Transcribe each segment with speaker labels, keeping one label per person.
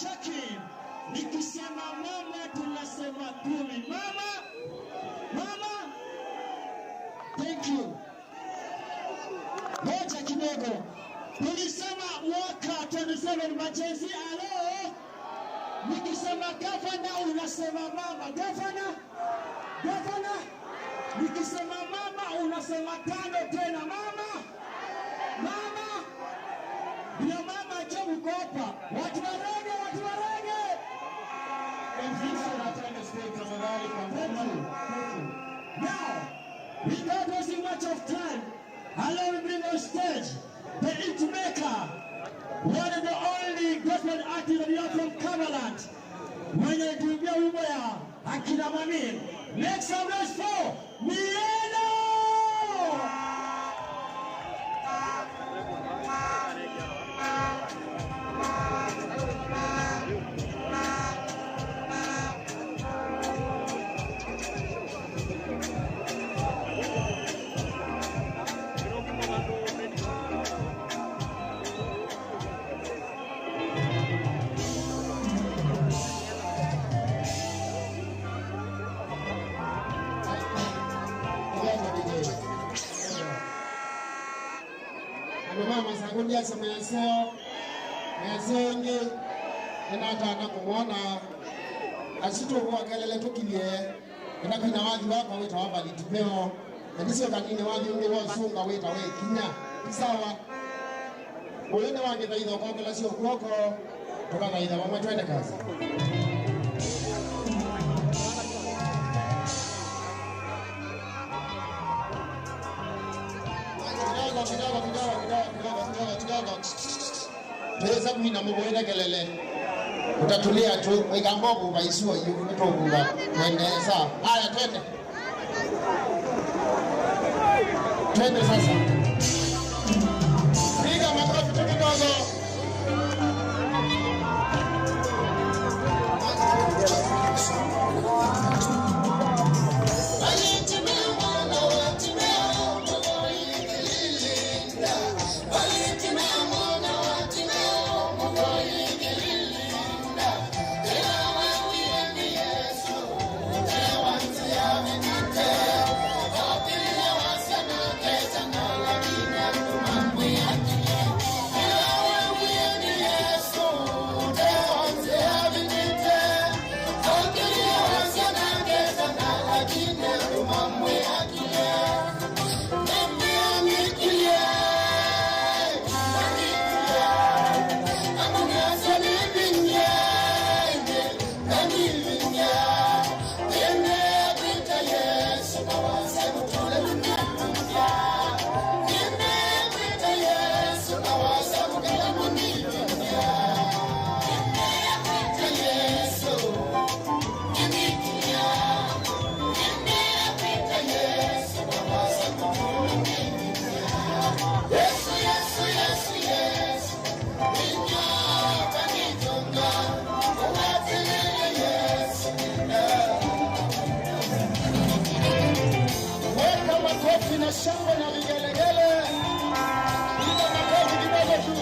Speaker 1: Cheki, nikisema mama tunasema 10. Mama, mama, thank you. Moja kidogo. Tulisema mwaka 27 majenzi, alo. Nikisema gavana unasema mama. Gavana, gavana. Nikisema mama unasema 5 tena. Mama, mama. Ndio mama je uko hapa. Watu wa rege, watu wa rege. Thank you, thank you. Now, without wasting much of time, allow me bring on stage the hit maker, one of the only gospel artists that we have from Cumberland. Mwenye tuimbia wimbo ya Akina Mami. Make some noise for Mieno!
Speaker 2: Sangundia semeseo mesongi enatana kumwona asitokuwa kelele tukilie enakina wathi wakwa wita wa valitipeo na kanini wathi ungi wosunga wita we kinya sawa uyu ni wangithaitha ukokela cio guoko tukathaitha vamwe twende kazi. Tuweza kuina mubwene kelele utatulia tu ikambobu baisuo yukutobuga twende sawa. Haya twende twende sasa, piga makofi tu kidogo. Shangwe na vigelegele, piga makofi kidogo tu.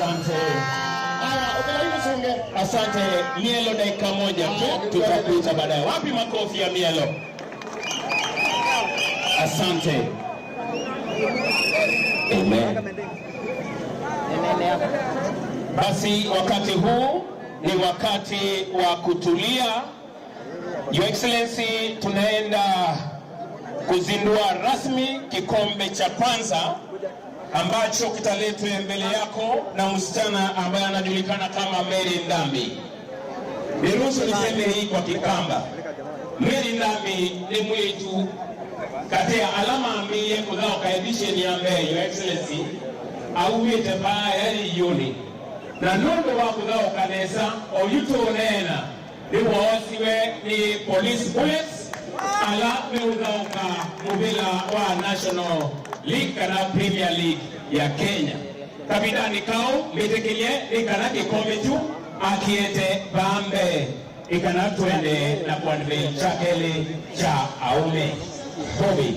Speaker 3: Asante.
Speaker 2: Aya, ukila usonge.
Speaker 3: Asante Mielo, dakika moja tu, tutakuita baadaye. Wapi makofi ya Mielo? Asante. Amen. Basi wakati huu ni wakati wa kutulia. Your Excellency, tunaenda kuzindua rasmi kikombe cha kwanza ambacho kitaletwa mbele yako na msichana ambaye anajulikana kama Mary Ndambi. Niruhusu niseme hii kwa Kikamba. Mary Ndambi ni mwitu kati ya alama ambiye kuthaoka edition ya mbee, Your Excellency, aumite paya yuni na nundu wa kuthaoka nesa oyutunena ni woosiwe ni Police Bullets ala meuthaoka muvila wa National League kana Premier League ya Kenya kabindani kau mitikilie ikana kikombe chu akiete bambe ikana twende na kuanve chakele cha aume Kobe.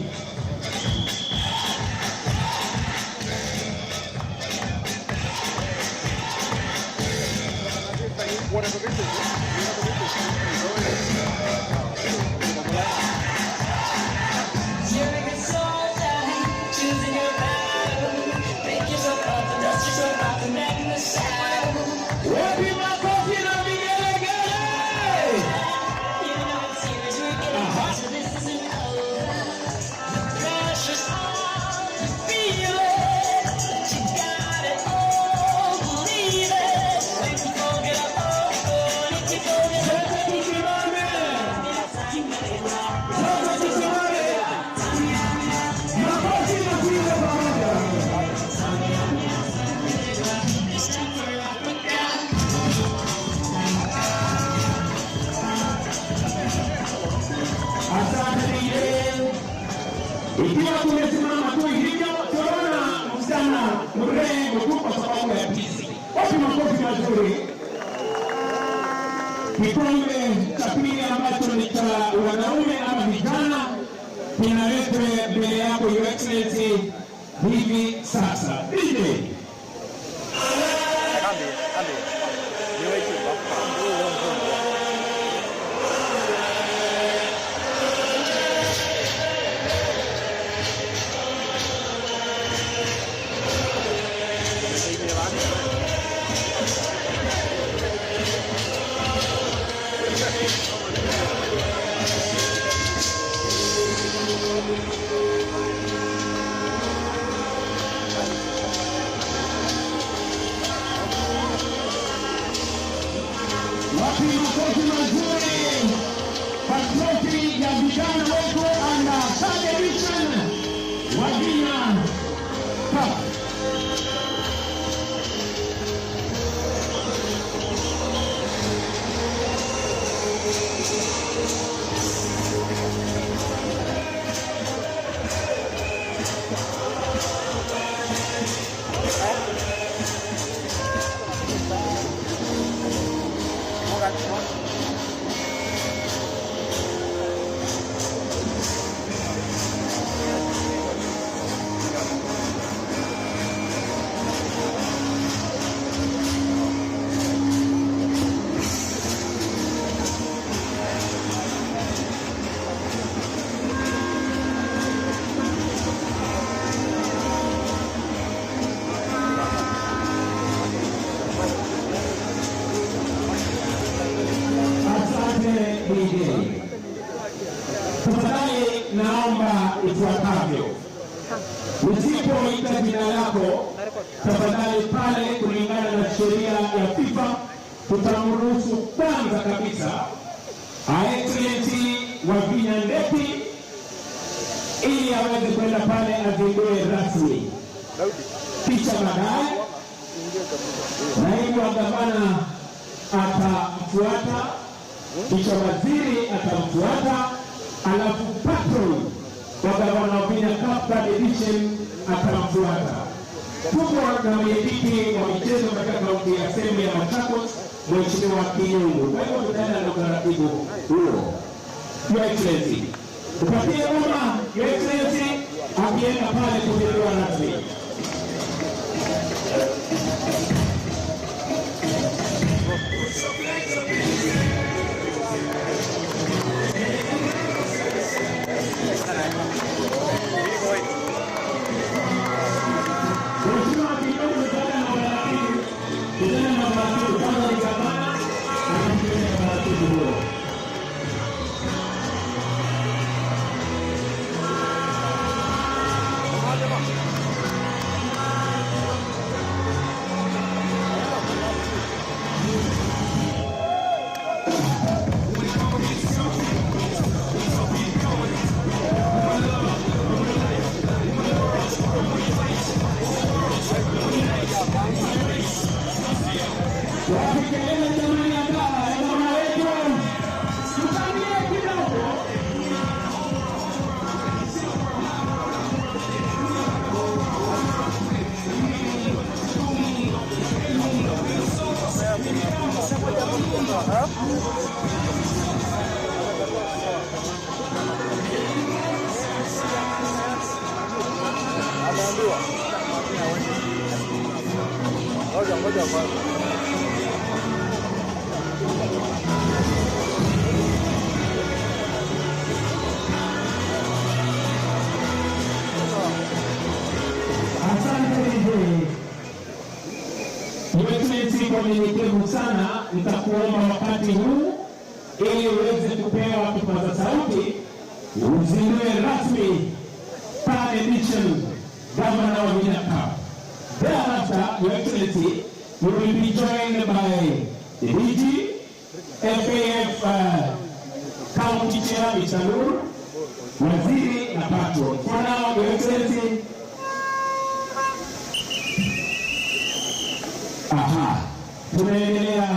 Speaker 4: You're a good soldier, choosing your battle. Pick yourself up and dust yourself off and back in the saddle.
Speaker 3: Wapi makofi na vigelegele?
Speaker 4: You know it's serious, we're getting closer, this isn't over. The pressure's on, you feel it. But you got it all, believe it. When people get up, oh, oh, and people get up,
Speaker 3: Sote tusimame. Sote tusimame. Makofi na kuimba pamoja.
Speaker 4: It's time for Africa.
Speaker 3: Asante DJ. Ikiwa tumesimama tu hivyo, tunaona msichana mrembo tu kwa sababu ya tizi. Wapi makofi mazuri? Kikombe cha pili ambacho ni cha wanaume ama vijana kinaletwe mbele yako, Your Excellency, hivi sasa. DJ. Wapi makofi mazuri kwa trophy ya vijana wetu under third edition Wavinya Cup. Asante DJ. Tafadhali naomba ifuatavyo. Usipoita jina lako, tafadhali pale, kulingana na sheria ya FIFA, tutamruhusu kwanza kabisa Excellency Wavinya Ndeti ili aweze kwenda pale azindue rasmi, kisha baadaye naibu wa gavana atamfuata, kisha waziri atamfuata, alafu patron wa gavana Wavinya Cup Third Edition atamfuata. Tuko na mwenyekiti wa michezo katika kaunti ya Assembly ya Machakos, Mheshimiwa Kinyungu. Kwa hivyo tutaenda na utaratibu huo. Your Excellency, tupatie umma Your Excellency akienda pale kuzindua rasmi. Wapi kelele jamani ya gavana wetu? Tutangie kidogo.
Speaker 5: Ameambiwa. Ngoja ngoja kwanza.
Speaker 3: Asante DJ. Your Excellency, kwa unyenyekevu sana nitakuomba wakati huu ili uweze kupewa kipaza sauti uzindue rasmi third edition Governor Wavinya Cup. Thereafter, Your Excellency, you will be joined by the DG, FKF County Chair, Mr. Nur, Waziri na Patron. For now, Your Excellency, aha, tunaendelea,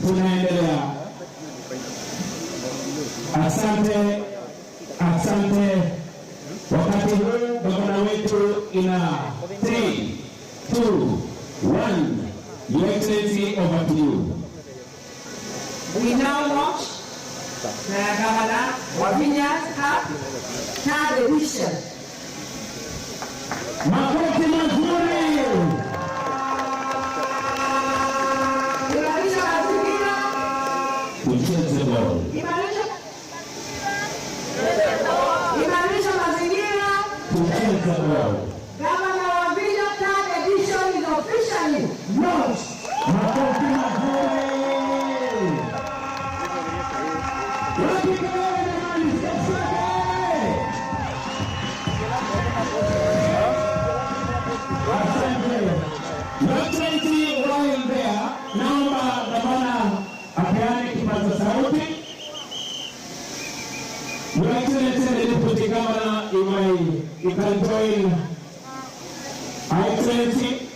Speaker 3: tunaendelea. Asante, asante. Wakati huu gavana wetu ina 3, 2, 1. Your Excellency, over to you.
Speaker 6: We now launch the Governor Wavinya Cup third edition.
Speaker 3: Makofi mazuri.
Speaker 6: Imarisha mazingira,
Speaker 3: Tucheze ball.
Speaker 6: Imarisha mazingira.
Speaker 3: Tucheze ball.
Speaker 6: Governor Wavinya third edition is officially launched.
Speaker 3: Makofi mazuri. Wapi kelele jamani? Sasa. Asante. Your Excellency, while there, naomba gavana apeane kipaza sauti. Your Excellency, the Deputy Governor, you may, you can join Her Excellency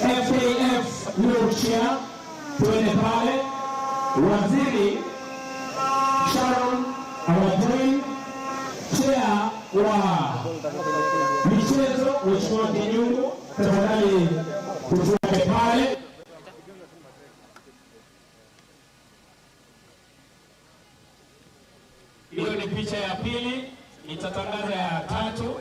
Speaker 3: FKF New Chair, tuende pale. Waziri Sharon awajoin, chair wa michezo Mheshimiwa Kinyungu, tafadhali tufuate pale. Hiyo ni picha ya pili, nitatangaza ya tatu.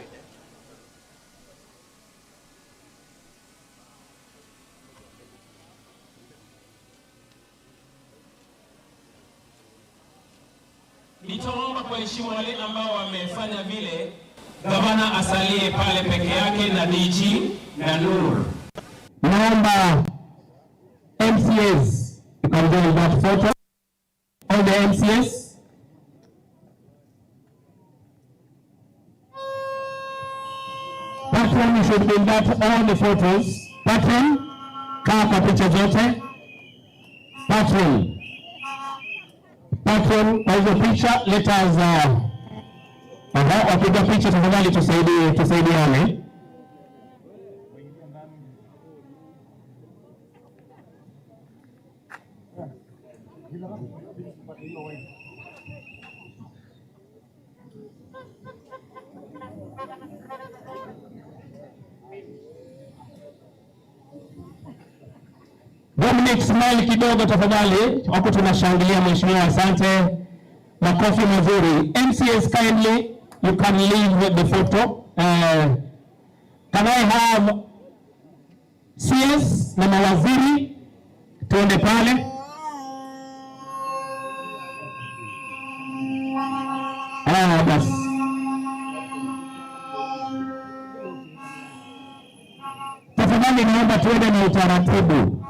Speaker 3: Nitaomba kwa heshima wale ambao wamefanya vile, gavana asalie pale peke yake na DG na Nur.
Speaker 7: Naomba MCAs, you can join that photo. All the MCAs. Patron, you should be in that all the photos. Patron, kaa kwa picha zote. Patron. Patron, kwa hizo picha, let us aha, wapiga picha tafadhali tusaidie, tusaidiane. Dominic, smile kidogo tafadhali. Wako tunashangilia mheshimiwa, asante. Makofi mazuri. MCAs, kindly you can leave the photo. Can I have CS na mawaziri tuende pale. Ah, basi. Tafadhali naomba tuende na utaratibu.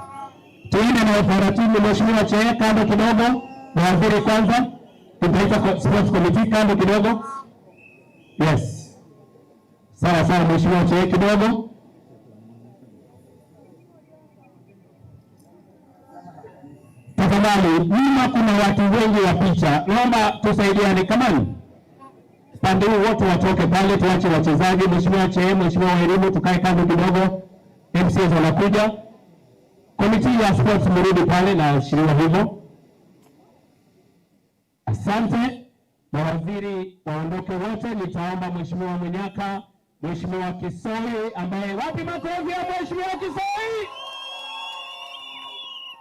Speaker 7: Tuende na utaratibu. Mheshimiwa Chair, kando kidogo, na waziri kwanza. Tutaita sports committee kando kidogo. Yes. Sawa sawa, Mheshimiwa Chair kidogo. Tafadhali, nyuma kuna watu wengi wa picha, naomba tusaidiane. Kamani, pande huu wote watoke pale, tuache wachezaji. Mheshimiwa Chair, Mheshimiwa Wairimu, tukae kando kidogo. MCAs wanakuja. Committee Committee ya sports mrudi pale na ashiriwa hivyo. Asante. Mawaziri waondoke wote. Nitaomba Mheshimiwa Munyaka, Mheshimiwa Kisoi ambaye, wapi makofi ya Mheshimiwa Kisoi?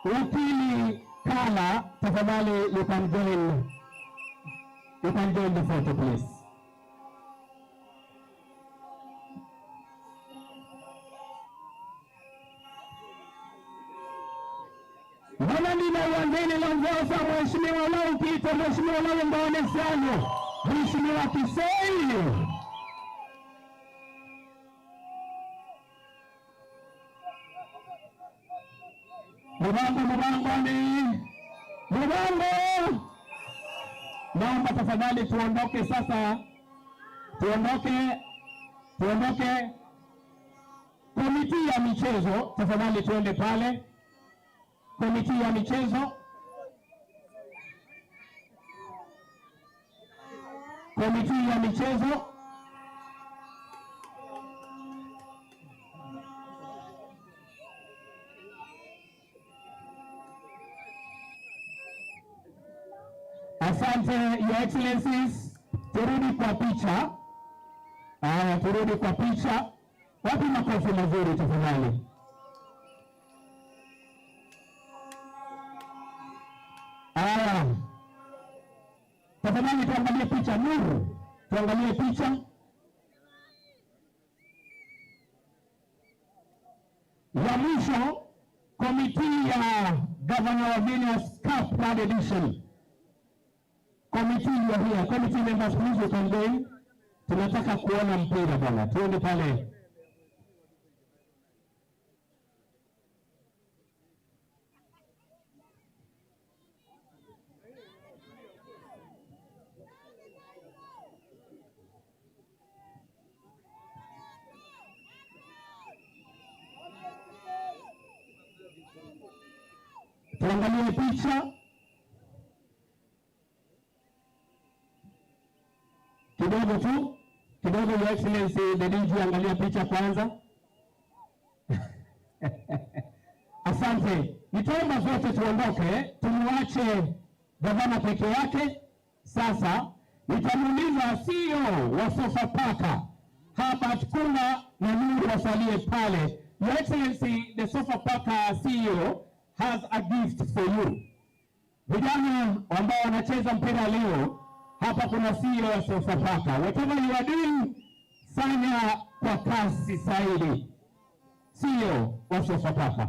Speaker 7: Wakili Kala, tafadhali you can join the photo, please. Mbona ndina uwanjani longoza Mheshimiwa Lau Peter, Mheshimiwa Lau Ngone Sanyo, Mheshimiwa Kisoi. Mubango, Mubango ni Mubango. Naomba tafadhali tuondoke sasa, tuondoke, tuondoke. Committee ya michezo, tafadhali tuende pale. Committee ya michezo, committee ya michezo. Asante, Your Excellencies. Turudi kwa picha. Haya, turudi kwa picha. Wapi makofi mazuri, tafadhali? Haya, tafadhali tuangalie picha. Nuru, tuangalie picha. Ya mwisho, committee ya Governor Wavinya's Cup third edition. Committee, you are here. Committee members, please, you can go in. Tunataka kuona mpira, bwana. Tuende pale. Tuangalie picha kidogo tu kidogo. Your Excellency the DG, angalia picha kwanza. Asante. Nitaomba zote tuondoke, tumwache gavana peke yake. Sasa nitamuuliza CEO wa Sofapaka Herbert Kunga na Nuru wasalie pale. Your Excellency, the Sofapaka CEO has a gift for you. Vijana ambao wanacheza mpira leo hapa, kuna CEO wa Sofapaka. Whatever you are doing, fanya kwa kasi zaidi. CEO wa Sofapaka.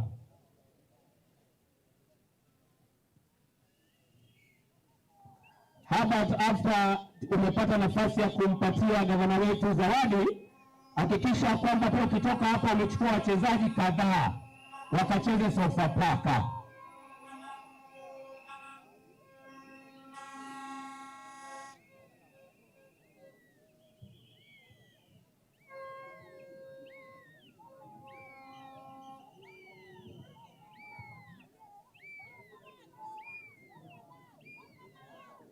Speaker 7: Herbert, after umepata nafasi ya kumpatia gavana wetu zawadi, hakikisha kwamba pia ukitoka hapa umechukua wachezaji kadhaa wakacheze Sofapaka.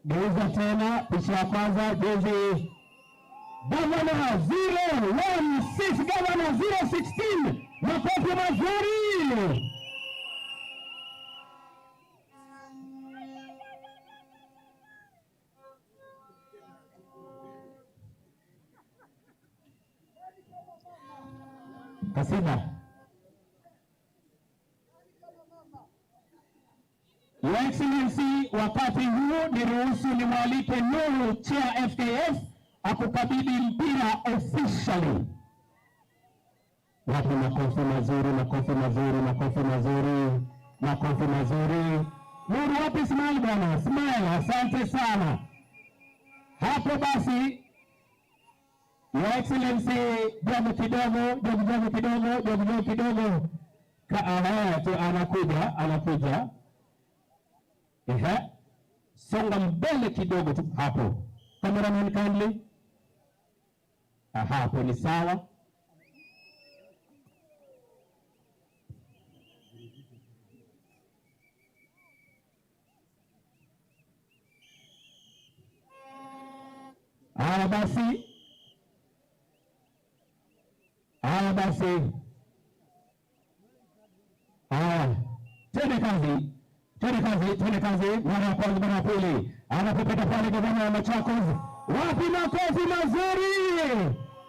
Speaker 7: Geuza tena picha ya kwanza, jezi Governor 016, Governor 016, makofi mazuri. Kasida. Your Excellency, wakati huu niruhusu nimwalike Nuru, Chair FKF, akukabidhi mpira officially. Wapi makofi mazuri, makofi mazuri, makofi mazuri, makofi mazuri. Nuru, wapi smile, bwana? Smile, asante sana. Hapo basi, Your Excellency, jogo kidogo, jogo jogo kidogo, jogo jogo kidogo. Tu anakuja, anakuja. Ehe. Songa mbele kidogo tu hapo. Cameraman, kindly. Aha, hapo ni sawa. Haya basi. Haya basi. Haya. Twende kazi. Twende kazi, twende kazi. Mara ya kwanza, mara ya pili. Anapopita pale gavana wa Machakos. Wapi makofi mazuri?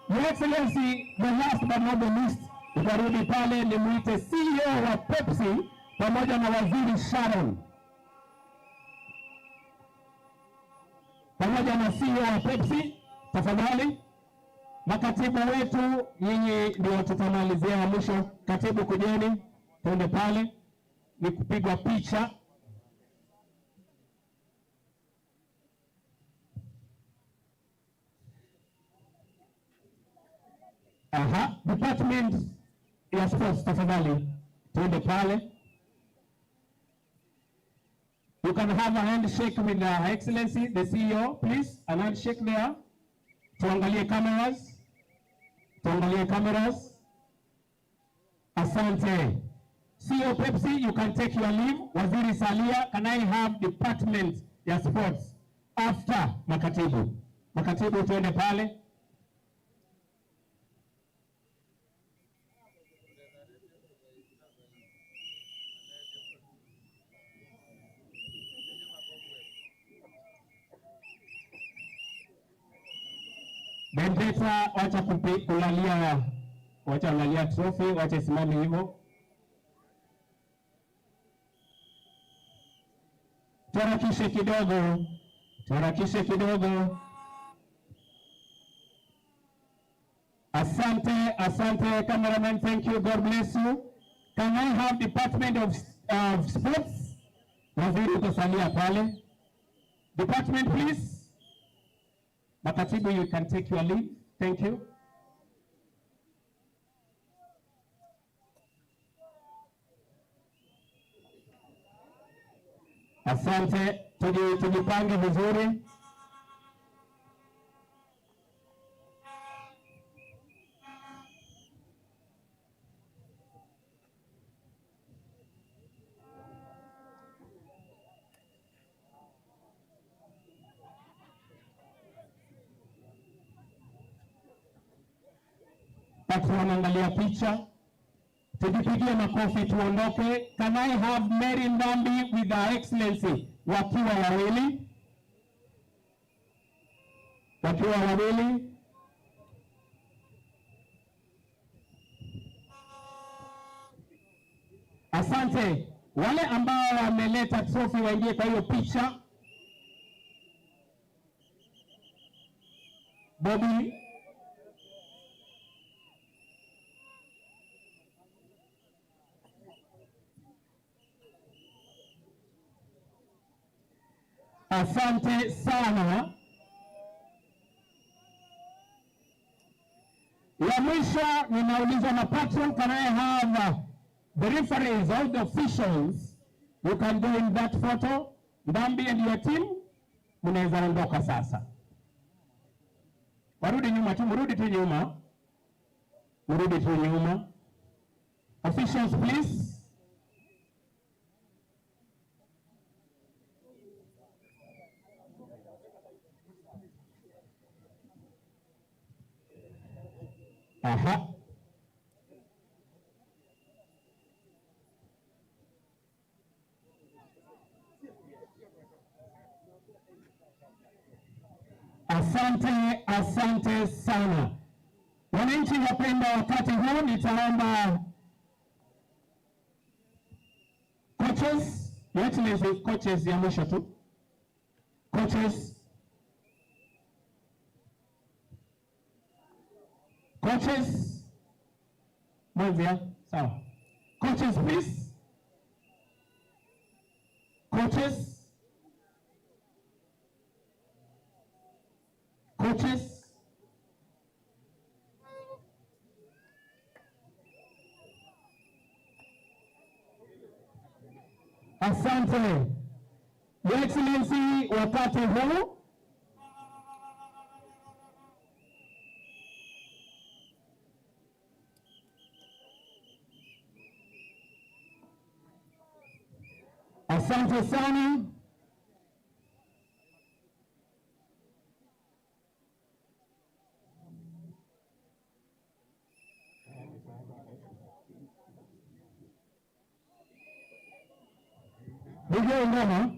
Speaker 7: Your Excellency, the last but not the least, utarudi pale nimuite CEO wa Pepsi pamoja na Waziri Sharon. Pamoja na CEO wa Pepsi, tafadhali. Makatibu wetu, nyinyi ndio tutamalizia ya mwisho. Katibu kujeni, twende pale, ni kupigwa picha. Aha, department ya sports tafadhali, twende pale. You can have a handshake with Her Excellency, the CEO, please. A handshake there. Tuangalie cameras. Tuangalie cameras. Asante. CEO Pepsi, you can take your leave. Waziri Salia, can I have department ya sports after makatibu? Makatibu tuende pale. Bendera, wacha kulalia, wacha kulalia trophy, wacha isimame hivyo. Tuharakishe kidogo, tuharakishe kidogo. Asante, asante cameraman, thank you, God bless you. Can I have Department of Sports? Waziri utasalia pale. Department please. Makatibu, you can take your leave. Thank you. Asante, tujipange vizuri. Watu wanaangalia picha. Tujipigie makofi tuondoke. Can I have Mary Ndambi with Her Excellency wakiwa wawili? Wakiwa wawili. Asante. Wale ambao wameleta trophy waingie kwa hiyo picha. Bobby. Asante sana. Ya mwisho ninauliza na patron, can I have the referees, all the officials? You can go in that photo. Ndambi and your team, mnaweza ondoka sasa. Warudi nyuma tu, mrudi tu nyuma. Mrudi tu nyuma. Officials please. Aha. Asante, asante sana. Wananchi wapenda, wakati huu nitaomba coaches, yote coaches ya mwisho tu. Coaches. Coaches, mwanzia, sawa. Coaches please. Coaches. Coaches. Asante. Your Excellency, wakati huu asante sana. Piga ngoma.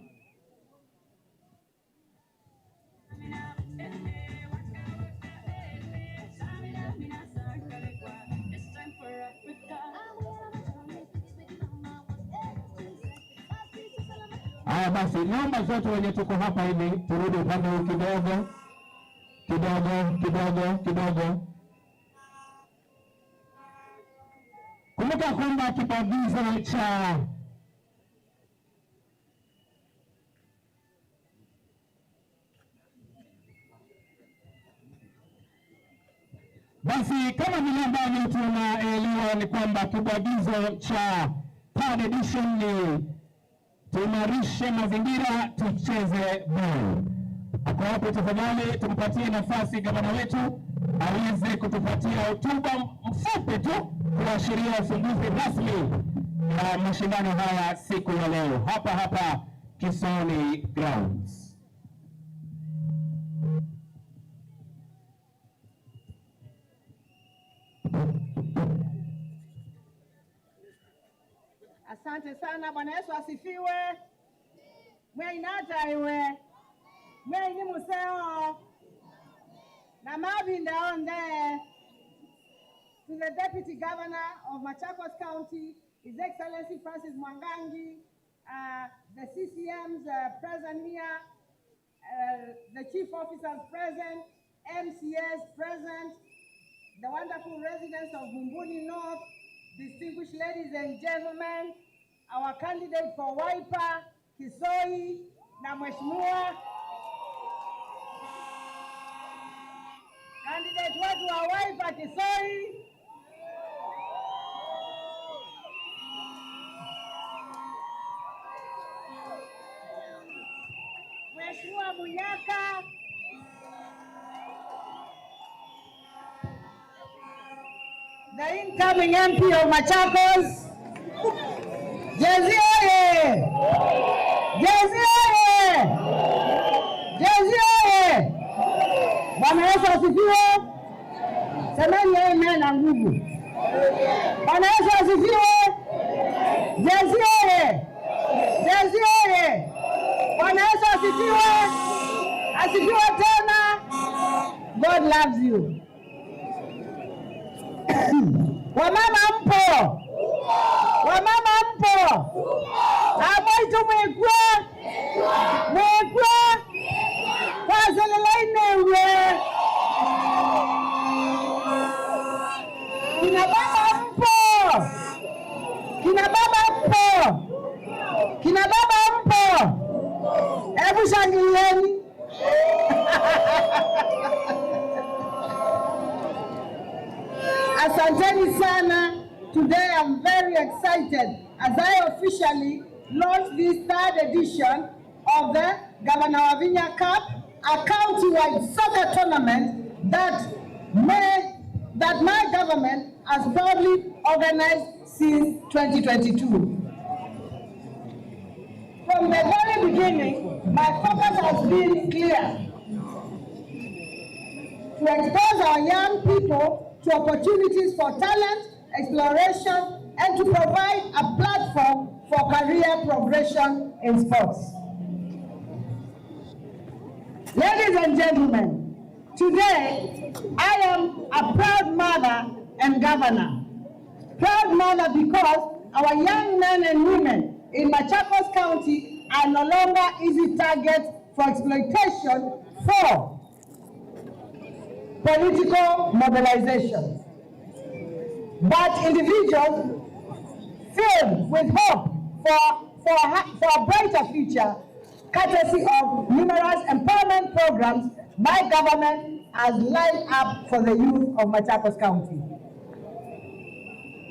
Speaker 7: Haya basi, naomba zote wenye tuko hapa hivi turudi upande huu kidogo kidogo kidogo kidogo. Kumbuka kwamba kibwagizo cha basi, kama vile ambavyo tunaelewa ni kwamba kibwagizo cha third edition ni tuimarishe mazingira, tucheze ball. Ako hapo, tafadhali tumpatie nafasi gavana wetu aweze kutupatia hotuba mfupi tu kuashiria ufunguzi rasmi wa mashindano haya siku ya leo hapa hapa Kisoni Grounds.
Speaker 6: Asante sana. Bwana Yesu asifiwe. Mweinata iwe mweini museo na mavinda onde. To the Deputy Governor of Machakos County, His Excellency Francis Mwangangi, the CCMs present here, the Chief Officers present, MCAs present, the wonderful residents of Mumbuni North, distinguished ladies and gentlemen, our candidate for Wiper, Kisoi, na Mheshimiwa candidate wetu wa Wiper Kisoi, Mheshimiwa Munyaka, the incoming MP of Machakos. Gen Z oye! Gen Z oye! Gen Z oye! Bwana Yesu asifiwe. Semeni amen na nguvu. Bwana Yesu asifiwe. Gen Z oye! Gen Z oye! Bwana Yesu asifiwe. Asifiwe tena. God loves you. Wamama mpo? Wamama mpo? Amaitu mwekwe? Mwekwe? Kwazelelainewe. Kina baba mpo? Kina baba mpo? Kina baba mpo? Hebu shangilieni. Asanteni sana. Today I'm very excited as I officially launch this third edition of the Governor Wavinya Cup, a county-wide soccer tournament that my government has proudly organized since 2022. From the very beginning, my focus has been clear: to expose our young people to opportunities for talent exploration and to provide a platform for career progression in sports. Ladies and gentlemen, today I am a proud mother and governor. Proud mother because our young men and women in Machakos County are no longer easy targets for exploitation for political mobilization, but individuals filled with hope for a brighter future, courtesy of numerous empowerment programs my government has lined up for the youth of Machakos County.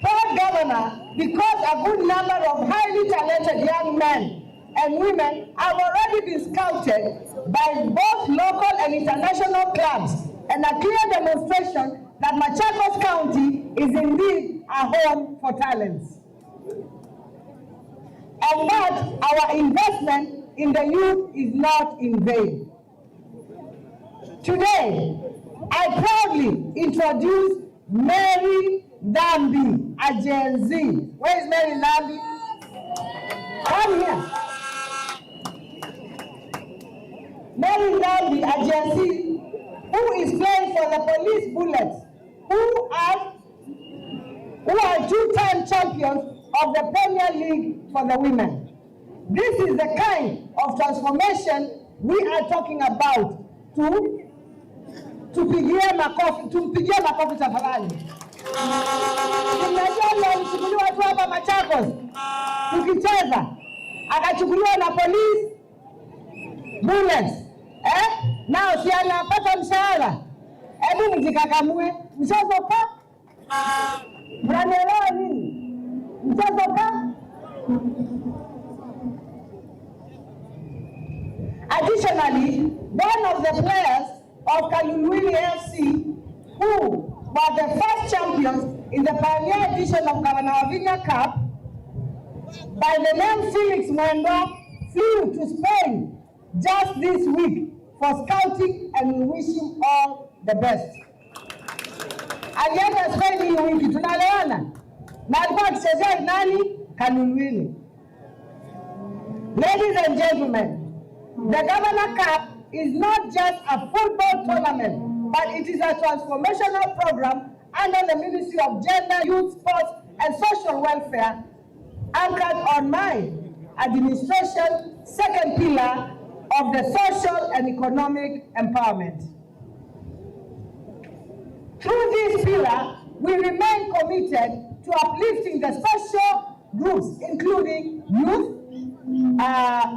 Speaker 6: Proud governor, because a good number of highly talented young men and women have already been scouted by both local and international clubs, and a clear demonstration that Machakos County is indeed a home for talents. And that our investment in the youth is not in vain. Today, I proudly introduce Mary Dhambi, a Gen Z. Where is Mary Dhambi? Come here. Mwangangi, a Gen Z, who is playing for the Police Bullets, who are two-time champions of the Premier League for the women. This is the kind of transformation we are talking about. Tupigie makofi, tumpigie makofi tafadhali. Mnajua alichukuliwa tu hapa Machakos tukicheza, akachukuliwa na Police Bullets, eh? Nao si anapata mshahara? Hebu mjikakamue, mchezo ka, mnanielewa nini? Mchezo ka. Additionally, one of the players of Kaluluini FC, who were the first champions in the pioneer edition of Governor Wavinya Cup, by the name Felix Mwendo, flew to Spain just this week for scouting, and we wish him all the best. Alienda Spain hii wiki, tunaelewana? Na alikuwa akichezea nani? Kaluluini. Ladies and gentlemen, the Governor Cup is not just a football tournament, but it is a transformational program under the Ministry of Gender, Youth, Sports, and Social Welfare, anchored on my administration second pillar of the social and economic empowerment. Through this pillar, we remain committed to uplifting the special groups, including youth,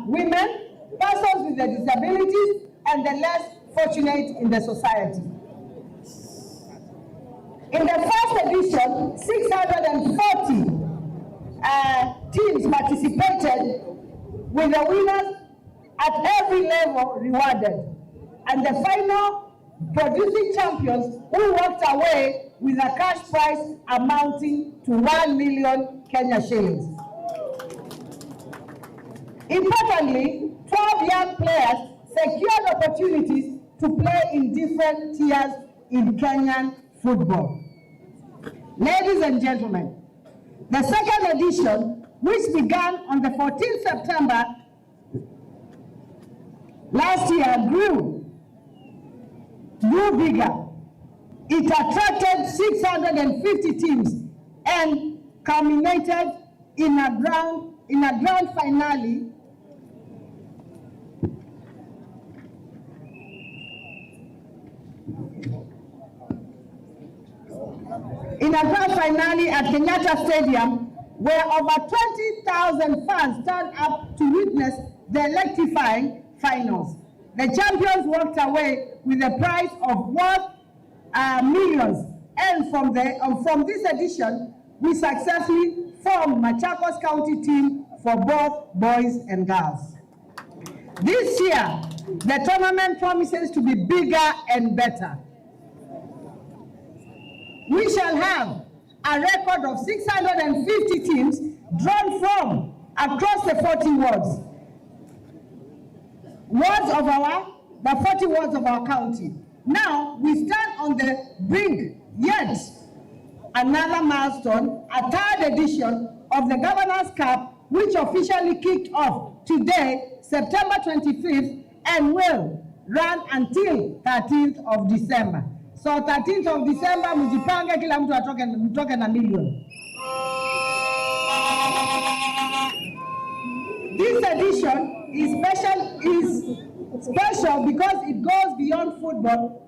Speaker 6: women, persons with disabilities, and the less fortunate in the society. In the first edition, 640 teams participated, with the winners at every level rewarded, and the final producing champions who walked away with a cash prize amounting to 1 million Kenya shillings. Importantly, 12 young players secured opportunities to play in different tiers in Kenyan football. Ladies and gentlemen, the second edition, which began on the 14th September last year, grew bigger. It attracted 650 teams and culminated in a grand finale at Kenyatta Stadium, where over 20,000 fans turned up to witness the electrifying finals. The champions walked away with a prize of worth millions. And from this edition, we successfully formed Machakos County team for both boys and girls. This year, the tournament promises to be bigger and better. We shall have a record of 650 teams drawn from across the 40 wards. Wards of our, the 40 wards of our county. Now, we stand on the brink yet another milestone, a third edition of the Governor's Cup, which officially kicked off today, September 25th, and will run until 13th of December. So 13th of December, mjipange, kila mtu atoke, mtoke na million. This edition is special because it goes beyond football.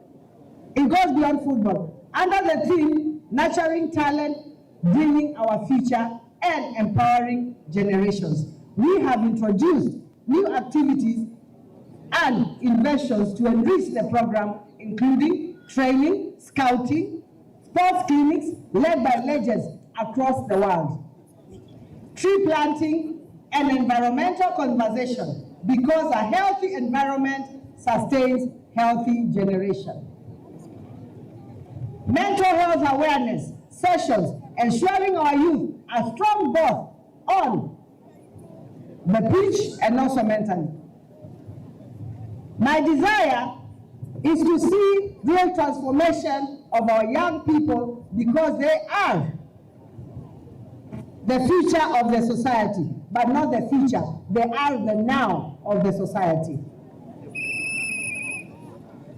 Speaker 6: It goes beyond football. Under the theme, nurturing talent, bringing our future, and empowering generations. We have introduced new activities and inventions to enrich the program, including training, scouting, sports clinics led by legends across the world, tree planting, and environmental conservation, because a healthy environment sustains healthy generation. Mental health awareness sessions, ensuring our youth are strong both on the pitch and also mentally. My desire is to see real transformation of our young people because they are the future of the society, but not the future, they are the now of the society.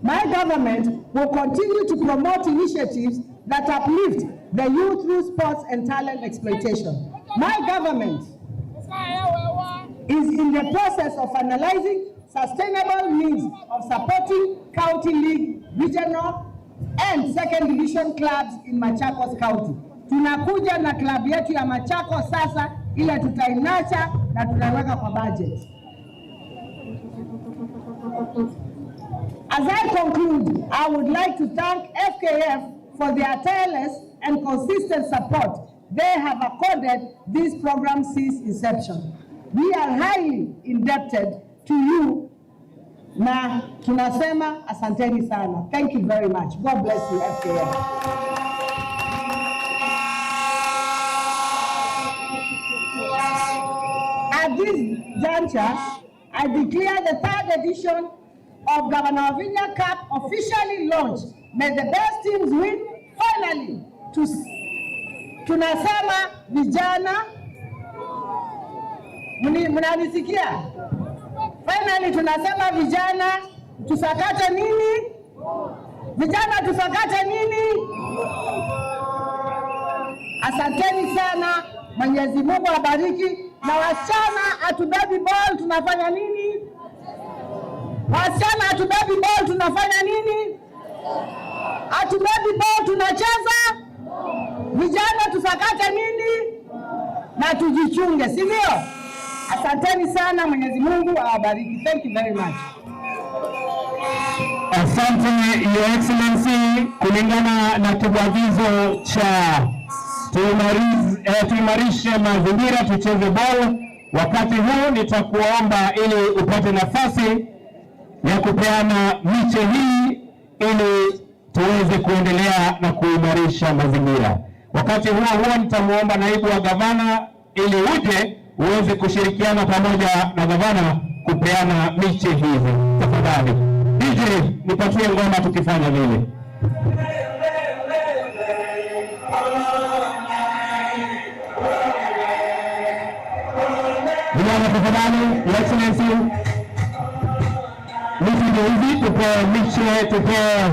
Speaker 6: My government will continue to promote initiatives that uplift the youth through sports and talent exploitation. My government is in the process of analyzing sustainable means of supporting county league, regional and second division clubs in Machakos County. Tunakuja na klabu yetu ya Machakos sasa, ile tutainacha na tunaiweka kwa budget. As I conclude, I would like to thank FKF for their tireless and consistent support they have accorded this program since inception. We are highly indebted to you na tunasema asanteni sana. Thank you very much. God bless you, FKF. At this juncture, I declare the third edition of Governor Wavinya Cup officially launched. May the best teams win. Finally, tunasema vijana, mnanisikia? Finally tunasema vijana tusakate nini? Vijana tusakate nini? Asanteni sana. Mwenyezi Mungu awabariki. Na wasichana hatubebi ball tunafanya nini? Wasichana hatubebi ball tunafanya nini? Hatubebi ball tunacheza. Vijana tusakate nini? Na tujichunge, si ndio? Asanteni sana, Mwenyezi Mungu awabariki. Thank you very much.
Speaker 7: Asante Your Excellency, kulingana na kibwagizo cha tuimarishe mazingira tucheze ball. Wakati huu nitakuomba ili upate nafasi ya kupeana miche hii ili tuweze kuendelea na kuimarisha mazingira. Wakati huo huo nitamuomba naibu wa gavana ili uje uweze kushirikiana pamoja na gavana kupeana miche hizi. Tafadhali DJ, nipatie ngoma tukifanya vile. Vijana tafadhali, Your Excellency, miti ndio hizi, tupee miche, tupee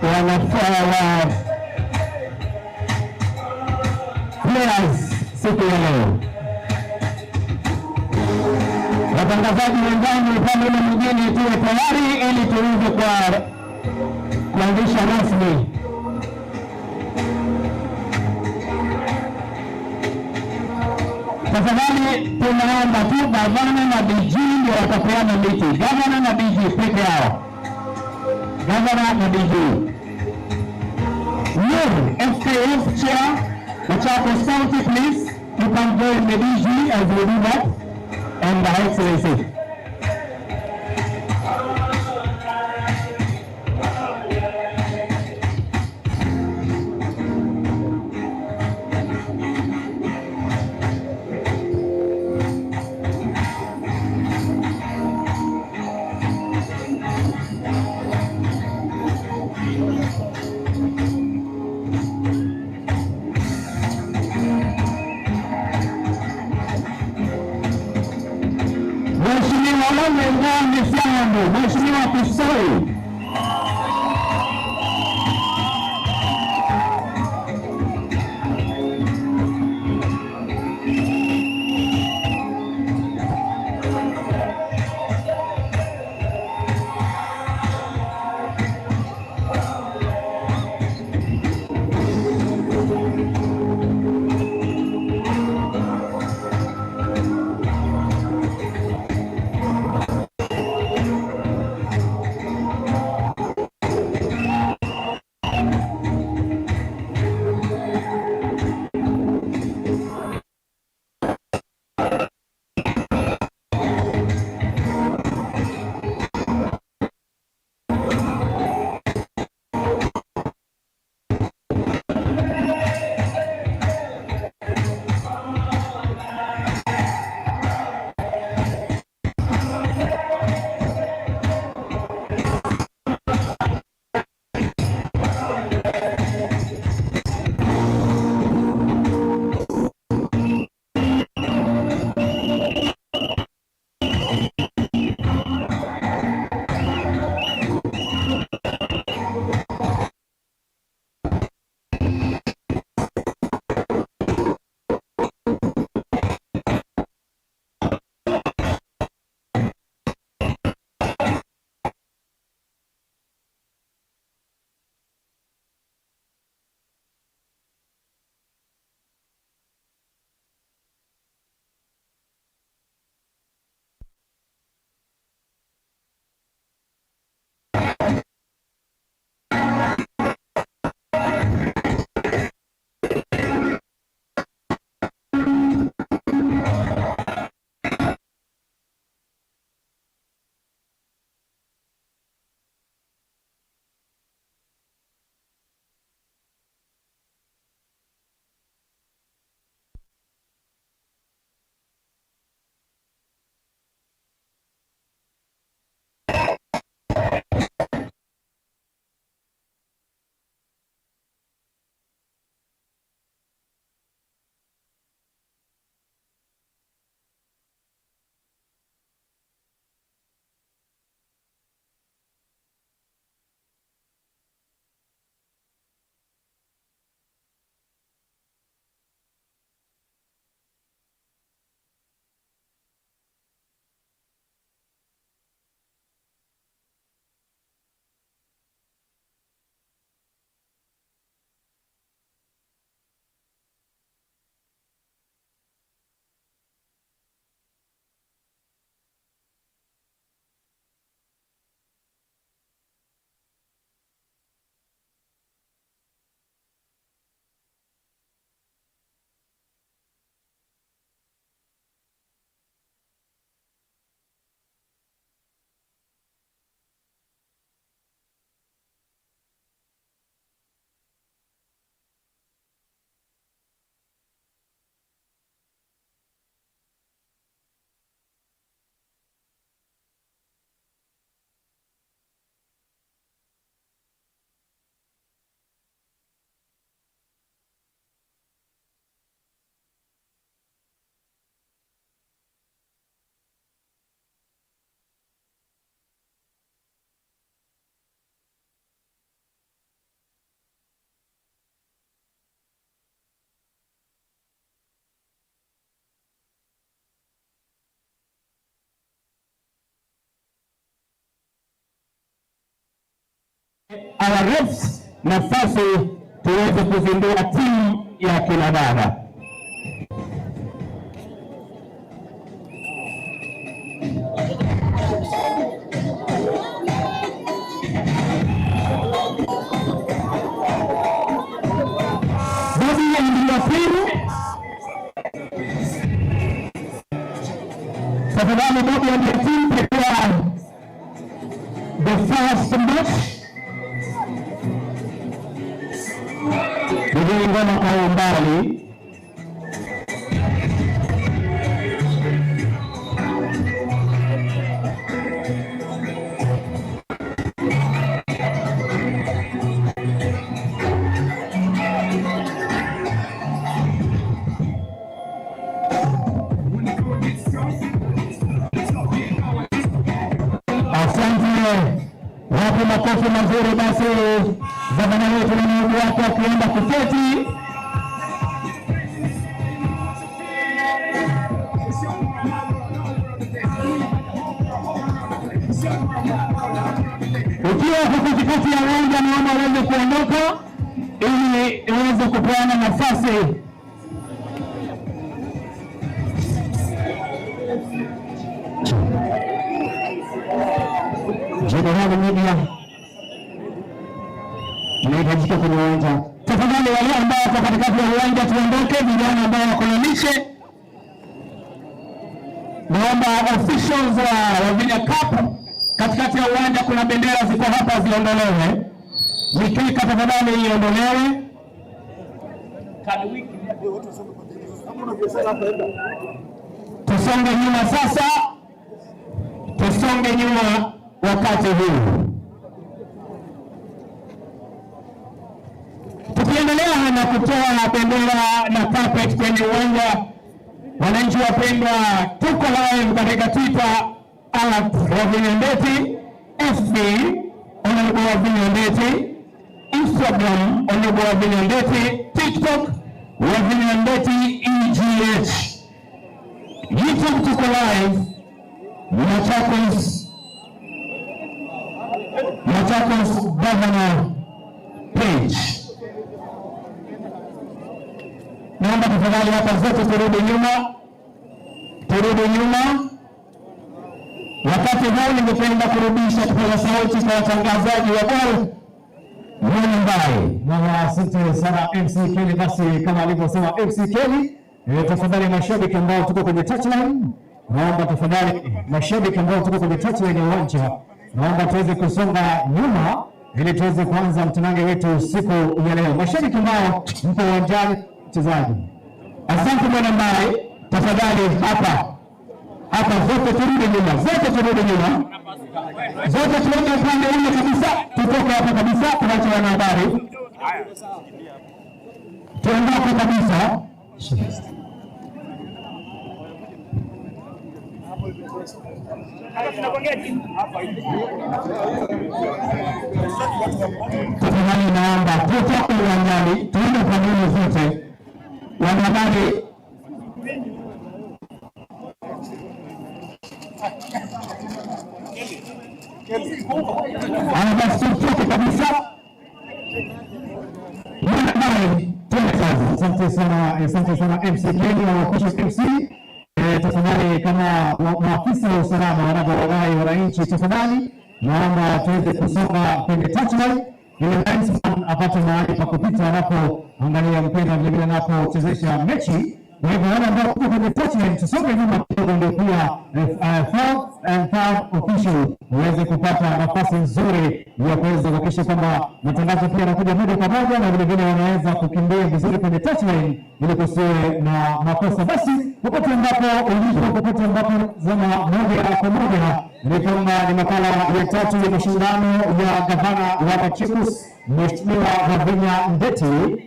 Speaker 7: wanafaa wa players siku ya leo. Watangazaji wenzangu upande ule mwingine tuwe tayari ili tuweze kuanzisha rasmi. Tafadhali tunaomba tu gavana na DG ndio watapeana miti. Gavana na DG peke yao. Gavana na DG. Nur, FKF Chair, Machakos County, please. You can join the DG as we do that. And the Excellency. Mheshimiwa Ole Ng'ombe Sambu, Mheshimiwa Kisoi. Our refs nafasi tuweze kuzindua timu ya kina dada. Bobby and your team. Tafadhali Bobby and your team, prepare the first match. Ndio ngoma kwa umbali. Asante, wape makofi mazuri basi gavana wetu na naibu wake akienda kuketi. Ukiwa uko katikati ya uwanja, naomba uweze kuondoka ili uweze kupeana nafasi. Jenerali Media tunahitajika kwenye uwanja. Tafadhali wale ambao wako katikati ya uwanja tuondoke, vijana ambao wako na miche, naomba officials wa Wavinya Cup katikati ya uwanja, kuna bendera ziko hapa ziondolewe. Mikeka tafadhali iondolewe. Tusonge nyuma sasa, tusonge nyuma wakati huu tukiendelea na kutoa bendera na carpet kwenye uwanja. Wananchi wapendwa, tuko live katika Twitter @WavinyaNdeti, FB Honorable Wavinya Ndeti, Instagram Honorable Wavinya Ndeti, TikTok Wavinya Ndeti EGH, YouTube tuko live Machakos Governor page. Naomba tafadhali hapa zote turudi nyuma, turudi nyuma. Wakati huu ningependa kurudisha kipaza sauti kwa watangazaji wa gol Mumbai.
Speaker 8: Na asante sana MC Kelly. Basi kama alivyosema MC Kelly, tafadhali mashabiki ambao tuko kwenye touchline, naomba tafadhali mashabiki ambao tuko kwenye touchline ya uwanja, naomba tuweze kusonga nyuma ili tuweze kuanza mtanange wetu siku ya leo. Mashabiki ambao mko uwanjani, mchezaji
Speaker 7: Asante bwana Mbai, tafadhali hapa hapa, zote turudi nyuma, zote turudi nyuma, zote tuende upande ule kabisa, tutoke hapa kabisa, tuache wanahabari, tuondoke kabisa. Tafadhali naomba tutoke uwanjani, tuende pande zote, wanahabari. Haya basi, tutoke kabisa. Mwanahabari, twende kazi.
Speaker 8: Asante sana MC Kelly na official MC. Tafadhali kama maafisa wa usalama wanavyowarai wananchi, tafadhali naomba tuweze kusonga kwenye touchline ili linesman apate mahali pa kupita anapoangalia mpira, vilevile anapochezesha mechi. Kwa hivyo wale ambao tuko kwenye touchline tusonge nyuma kidogo, ndio pia fourth and third official waweze kupata nafasi nzuri ya kuweza kuhakikisha kwamba matangazo pia yanakuja moja kwa moja na vilevile wanaweza kukimbia vizuri kwenye touchline ili kusiwe na makosa. Basi popote ambapo ulipo, popote ambapo zama moja kwa moja, ni kwamba ni makala ya tatu ya mashindano ya gavana wa Machakos Mheshimiwa Wavinya Ndeti,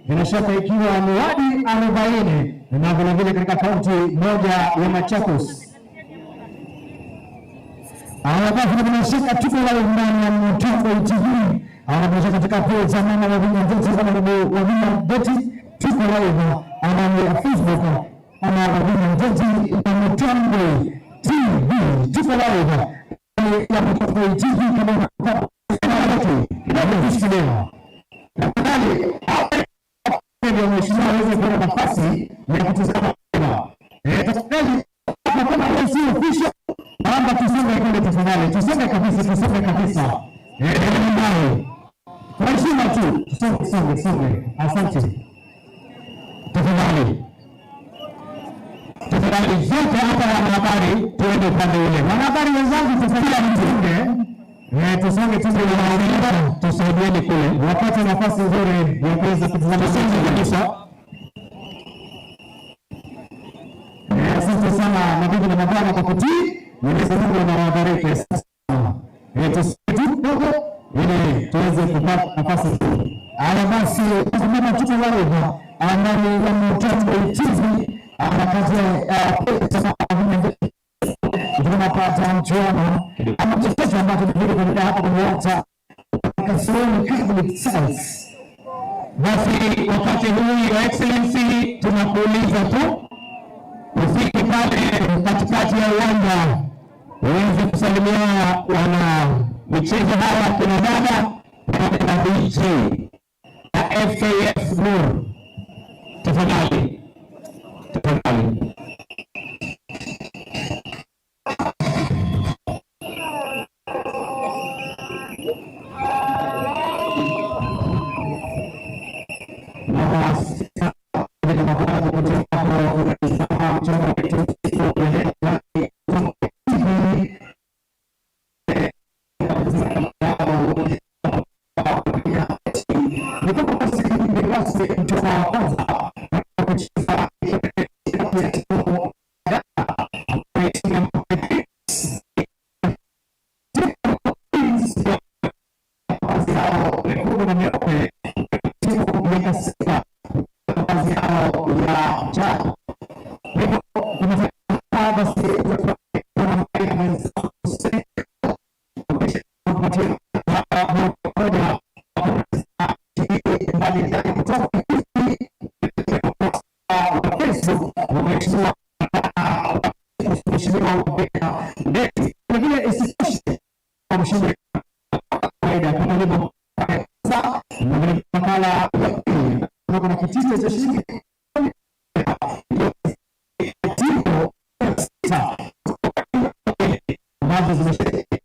Speaker 8: bila shaka ikiwa ni wadi 40 na vilevile katika kaunti moja ya Machakos. Haya basi, bila shaka tuko live ndani ya Mtoko TV. Haya, bila shaka katika page za mama Wavinya Ndeti, kama ndugu Wavinya Ndeti, tuko live ndani ya Facebook ama Wavinya Ndeti na Mtoko TV, tuko live ndani ya Mtoko TV kama Waheshimiwa waweze kuona nafasi ya kutizama mpira. Tafadhali kama hiyo si official, naomba tusonge kule tafadhali, tusonge kabisa, tusonge kabisa. Mbali. Kwa heshima tu, tusonge, tusonge, tusonge. Asante. Tafadhali. Tafadhali zote hapa wanahabari tuende upande ule. Wanahabari wenzangu, tafadhali mtunge. Tusonge tusonge, tusaidieni kule. Wapate nafasi nzuri ya kuweza kutazama mchezo kabisa. Asante sana mabibi na mabwana kwa kutii. Mwenyezi Mungu anawabariki. Asante sana. Tusonge tu kidogo ili tuweze kupata nafasi nzuri. Haya basi, mama tuko live ndani ya Mtambo TV anakazi tunapata mchuano ama chochote ambacho tunakuja kuendelea hapa kwenye uwanja Kasarani Catholic Church. Basi wakati huu Your Excellency, tunakuuliza tu ufike pale katikati ya uwanja uweze kusalimia wana michezo hawa kina dada pamoja na DJ na FKF Nur. Tafadhali, tafadhali. Makala kuna kitita cha shilingi timu sita ambazo zimeshiriki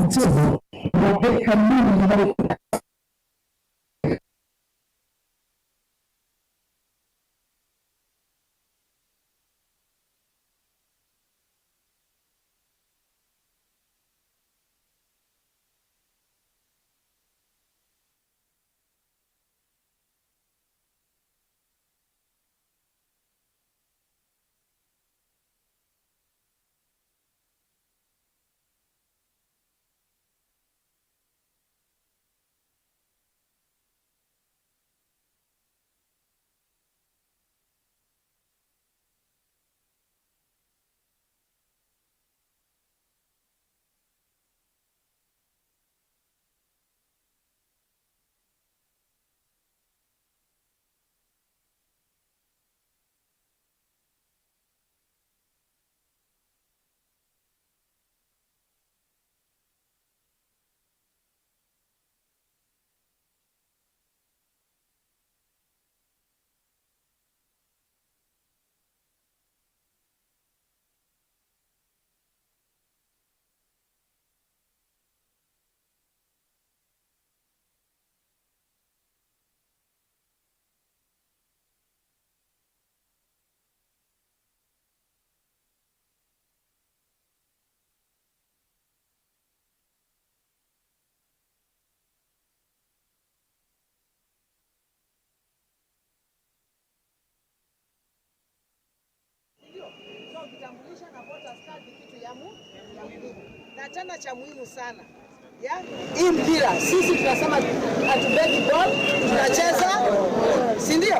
Speaker 8: mchezo Rebecca Mbili nambari
Speaker 6: Kitambulisho na voters card ni kitu ya muhimu na tena cha muhimu sana ya hii mpira. Sisi tunasema hatubegi ball, tunacheza, si ndio?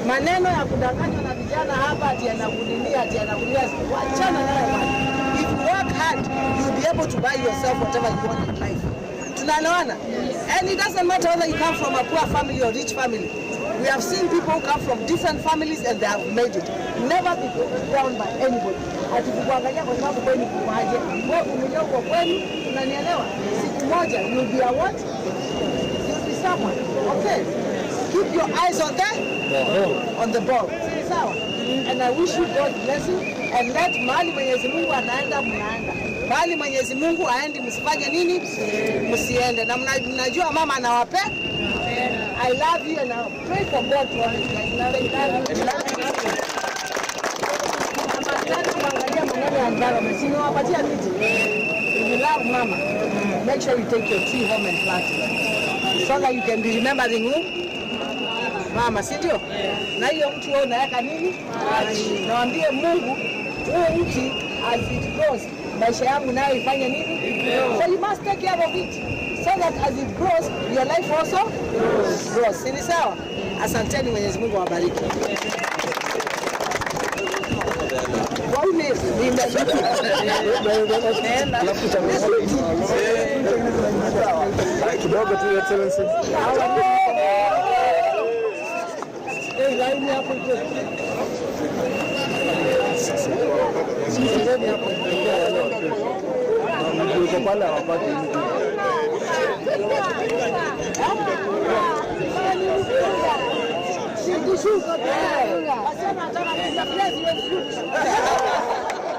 Speaker 6: Maneno ya kudanganywa na vijana hapa ati anakulilia ati anakulilia, wachana nayo bwana. If you work hard you'll be able to buy yourself whatever you want in life. Tunaelewana? And it doesn't matter whether you come from a poor family or rich family. We have seen people who come from different families and they have made it. Never be put down by anybody. Ati kukuangalia kwa sababu kwenu kuwaje. Wewe vumilia uko kwenu, unanielewa? Siku moja you'll be a what? You'll be someone. Okay. Keep your eyes on the ball. Sawa. And I wish you God blessing and let mahali Mwenyezi Mungu anaenda mnaenda. Mahali Mwenyezi Mungu aendi msifanye nini? Msiende. Na mnajua mama anawape. I love you and I pray for God to always bless you. If you love mama, make sure you take your tree home and plant it. So that you can be remembering who? Mama, si ndio? Na hiyo mti wewe unaweka nini? Naambie Mungu, huo mti as it grows, maisha yangu nayo ifanye nini? So you must take care of it. So that as it grows, your life also grows. Si ni sawa? Asanteni, Mwenyezi Mungu awabariki.
Speaker 5: Kidogo tu, Excellency. Yuko pale hawapati mtu.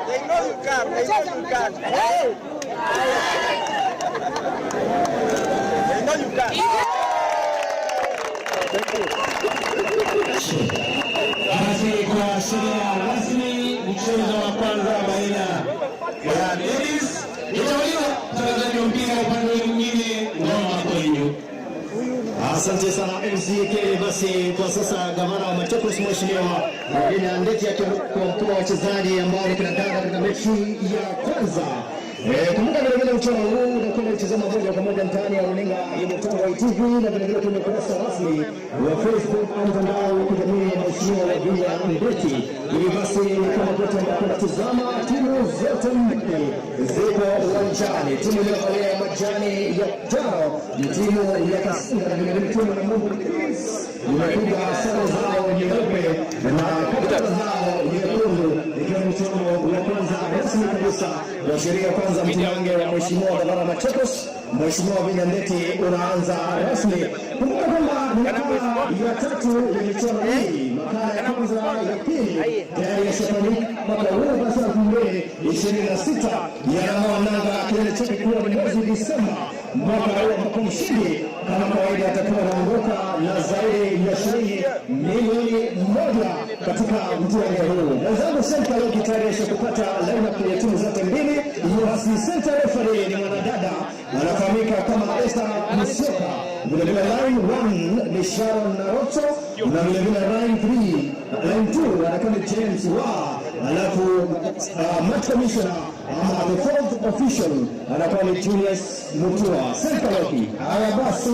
Speaker 6: They know you can. They know you can. They know you can.
Speaker 3: Basi kwa sheria rasmi mchezo wa kwanza baina ya ladies itauliwa mtangazaji wa mpira upande mwingine ngoma kwenyu.
Speaker 8: Asante sana MCK. Basi kwa sasa gavana wa Machakos Mheshimiwa Wavinya Ndeti akiwa mkuu wa wachezaji ambao ni kina dada katika mechi ya kwanza. Kumbuka vile vile mchezo huu unakwenda kutazama moja kwa moja mtaani ya runinga ya Mutungo TV na vile vile kwenye ukurasa rasmi wa Facebook au mtandao wa kijamii ya Mheshimiwa Wavinya Ndeti. Hivi basi ni kama wote ambao wanatazama, timu zote mbili ziko uwanjani. Timu iliyovalia majani ya njano ni timu ya Kasinga na vile vile timu ya Mungu imepiga sare zao nyeupe na kaptula zao nyekundu, ikiwa ni mchezo wa kwanza rasmi kabisa wa sheria kwanza mtanange wa Mheshimiwa Gavana Machakos Mheshimiwa Wavinya Ndeti unaanza rasmi. Kumbuka kwamba ni makala ya tatu ya michuano hii, makala ya kwanza ya pili tayari yashafanyika mwaka huu basi 2026 yanang'oa nanga kilele chake kuwa ni mwezi Disemba mwaka huu, ambapo mshindi kama kawaida atakuwa anaondoka na zaidi ya shilingi 1 milioni katika mtihani huu. Mwenzangu Senta leo kitayarisha kupata lineup ya timu zote mbili. Basi center referee ni mwanadada anafahamika kama Esther Musyoka. Vile vile line 1 ni Sharon Naroto na vile vile line 3, line 2 anakuwa ni James Wa, alafu match commissioner ama the fourth official anakuwa ni Julius Mutua. Senta Loki. Haya basi.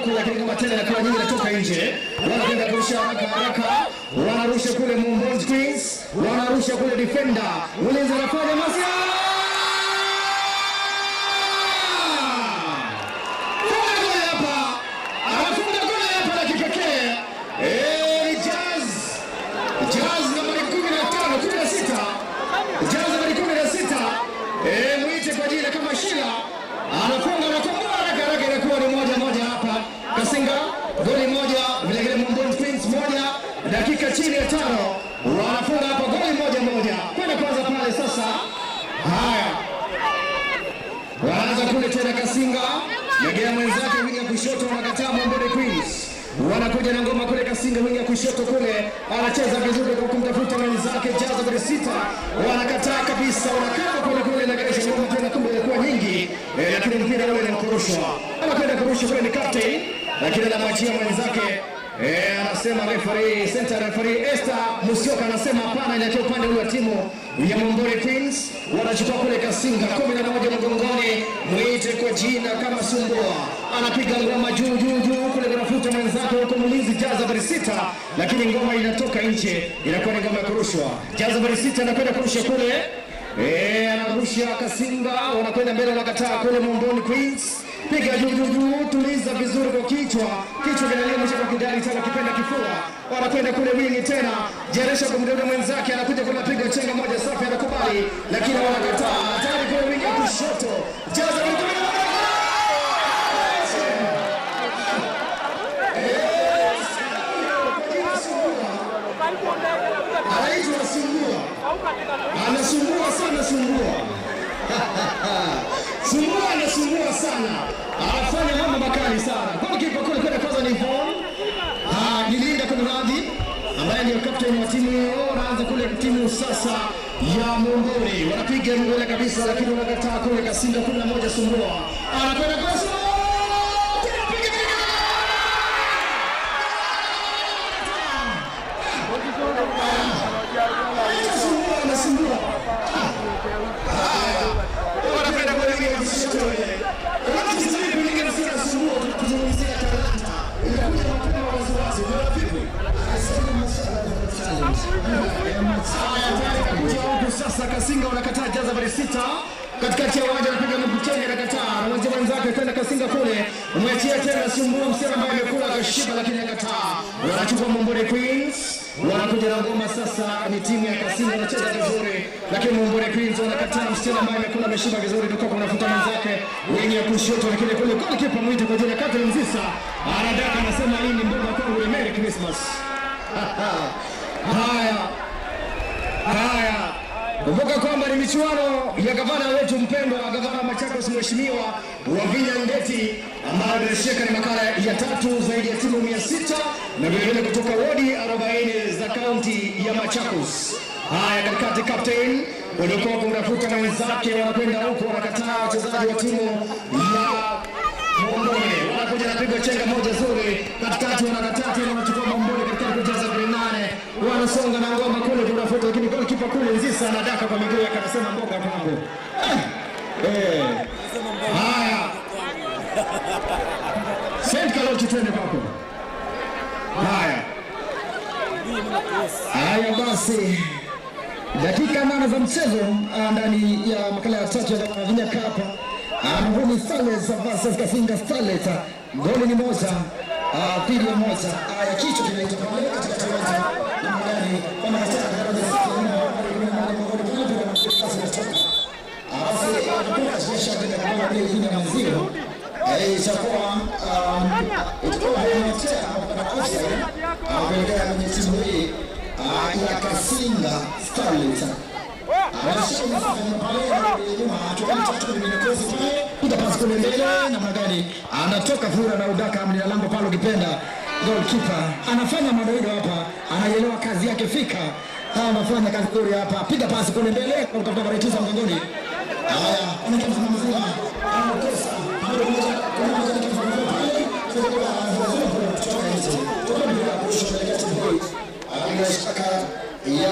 Speaker 9: huku, lakini kama tena inakuwa nyingi inatoka nje. Wanakwenda kurusha haraka haraka, wanarusha kule Mumboni Queens, wanarusha kule defender. Ulinzi anafanya masia. Funga goli hapa. Anafunga goli hapa la kipekee. Eh, Jazz. Jazz nambari 15, 16. Jazz nambari 16. Eh, mwite kwa jina kama Shila. Anafunga na kukomboa haraka haraka, inakuwa ni 1-1 hapa. Kasinga goli moja, vile vile Mumboni Queens moja, dakika chini ya 5. Wanafunga hapa goli 1-1. Kwenda kwanza pale sasa. Haya. Wanaanza kule tena Kasinga. Legea mwenzake winga kushoto, wanakataa Mumboni Queens. Wanakuja na ngoma kule Kasinga winga kushoto kule, anacheza vizuri kwa kumtafuta mwenzake Jazz nambari 6. Wanakataa kabisa, wanakaa kule kule na kesho ngoma tena, kumbe ilikuwa nyingi. Lakini mpira ule ni kurushwa. Anakwenda kurusha kule ni captain, lakini anamwachia mwenzake. Anasema referee, center referee Esther Musyoka anasema hapana, inaachia upande ule wa timu ya Mumboni Queens. Wanachukua kule Kasinga 11 mgongoni, mwite kwa jina kama Sumbua. Anapiga ngoma juu juu juu kule kunafuta mwenzake huko mlinzi Jazz nambari 6, lakini ngoma inatoka nje, inakuwa ni ngoma ya kurushwa. Jazz nambari 6 anakwenda kurusha kule. Anarusha Kasinga, wanakwenda mbele, wanakataa kule Mumboni Queens. Piga juu juu juu, tuliza vizuri kwa kichwa. Kichwa kinalia mwisho kwa kidari tena kipenda kifua. Wanakwenda kule wingi tena. Jeresha kumdada mwenzake, anakuja kwa mapigo chenga moja safi, anakubali, lakini wanakataa. Hatari kule wingi ya kushoto. Jaza anaitwa Sumbua. Anasumbua sana Sumbua. Sumbua anasumbua sana. Anafanya mambo makali sana. Goalkeeper kule kwenda kwanza ni Von. Nilinda kumradhi, ambaye ndio captain wa timu hiyo. Anaanza kule timu sasa ya Mumboni. Wanapiga mbele kabisa, lakini wanakataa kule Kasinga 11 Sumbua. Anakwenda kwa Sumbua. Sumbua anasumbua. Wanakwenda kule wingi kushoto ile. Unachozidi kulingana na Sumbua, tunazungumzia talanta. Inakuja mapema waziwazi. Unaona vipi? Haya, tayari kakuja huku sasa Kasinga wanakataa Jazz nambari 6. Katikati ya uwanja anapiga mkuchenge, anakataa. Anamwachia mwenzake kwenda Kasinga kule. Umwachia tena Sumbua, msichana ambaye amekula akashiba, lakini akakataa. Wanachukua Mumboni Queens. Wanakuja na ngoma sasa, ni timu ya Kasinga wanacheza vizuri, lakini Mumboni Queens wanakataa. Msichana ambaye amekula ameshiba vizuri, kutoka unafuta mwenzake wenye kushoto, lakini kule goalkeeper mwite kwa jina Catherine Nzisa anadaka, anasema hii ni mboga kwangu, ni Merry Christmas. Haya haya, kumbuka kwamba ni michuano ya gavana wetu mpendwa, gavana Machakos, Mheshimiwa Wavinya Ndeti, ambayo bila shaka ni makala ya 3 zaidi ya timu 600 na vile vile kutoka wodi 40 za kaunti ya Machakos. Haya, katikati captain waliokuwa kumtafuta na wenzake wanakwenda huko, wanakataa wachezaji wa timu ya Mumboni. Wanakuja na pigo chenga moja zuri katikati, wanakataa tena, wanachukua Mumboni katikati kujaza 8, wanasonga na ngoma kule kunafuta, lakini goalkeeper kule Nzisa anadaka kwa miguu yake, akasema mboga kwangu. Haya, Saint Kalochi, twende kwako. Haya
Speaker 2: Haya basi, dakika 8 za mchezo ndani ya makala ya 3 ya Wavinya Cup. Mumboni Starlets versus Kasinga Starlets. Goli ni 1 dhidi ya 1. Haya, kichwa kinaitwa pale katika uwanja na magari wanakataa itakuwa offside kuelekea kwenye timu hii ya Kasinga Starlets. Piga pasi kule mbele, namna gani anatoka Fura na udaka mlinda lango pale, ukipenda goalkeeper anafanya madoido hapa, anaielewa kazi yake fika. Anafanya kazi nzuri hapa, piga pasi kule mbele kwa kutafuta nambari 9 mgongoni. Haya, anakaa mzima, anakosa bila shaka ya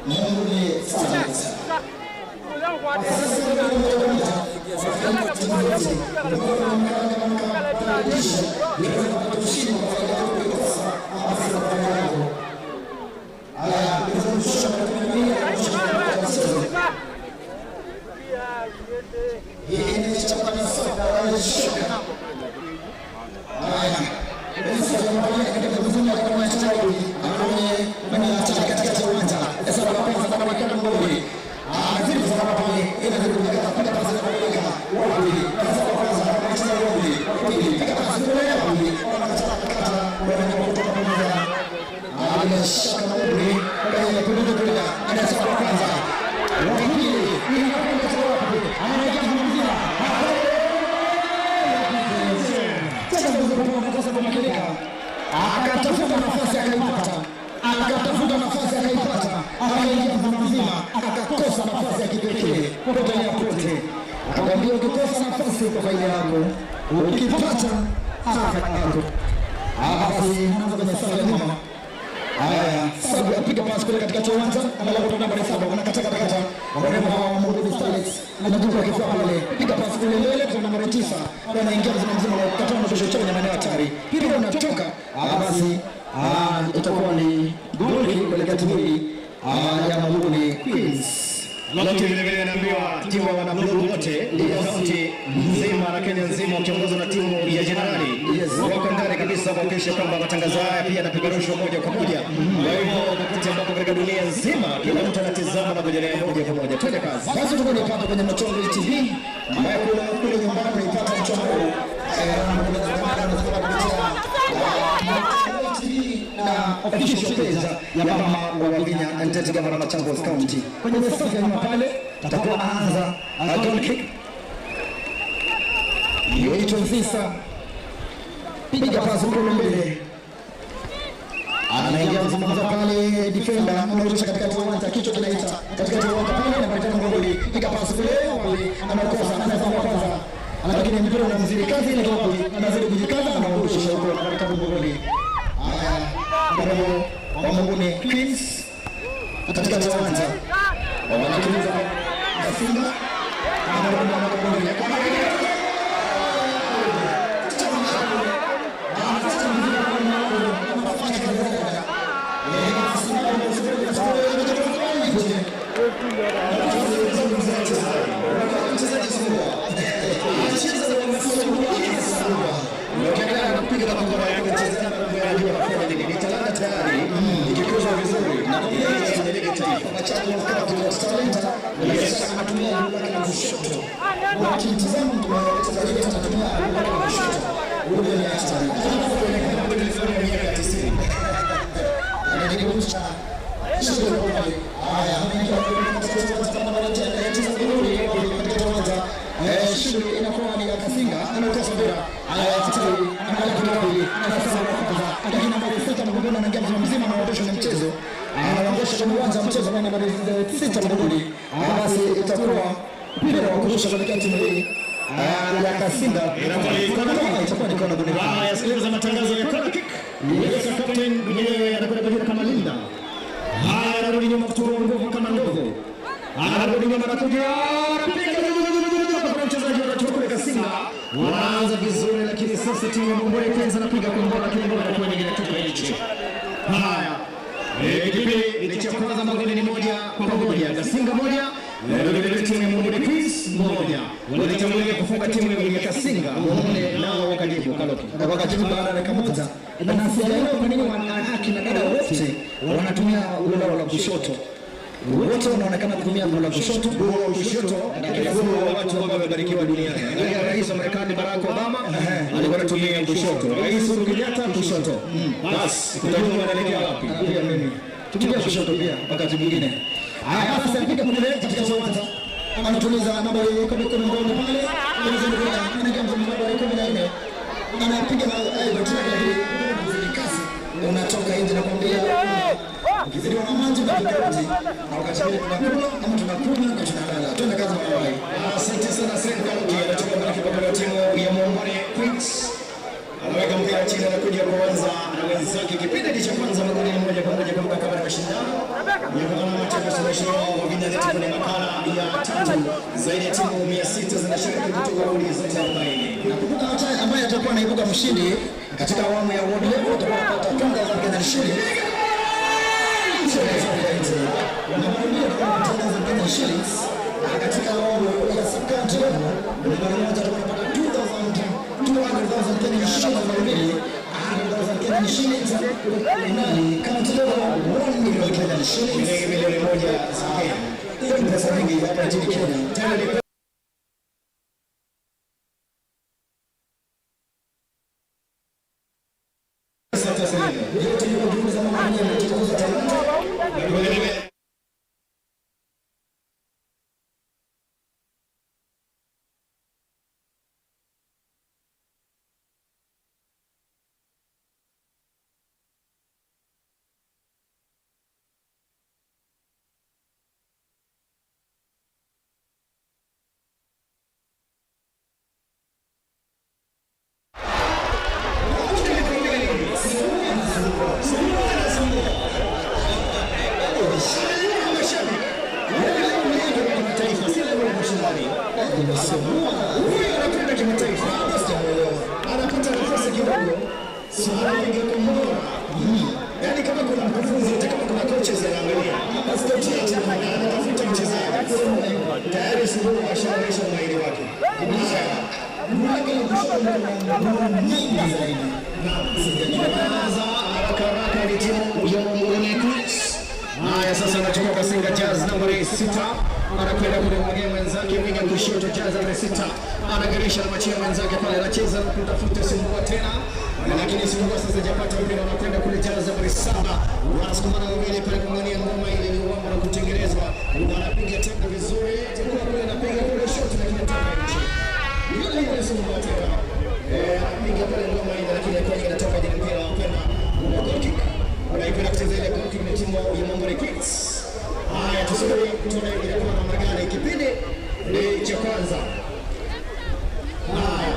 Speaker 2: Mumboni Starlets.
Speaker 9: Akatafuta nafasi akaipata, akatafuta nafasi akaipata, akaingia mzima, akakosa nafasi ya kipekee potelea pote. Akamwambia ukikosa nafasi kwa faida yako, ukipata faida yako. Basi anaanza kwenye safu ya nyuma. Haya, sabu apiga pasi kule katikati ya uwanja, angalau kutoka nambari 7, wanakata kata kata. Warembo hawa wa Mugudi Starlets anajua kifua pale, piga pasi kule mbele kwa nambari 9, wanaingia mzima mzima na kukataa na kushusha kwenye maeneo hatari. Mpira unatoka, basi itakuwa ni goal kick kuelekea timu hii ya Mugudi Queens.
Speaker 8: Lote vile vile naambiwa timu ya wanablog wote ya kaunti nzima na Kenya nzima wakiongozwa na timu ya Jenerali wako ndani kabisa kuhakikisha kwamba matangazo haya pia yanapeperushwa moja kwa moja. Kwa hivyo popote ambapo katika dunia nzima kila mtu anatizama na kujelea moja kwa moja. Twende kazi.
Speaker 9: Basi tuko nipata kwenye Mchongo TV ambayo kule nyumbani unaipata Mchongo na official page ya mama wa Wavinya and Deputy Governor Machakos County. Kwenye safu ya nyuma pale takuwa anaanza goal kick. Yoito Mfisa piga pasi kule mbele, anaingia mzungumza pale, defender anarusha katikati ya uwanja, kichwa kinaita katikati ya uwanja pale, nambari 5 Ngoli piga pasi kule, Ngoli anakosa, anafanya kwanza, lakini mpira unamzidi kazi ile, Ngoli anazidi kujikaza, anaondosha huko nambari 5 Ngoli. Haya, Warembo wa Munguni Queens katikati ya uwanja wanatuliza Kasinga, anarudi na Ngoli. Shughuli inakuwa ni ya Kasinga, anakosa mpira, angalia kidogo, anasema lakini nambari 6 Mgogoni anaingia mzima mzima, anaondosha na mchezo, anaondosha kwenye uwanja wa mchezo nambari 6 Mgogoni. Basi itakuwa mpira wa kurusha kuelekea timu hii ya Kasinga, itakuwa ni kona goli.
Speaker 8: Haya, sikiliza matangazo ya corner kick. Yes, captain mwenyewe anakwenda kwa jina kama Linda. Haya, anarudi nyuma kutoa nguvu kama ndovu. Anarudi nyuma na kuja piga mchezaji wa kule Kasinga. Wanaanza vizuri lakini sasa timu ya Munguni Queens anapiga kombora lakini ngoma inakuwa nyingine toka nje. Haya. Kipindi cha kwanza magoli ni 1-1. Kasinga 1, vile timu ya Munguni Queens 1. Walitangulia kufunga timu ya Kasinga, Muone nao wakajibu Kaloki.
Speaker 9: Wakajibu baada ya dakika moja. Na sijaelewa kwa nini akina dada wote wanatumia ulao la kushoto. Wote wanaonekana kutumia gula kushoto,
Speaker 8: Gula kushoto ni gula wa watu ambao wamebarikiwa duniani. Angalia rais wa Marekani Barack Obama alikuwa anatumia kushoto, Rais Uhuru Kenyatta kushoto. Basi utajua wanaelekea wapi.
Speaker 9: Pia mimi tumia kushoto pia wakati mwingine. Haya basi alipiga kule katika uwanja. Anatuliza nambari 10 mgongoni pale. Anaingia nambari 14. Anapiga goti lake lakini kasi unatoka nje na kuambia ukizidiwa na maji unapiga goti. Na wakati mwingine tunakula ama tunakunywa na tunalala. Twende kazi mawai.
Speaker 8: Asante sana Sen Kaluki anatoka kwenye kipokeo timu ya Muunguni Queens. Anaweka mpira chini anakuja kuanza na wenzake. Kipindi cha kwanza magoli ni 1-1 kwa kama ni mashindano ya kugawana mataifa international wa Vinyaneti kwenye makala ya tatu. Zaidi ya timu 600 zinashiriki kutoka
Speaker 9: wodi zote 40.
Speaker 2: Nakumbuka hata ambaye atakuwa anaibuka mshindi katika awamu ya ward level atakuwa anapata 10,000 Kenyan shillings. Nambari mbili atakuwa anapata 10,000 Kenyan shillings. Na katika awamu ya sub county level nambari moja atakuwa anapata 2,200,000 Kenyan shillings, nambari mbili 100,000 Kenyan shillings, finali county level 1 million Kenyan shillings.
Speaker 9: Shilingi milioni 1 za Kenya.
Speaker 2: Hiyo ni pesa nyingi hapa nchini Kenya.
Speaker 9: Tena ni pesa taslimu.
Speaker 2: Yote ni juhudi za mama mwenyewe kukuza talanta.
Speaker 9: Na vile vile kimataifa, si level ya mashindani. Huyu anakwenda kimataifa, anapata nafasi kidogo, si anapiga kombora. Yaani kama kuna mkufunzi, hata kama kuna coaches anaangalia, anatafuta mchezaji tayari, Suluhu ashaonyesha umahiri wake.
Speaker 2: Nyingi zaidi.
Speaker 9: Anaanza haraka haraka ni timu ya Muungano Queens. Haya, sasa anachukua Kasinga Jazz nambari 6, anakwenda kule kumwegea mwenzake winga kushoto. Jazz nambari 6 anageresha na machia mwenzake pale, anacheza na kumtafuta Sumbua tena, lakini Sumbua sasa hajapata mpira, anakwenda kule Jazz nambari 7, wanasukumana wawili pale kung'ang'ania ngoma ile iliyoamwa na kutengenezwa, wanapiga tena vizuri, tena kule anapiga kule shot, lakini toka nje. Yule yule Sumbua tena anapiga pale ngoma ile, lakini ya kwake inatoka ile mpira wa kwenda wa goal kick. Wanaipenda kucheza ile goal kick na timu ya Mamburi Queens. Haya, tusubiri tuone inakuwa namna gani. Kipindi ni cha kwanza. Haya,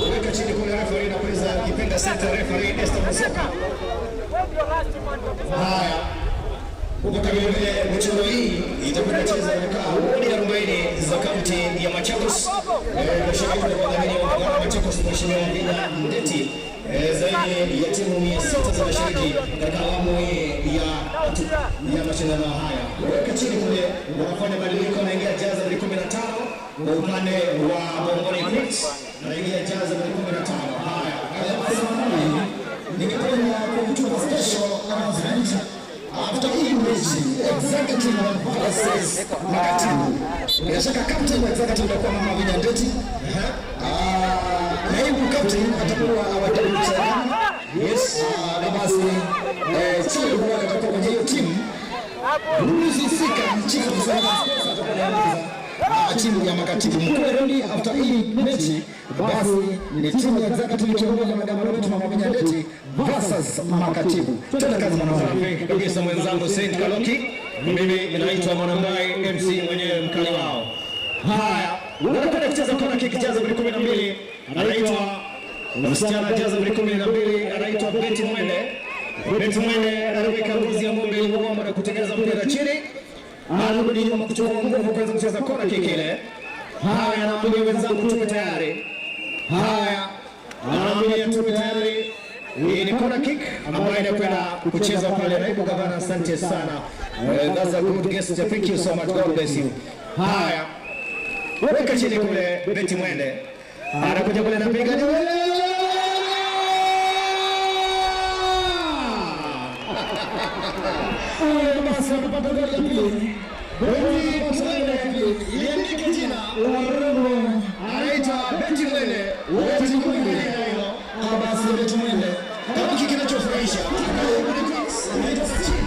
Speaker 9: wanaweka chini kule, referee na kuweza kipenda center referee Esther Musoka. Haya, kumbuka vile vile michezo hii itakuwa inacheza katika wodi 40 za kaunti ya Machakos. Mshiriki wa wadhamini wa Machakos, Mheshimiwa Vina Ndeti. Zaidi ya timu 600 zinashiriki katika awamu hii ya mashindano haya. Weka chini kule, wanafanya badiliko, anaingia jaza nambari 15 kwa upande wa Bomboni Queens, anaingia jaza nambari 15. Haya,
Speaker 2: Ningependa kumtuma special announcement after hii mechi, executive versus makatibu. Bila shaka captain wa executive atakuwa Mama Vinya Ndeti. Naibu captain atakuwa our deputy chairman. Yes, na basi Chile Bwana atakuwa kwenye hiyo timu. Lucy Sika, chief of service, atakuwa anaongoza timu ya makatibu. Mkuu ready after hii mechi, basi ni timu ya executive ikiongozwa na Madam Robert Mama Vinya Ndeti versus makatibu. Twende kazi mwanangu.
Speaker 9: Kabisa mwenzangu Saint Kaloki, mimi naitwa Mwanambai MC mwenyewe mkali wao. Haya, wanakwenda kucheza kona kick, jaza nambari 12, anaitwa msichana jaza nambari 12, anaitwa Betty Mwende. Betty Mwende anaweka ngozi ya ng'ombe iliyowamba na kutengeneza mpira chini, anarudi nyuma kuchukua nguvu kuanza kucheza kona kick ile. Haya, anaambia wenzangu tuwe tayari. Haya, anaambia tuwe tayari. Hii ni corner kick ambayo inakwenda kuchezwa pale. Naibu gavana, asante sana. That's a good guest. Thank you so much. God bless you. Haya, weka chini kule, Betty Mwende anakuja kule, anapiga. Basi amepata goli la pili. Betty Mwende, liandike jina, anaitwa Betty Mwende. Betty Mwende hilo.
Speaker 2: Basi Betty Mwende.
Speaker 9: Kama hiki kinachofurahisha
Speaker 2: Anaitwa Steve.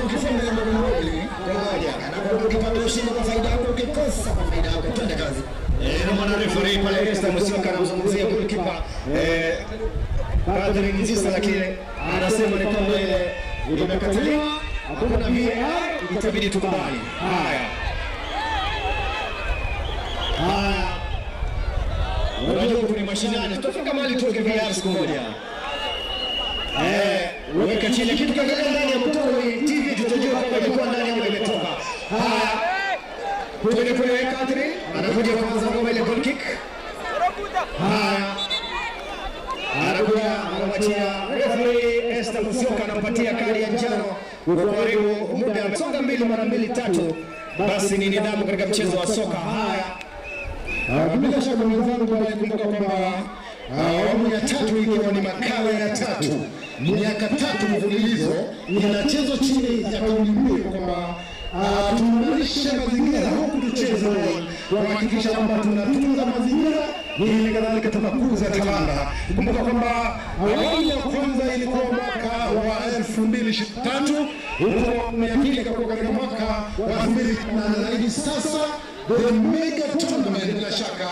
Speaker 2: Ukifunga namba mbili
Speaker 9: kwa moja.
Speaker 2: Anakuambia ukipata ushindi kwa faida yako, ukikosa kwa faida yako. Twende kazi.
Speaker 9: Na mwana referee pale Esther Musyoka anamzungumzia goalkeeper Catherine Nzisa, lakini anasema ni kwamba ile imekataliwa, hakuna VAR, itabidi tukubali. Haya haya, unajua huku ni mashinani, tutafika mahali tuweke VAR siku moja. Weka chini kitu, kiangalia ndani ya Mtoni TV tutajua kama ilikuwa ndani au imetoka. Anakuja kuanza ngoma ile goal kick. Haya, anakuja anamwachia referee Esther Musyoka, anampatia kadi ya njano kuharibu muda. Amesonga mbili mara mbili tatu, basi ni nidhamu katika mchezo wa soka. Haya,
Speaker 2: Bila shaka mwenzangu, kumbuka kwamba awamu ya tatu ikiwa ni makala ya tatu, miaka 3 mfululizo inachezwa chini ya kauli mbiu kwamba tuimarishe mazingira huku tucheze ball, kuhakikisha kwamba tunatunza mazingira ili kadhalika tunakuza talanta. Kumbuka kwamba awamu ya kwanza ilikuwa mwaka wa 2023 huku awamu ya pili ikakuwa katika mwaka wa 2008 na hivi sasa the mega tournament bila shaka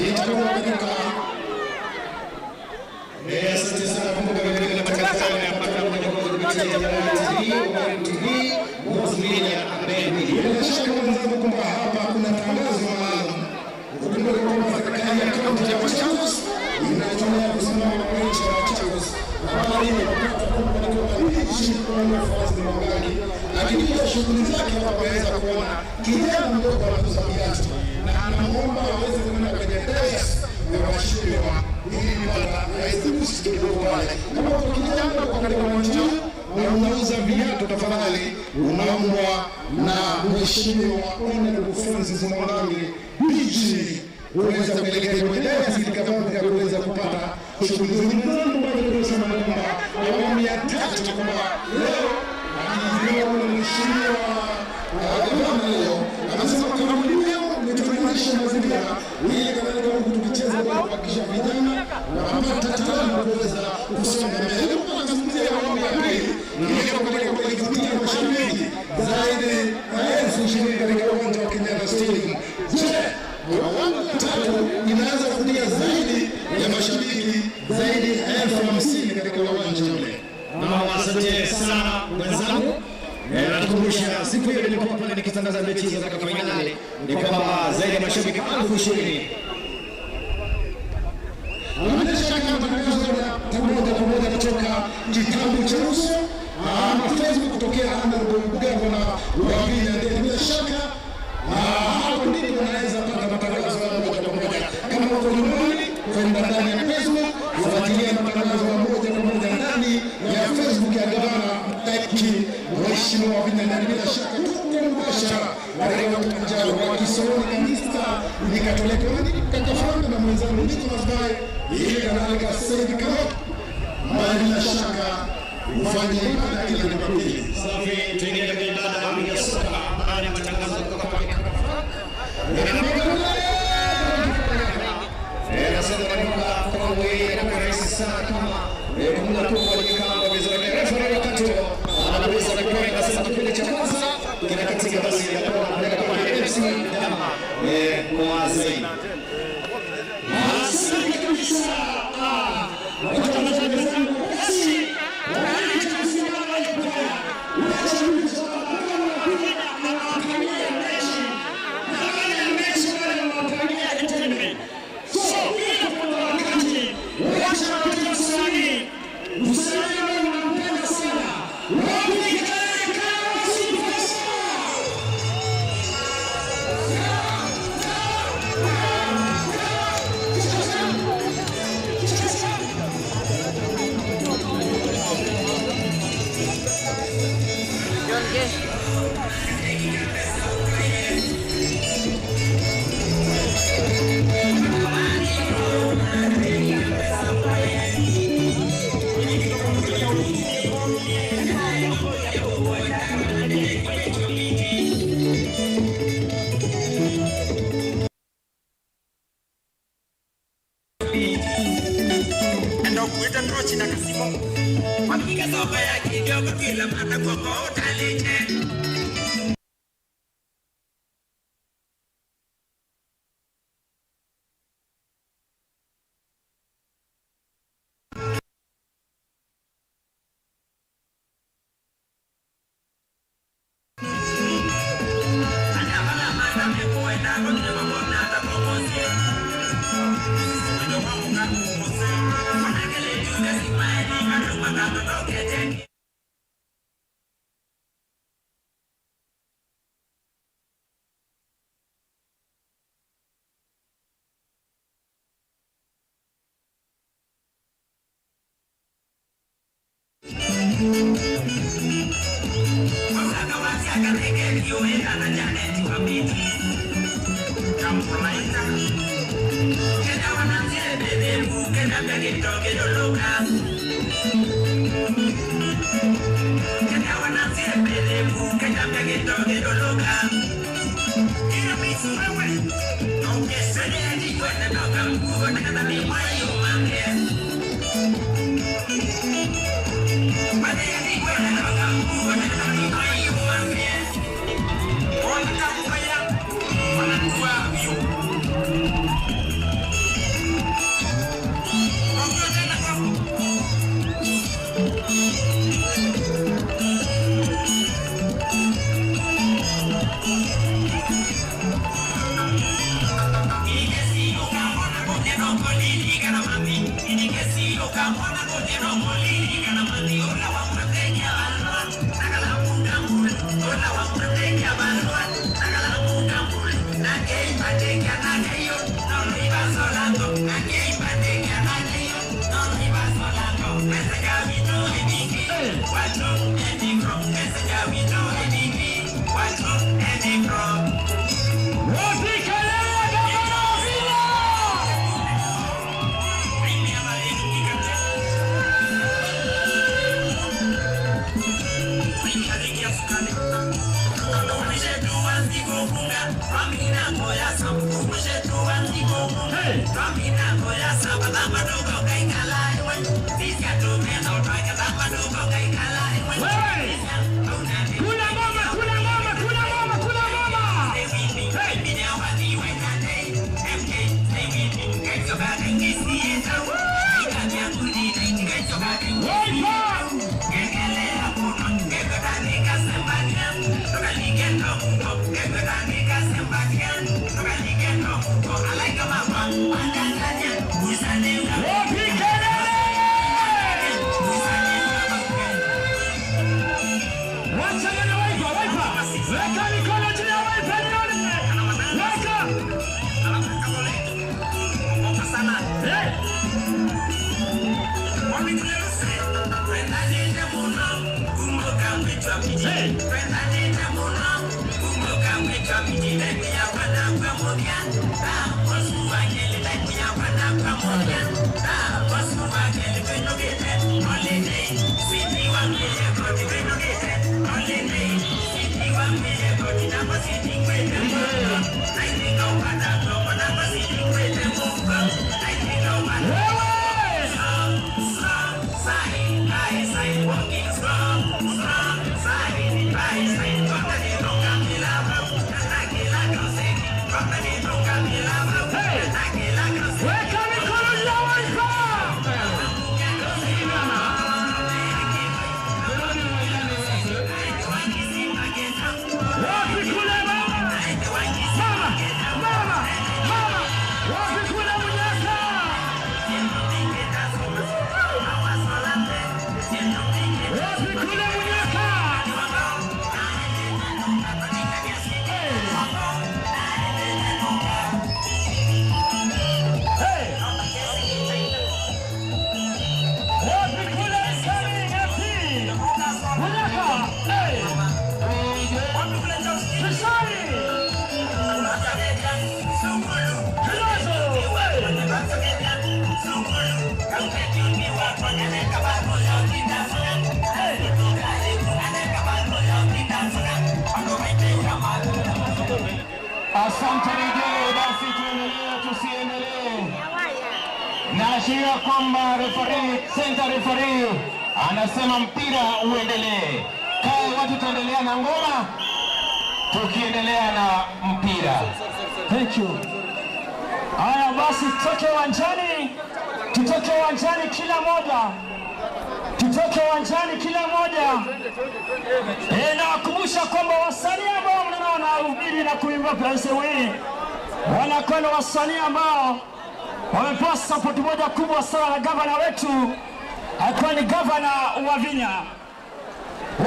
Speaker 2: itakuwa katika.
Speaker 9: Asante sana. Kumbuka vile vile matangazo haya yanapata moja kwa moja kupitia Jamhuri TV, Orion TV, Rose Media na Ben Media.
Speaker 2: Bila shaka mwenzangu, kwamba hapa kuna tangazo maalum. Ukumbuke kwamba serikali ya kaunti ya Machakos inajitolea kusimama na wananchi wa Machakos, na habari imepata kwamba ni kwamba Mheshimiwa Francis Mwangangi akipiga shughuli zake hapa ameweza kuona kijana mdogo anauza viatu na anamuomba aweze kwenda kwenye dais ya waheshimiwa ili pata aweze kusikia kidogo pale. Kama uko kijana uko katika uwanja huu na unauza viatu, tafadhali unaombwa na Mheshimiwa Honorable Francis Mwangangi DG kuweza kuelekea kwenye dais ili kadhalika kuweza kupata shughuli zingine. Mwenzangu, bado tunasema ni kwamba awamu ya tatu kwamba leo akizinduliwa na Mheshimiwa gavana leo anasema kauli mbiu ni tuimarishe mazingira ili kadhalika huku tukicheza bali kuhakikisha vijana wanapata talanta kuweza kusonga mbele. Hebu akazungumzia awamu ya pili iliyo katika kuivutia mashabiki zaidi ya 20,000 katika uwanja wa Kenyatta Stadium. Je, awamu ya tatu inaweza kuvutia zaidi ya mashabiki zaidi ya 50,000 katika uwanja ule?
Speaker 9: Na asante sana mwenzangu. Natukumbusha siku hiyo nilikuwa pale nikitangaza mechi hizo katika fainali, ni kwamba zaidi ya mashabiki 20,000.
Speaker 2: Bila shaka matangazo ya moja kwa moja kutoka kitabu cha uso ama Facebook kutokea Honorable Governor wa Vinya. Bila shaka hapo ndipo unaweza pata matangazo ya moja kwa moja. Kama uko nyumbani, kwenda ndani ya Facebook fuatilia matangazo ya moja kwa moja ndani ya Facebook ya Gavana Mtaki Mheshimiwa Wavinya. Bila shaka tuko mubashara katika uwanja wa Kisoroni kabisa, nikatoleka kaka Frank na mwenzangu Nicholas Bai, ili kadhalika Said Karok, ambaye bila shaka hufanya ibada kila Jumapili.
Speaker 9: Safi, tuingie katika ibada ya soka baada ya matangazo kutoka kwa kaka Frank. Nasema ni kwamba kwangu yeye inakuwa rahisi sana kama kumla tu kwa vizuri. Refa wakati huo anapuliza kipenga, anasema kipindi cha kwanza kinakatika, basi anakuwa anapeleka kwa FC Dama kwa zaidi.
Speaker 1: Asante kabisa. Watangazaji wenzangu, basi wananchi kusimama jukwaa. Wacha anawapangia mechi. Baada ya mechi wale wanawapangia entertainment. So bila kupoteza wakati, wacha wapate msanii. Msanii ambaye mnampenda sana. Wapi kelele kama Superstar?
Speaker 3: Asante rejee, basi tuendelee, tusiendelee. Naashiria kwamba referee, center referee anasema mpira uendelee. Kae watu, tutaendelea na ngoma tukiendelea na mpira.
Speaker 1: Thank you. Haya basi, tutoke uwanjani, tutoke uwanjani kila moja, tutoke uwanjani kila moja. Nawakumbusha kwamba wasanii ambao mnaona wanahubiri na kuimba hii wanakwenda wasanii ambao wamepewa support moja kubwa sana na gavana wetu, akiwa ni gavana wa Vinya.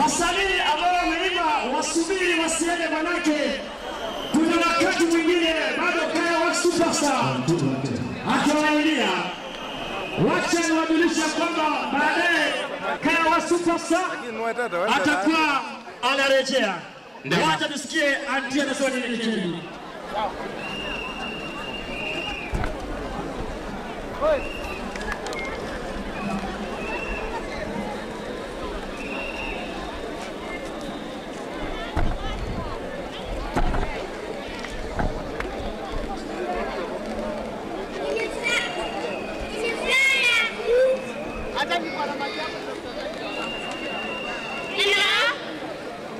Speaker 1: Wasanii ambao wameimba wasubiri, wasiende, manake kuna wakati mwingine bado Kaya wa Superstar akiwailia. Wacha niwajulisha kwamba baadaye Kaya wa Superstar atakuwa anarejea.
Speaker 3: Ndio.
Speaker 1: Wacha tusikie anti anasema nini Kennedy.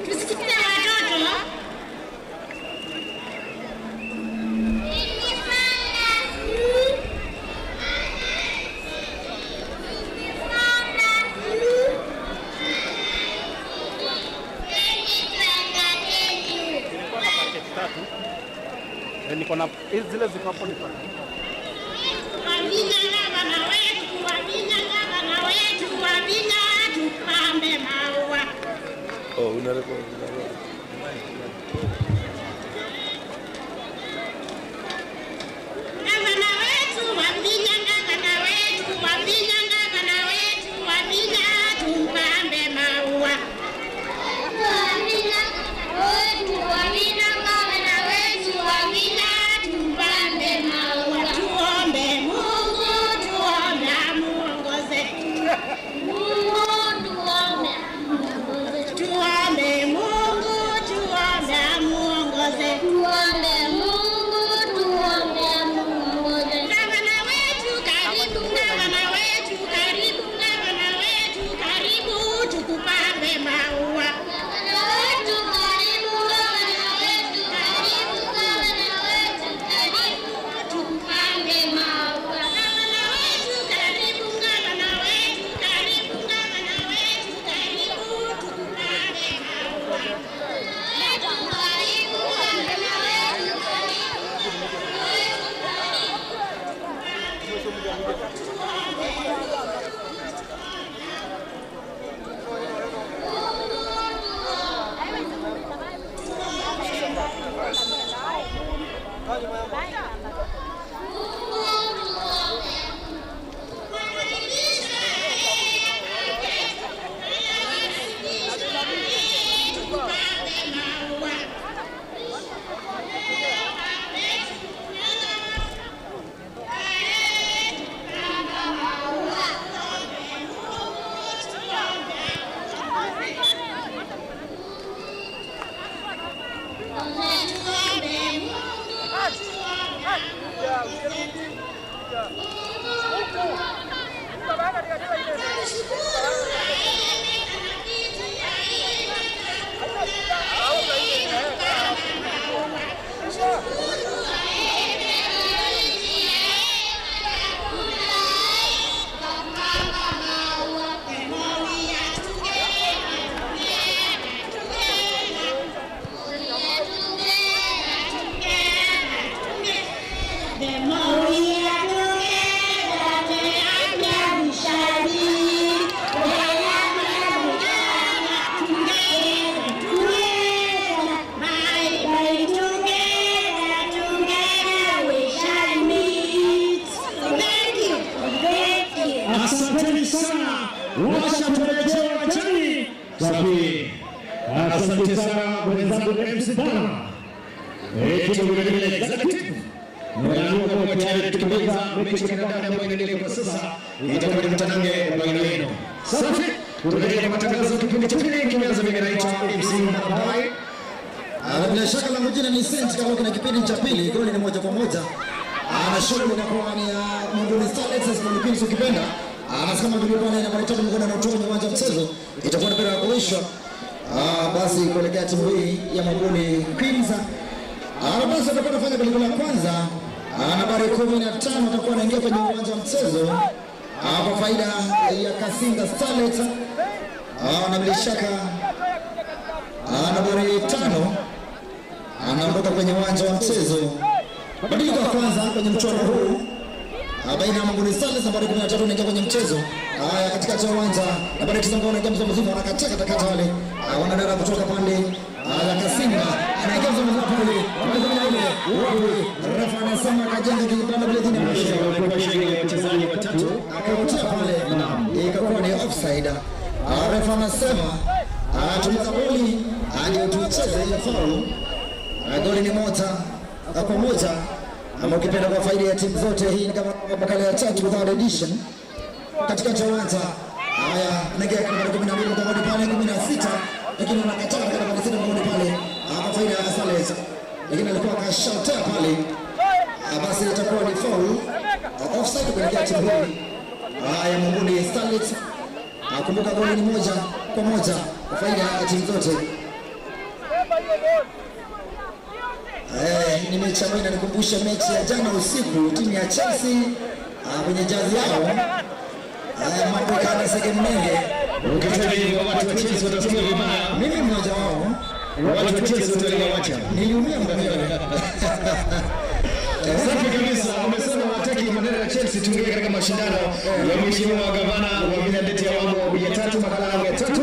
Speaker 10: Tusikize watoto.
Speaker 5: Nilikuwa na paketi tatu. Niko na hizi zile ziko hapo ni paketi.
Speaker 10: Wavinya gavana wetu, wavinya gavana wetu, wavinya tupambe maua.
Speaker 5: Oh, unarekodi.
Speaker 10: Gavana wetu, wavinya gavana wetu, wavinya gavana wetu, wavinya tupambe maua. Wavinya wetu, wavinya gavana wetu, wavinya tupambe maua. Tuombe Mungu, tuombe amuongoze. Mungu tuombe amuongoze. Tuombe Mungu, tuombe amuongoze. Tuombe Mungu, tuombe amuongoze. Gavana wetu karibu, gavana wetu karibu, gavana wetu karibu, tukupambe maua. Gavana wetu karibu, gavana wetu karibu, gavana wetu karibu, tukupambe maua. Gavana wetu karibu, gavana wetu karibu, gavana wetu karibu, tukupambe maua. Wetu karibu, gavana wetu karibu, The more we are together, the happier we shall be. The happier we are together, together, bye bye, together, together we shall meet. Thank you, thank you.
Speaker 1: Asanteni sana, wacha turejee uwanjani.
Speaker 9: Safi. Asante sana mwenzangu MC Dana. Timu vile vile executive. Naambiwa kuwa tayari tukimaliza mechi ya kandanda ambayo inaendelea kwa sasa itakuwa ni mtanange baina yenu. Safi. Turejee kwa matangazo kipindi cha pili kimeanza. Mimi naitwa MC Mbabai.
Speaker 2: Na bila shaka langu jina ni Saint kama kuna kipindi cha pili, goli ni 1-1. Na shughuli inakuwa ni ya Munduni Starlets as Queens ukipenda. Na kama tulivyokuwa na nambari 3 mkono anatoka kwenye uwanja wa mchezo, itakuwa ni mpira wa kurusha. Basi kuelekea timu hii ya Mamboni Queens. Na basi atakuwa anafanya goli la kwanza. Nambari 15 atakuwa anaingia kwenye uwanja wa mchezo. Kwa faida ya Kasinga Starlets. Na bila shaka nambari 5 anaondoka kwenye uwanja wa mchezo. Badiliko la kwanza kwenye mchuano huu baina ya Manguni Starlets, nambari 13 anaingia kwenye mchezo. Haya, katikati ya uwanja nambari 9 ambao anaingia mzima mzima, wanakataa katakata wale wanadada kutoka pande ya Kasinga, anaingia mzima mzima pale ile wapi, refa anasema akajenga kijibanda vile jina
Speaker 9: Wachezaji watatu
Speaker 2: akakutia pale, ikakuwa ni offside. Refa anasema tuliza boli.
Speaker 9: Ndio tuicheze hiyo faulu. Goli ni 1-1, ama ukipenda kwa faida ya timu zote. Hii ni kama makala ya tatu, third edition, katikati ya uwanja. Haya, anaingia nambari 12 mgongoni pale, 16, lakini anakataa katika nambari 6 mgongoni pale kwa faida ya Starlets, lakini alikuwa akashautea pale. Basi itakuwa ni foul, offside kuelekea timu hii ya Mumbuni Starlets. Kumbuka goli ni 1-1 kwa faida ya timu zote. Ni mechi ambayo inanikumbusha mechi ya jana usiku, timu ya Chelsea kwenye jazi yao. Haya, mambo kana segemnege.
Speaker 11: Ukitaja hivyo watu wa Chelsea watasikia vibaya.
Speaker 9: Mimi mmoja wao.
Speaker 11: Watu wa Chelsea wataliwacha.
Speaker 9: Niliumia mwenyewe.
Speaker 11: Safi kabisa. Wamesema wataki maneno ya Chelsea. Tuingie katika mashindano ya Mheshimiwa Gavana wa Vinandeti ya awamu ya tatu, makala ya tatu.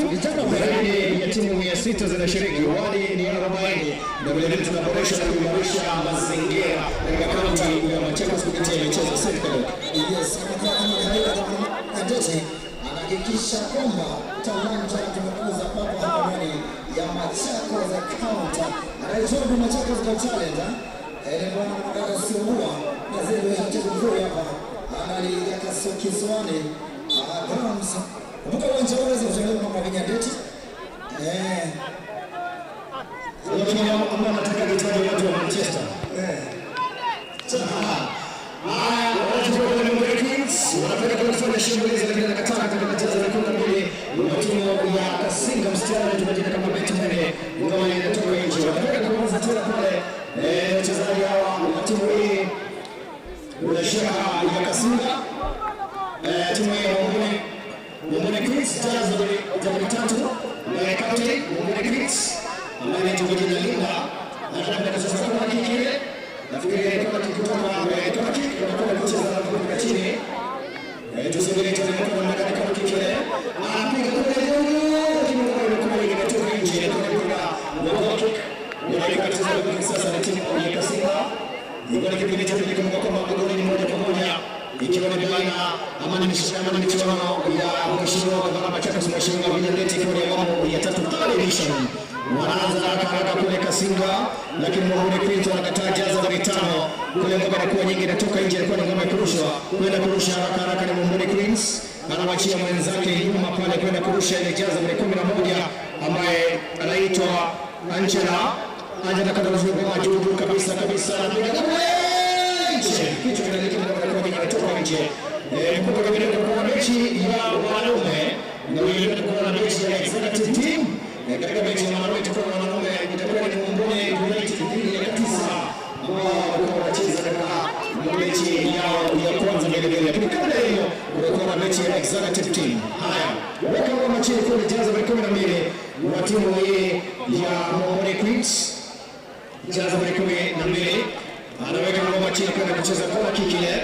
Speaker 11: Zaidi ya timu 600 zinashiriki, wadi ni 40, na vile vile tunaboresha na kuimarisha mazingira katika kaunti ya Machakos kupitia michezo.
Speaker 9: Yes, kama kawaida Ndeti anahakikisha kwamba talanta tumekuza papa hapa ndani ya Machakos County. Anaitwa Machakos Got Talent. Ni bwana mwanadada Siungua na zile mchezo mzuri hapa ndani ya Kisiwani grounds. Kumbuka uwanja huu unaweza kutembelea kwa Vinyandeti.
Speaker 11: Lakini ambao wanataka kitaja watu wa Manchester. Haya, wanachukua kule Mbele Queens, wanapeleka kufanya shambulizi lakini anakataa katika kucheza na 12 wa timu ya Kasinga, msichana tumejina kama Beti Mbele, ngoma inatoka nje. Wanapeleka kuanza tena pale wachezaji hawa wa timu hii bila shaka ya Kasinga, timu ya Mumbuni Queens, jazi nambari 3 na captain Mumbuni Queens ambaye anaitwa kwa jina Linda, anataka sasa kwa kiki ile. Nafikiri kama tukitoka kama kiki tunakwenda kucheza na chini. Tusubiri tuone kwa namna gani kama kiki ile. Anapiga kule juu, lakini ngoma imekuwa imetoka nje, na mpira wa goal kick. Unaweka kucheza kwa sasa na timu ya Kasinga. Iko ni kipindi cha pili, kumbuka kwamba magoli ni 1-1, ikiwa ni baina ama ni michuano ya Mheshimiwa Gavana Machakos, Mheshimiwa Vinandeti, ikiwa ni awamu ya tatu, third edition. Wanaanza haraka haraka kule Kasinga, lakini Mumbuni Queens wanakataa. Jaza nambari 5 kule, ngoma inakuwa nyingi, inatoka nje, ilikuwa ni ngoma ya kurushwa. Kwenda kurusha haraka haraka ni Mumbuni Queens, anamwachia mwenzake nyuma pale kwenda kurusha ile jaza nambari 11 ambaye anaitwa Angela. Angela kwenda kurusha ngoma juu juu kabisa kabisa, anapiga nje, kichwa kinaelekea kwa kinatoka nje. Kumbuka vile kuna mechi ya wanaume na vile kuna na mechi ya executive team. Katika mechi ya wanaume itakuwa na wanaume, itakuwa ni Mumbuni United dhidi ya Katisa ambao walikuwa wanacheza katika mechi yao ya kwanza mbele mbele, lakini kabla ya hiyo kulikuwa na mechi ya executive team. Haya, weka ngoma chini kule, jaza nambari 12 wa timu hii ya Mumbuni Queens, jaza nambari 12 anaweka ngoma chini kwenda kucheza kona kiki ile.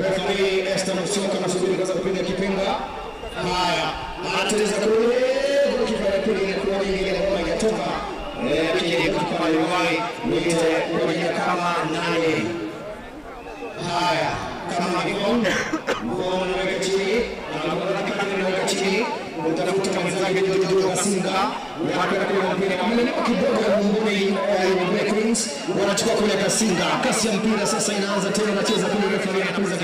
Speaker 11: Referee Esther Musyoka anasubiri kwanza kupiga kipenga. Haya, anateleza kule, goalkeeper anapiga, inakuwa nyingi ile ngoma inatoka. Lakini goalkeeper aliwahi mwite kwa jina kama nane. Haya, kama Yvonne, ngoma anaweka chini, anakwenda anaweka chini, utafuta mwenzake Jojo Kasinga, wanakwenda kule mpira amelemewa kidogo ya Mumbuni Queens, wanachukua kule Kasinga. Kasi ya mpira sasa inaanza tena, anacheza kule, referee anapuliza.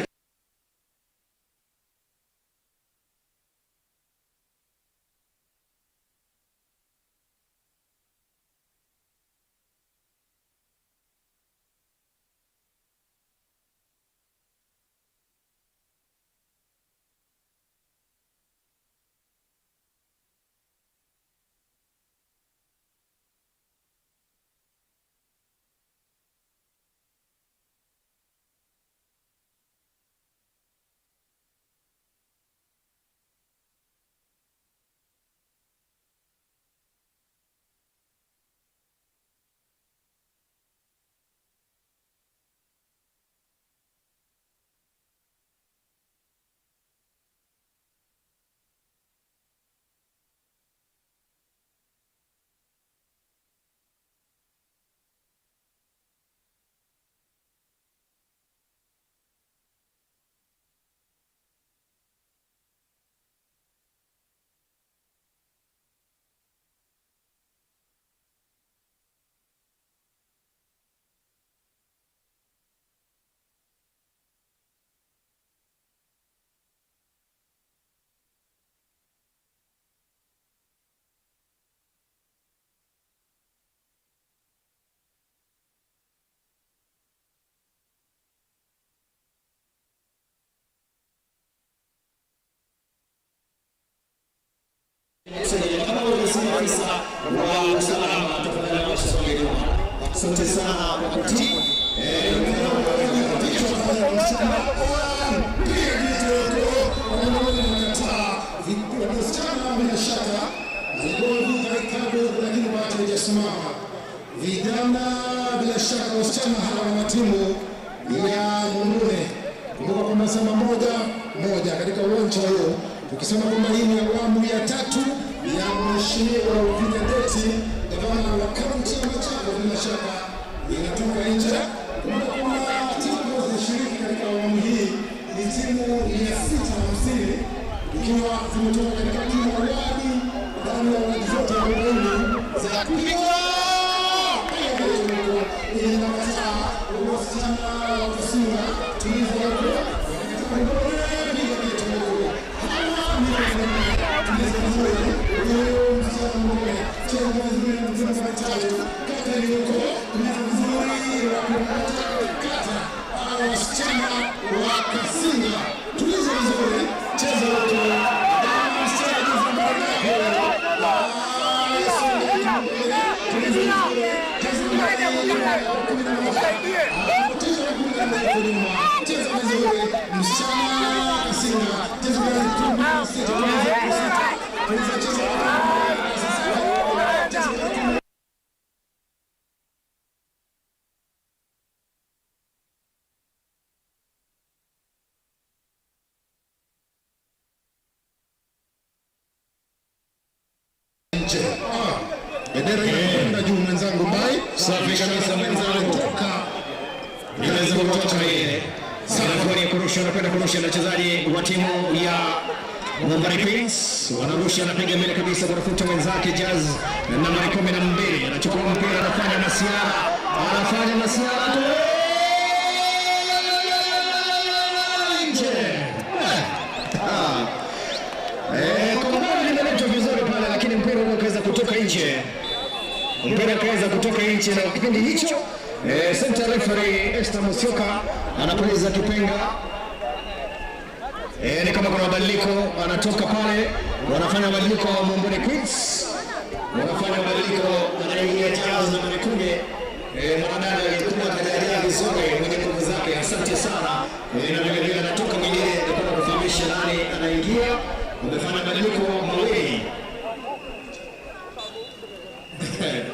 Speaker 11: Asante sana kwa kutii.
Speaker 2: Wasichana bila shaka alikuwa amevuka kikapu, lakini bahati haijasimama. Vijana bila shaka, wasichana hawa wa timu ya Mumbune, kumbuka kwamba sema 1-1 katika uwanja huo, tukisema kwamba hii ni awamu ya tatu ya Mheshimiwa Wavinya Ndeti, gavana wa kaunti ya Machakos, bila shaka inatoka nje. Kumbuka kwamba timu ambazo zinashiriki katika awamu hii ni timu 650 ikiwa zimetoka katika kila wadi ndani ya wadi zote 40 za kupigwa. Inakataa wasichana wa Kasinga tulizo hapo, piga kitu hawa ni tulizo vizuri. Huyo msichana mmoja cheza vizuri na mzima matatu kata ni huko tulizo vizuri kata hawa wasichana wa Kasinga tulizo vizuri cheza huko Nje. Bendera inakwenda juu mwenzangu Mbai.
Speaker 9: Safi kabisa mwenzangu. Inaweza kutoka ile. Sasa ni kurusha, anakwenda kurusha na wachezaji wa timu ya Mumbere Queens. Wanarusha, anapiga mbele kabisa kutafuta mwenzake Jazz nambari 12. Anachukua mpira, anafanya masiara. Anafanya masiara. Nje. Kombora limeletwa vizuri pale, lakini mpira ukaweza kutoka nje. Mpira ukaweza kutoka nje na kipindi hicho center referee Esther Musyoka anapuliza kipenga. Ni kama kuna mabadiliko, anatoka pale, wanafanya mabadiliko Mumbere Queens. Wanafanya mabadiliko, anaingia Jazz nambari 10. Mwanadada aliyekuwa anajalia vizuri mwenye nguvu zake, asante sana. Na vile vile anatoka mwingine kwenda kufahamisha nani anaingia. Wamefanya mabadiliko mawili.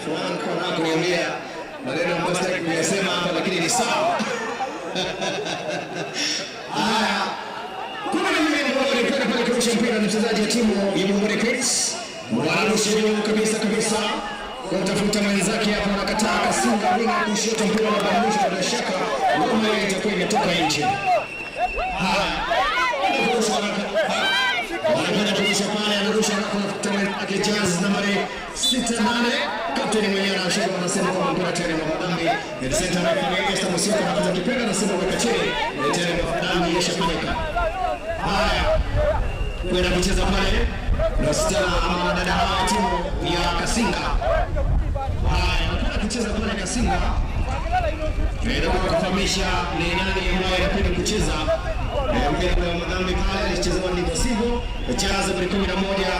Speaker 9: Frank anakuniambia maneno ambayo sitaki kuyasema hapa, lakini ni sawa. Haya, kuna mwingine ambaye alipenda pale kurusha mpira ni mchezaji wa timu ya Mumbere Queens. Wanarusha juu kabisa kabisa kumtafuta mwenzake hapo, anakataa. Kasinga winga kushoto, mpira unabadilishwa, bila shaka ngoma itakuwa imetoka nje. Haya, wanakwenda kurusha pale, anarusha kumtafuta mwenzake Jazz nambari 68. Kapteni mwenyewe anashika, anasema kwamba mpira tayari ni madhambi. Center referee Esther Musyoka anaanza kipenga, anasema weka chini, tayari madhambi yashafanyika. Haya, kwenda kucheza pale na wasichana ama wadada hawa timu ya Kasinga. Haya, wanakwenda kucheza pale Kasinga. Inakuwa kufahamisha ni nani ambaye anakwenda kucheza. Mpira wa madhambi pale alichezewa ndivyo sivyo. Jazz nambari 11